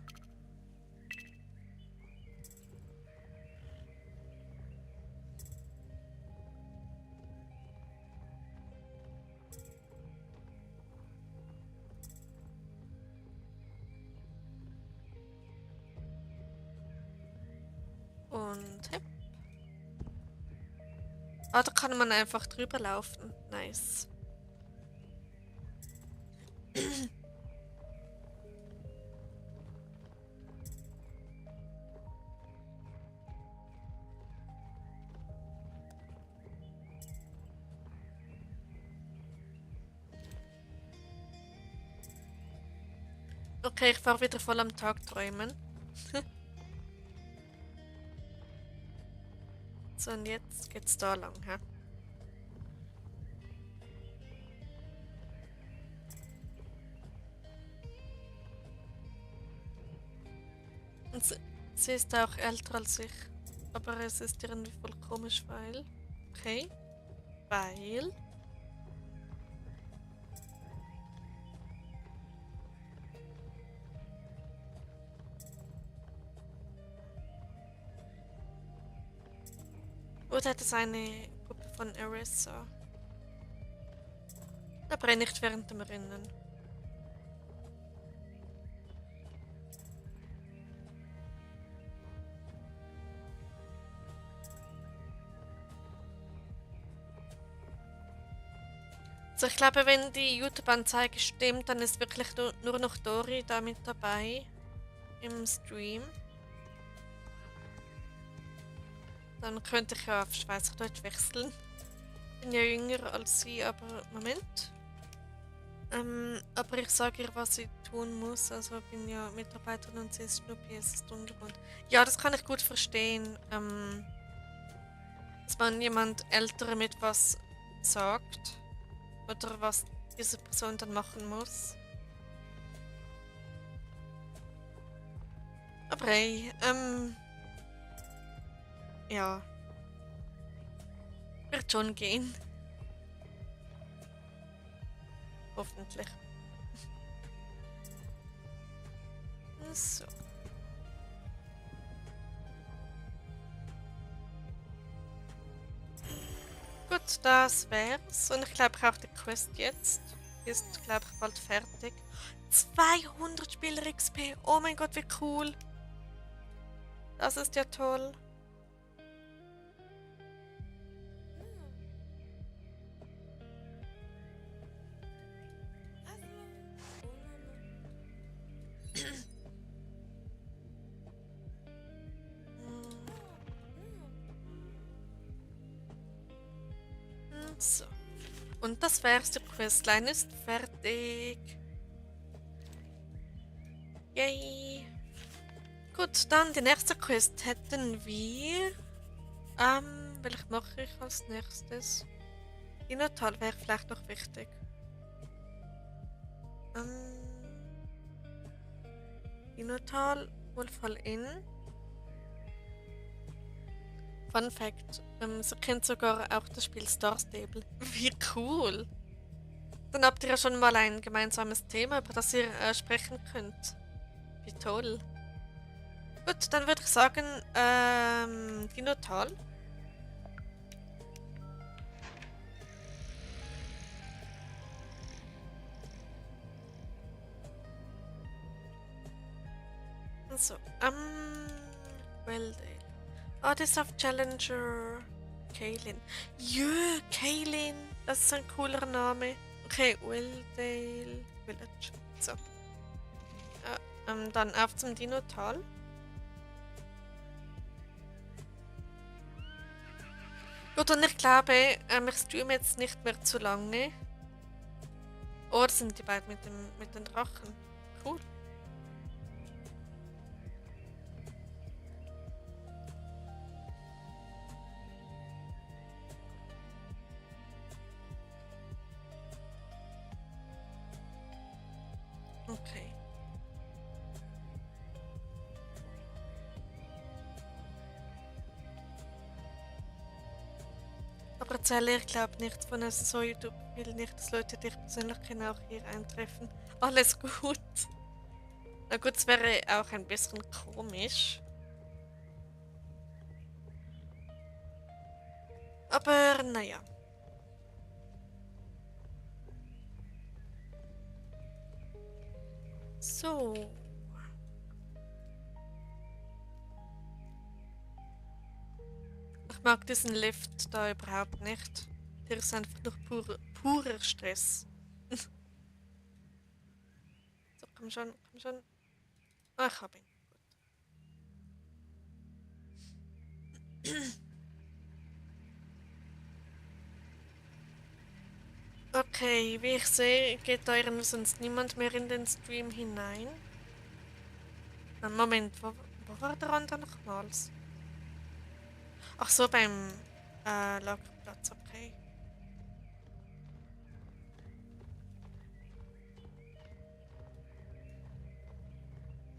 Und hep. Ah, da kann man einfach drüber laufen. Nice. Okay, ich war wieder voll am Tag träumen. So, und jetzt geht's da lang, hä? Und sie ist auch älter als ich. Aber es ist irgendwie voll komisch, weil... Okay. Weil... Oder das ist eine Puppe von Arissa. Aber nicht während dem Rennen. Also ich glaube, wenn die YouTube-Anzeige stimmt, dann ist wirklich nur noch Dori da mit dabei im Stream. Dann könnte ich ja auf Schweizerdeutsch wechseln. Ich bin ja jünger als sie, aber Moment. Aber ich sage ihr, was sie tun muss. Also ich bin ja Mitarbeiterin und sie ist Schnuppi, es ist ungewohnt. Ja, das kann ich gut verstehen. Dass man jemand Ältere mit was sagt. Oder was diese Person dann machen muss. Aber hey, ja. Wird schon gehen. Hoffentlich. So. Gut, das wär's. Und ich glaube, ich auch die Quest jetzt. Ist, glaube ich, bald fertig. 200 Spieler XP. Oh mein Gott, wie cool. Das ist ja toll. So. Und das wär's, die Questline ist fertig. Yay. Gut, dann die nächste Quest hätten wir. Welche mache ich als nächstes? Dinotal wäre vielleicht noch wichtig. Dinotal, Wolfhall Inn. Fun Fact, sie kennt sogar auch das Spiel Star Stable. Wie cool! Dann habt ihr ja schon mal ein gemeinsames Thema, über das ihr sprechen könnt. Wie toll! Gut, dann würde ich sagen, Dinotal. So, Welldale. Oh, das ist auf Challenger. Kaylin. Jö, Kaylin. Das ist ein cooler Name. Okay, Welldale Village. So. Dann auf zum Dinotal. Gut, und ich glaube, ich streame jetzt nicht mehr zu lange. Oh, das sind die beiden mit den Drachen. Cool. Okay. Aber erzähle ich glaube nichts von so YouTube. Ich will nicht, dass Leute dich persönlich kennen, auch hier eintreffen. Alles gut. Na gut, es wäre auch ein bisschen komisch. Aber naja. So. Ich mag diesen Lift da überhaupt nicht. Der ist einfach nur purer Stress. So, komm schon, komm schon. Ah, ich hab ihn. Gut. Okay, wie ich sehe, geht da sonst niemand mehr in den Stream hinein. Moment, wo war der andere nochmals? Ach so, beim Lagerplatz, okay.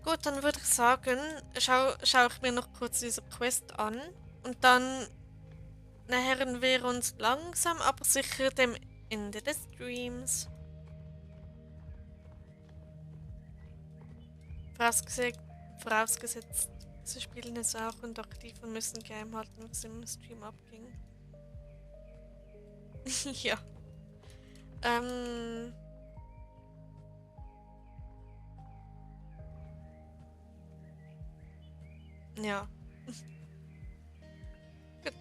Gut, dann würde ich sagen, schau ich mir noch kurz diese Quest an und dann nähern wir uns langsam, aber sicher dem Ende des Streams. Vorausgesetzt, sie spielen es auch und aktiv und müssen geheim halten, was im Stream abging. Ja. Ja. Gut.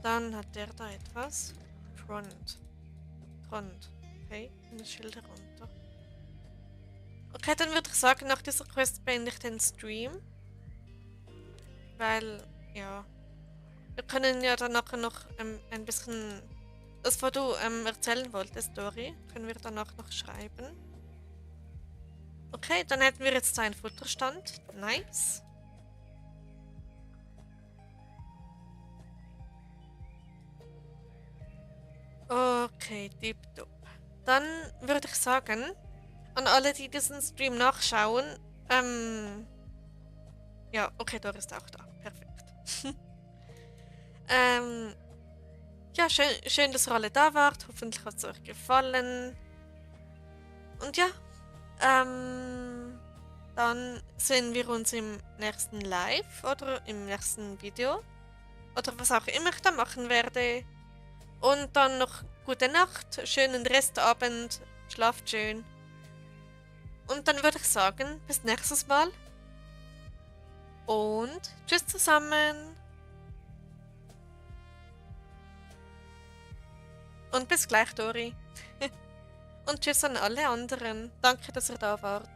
Dann hat der da etwas. Front. Okay, eine Schilder runter. Okay, dann würde ich sagen, nach dieser Quest beende ich den Stream. Weil, ja. Wir können ja dann nachher noch ein bisschen das, was du erzählen wolltest, Dori, können wir danach noch schreiben. Okay, dann hätten wir jetzt einen Futterstand. Nice. Okay, tipptopp. Dann würde ich sagen, an alle, die diesen Stream nachschauen, ja, okay, Dori ist auch da. Perfekt. Ja, schön, dass ihr alle da wart. Hoffentlich hat es euch gefallen. Und ja, dann sehen wir uns im nächsten Live oder im nächsten Video. Oder was auch immer ich da machen werde. Und dann noch gute Nacht, schönen Restabend, schlaft schön. Und dann würde ich sagen, bis nächstes Mal. Und tschüss zusammen. Und bis gleich, Dori. Und tschüss an alle anderen. Danke, dass ihr da wart.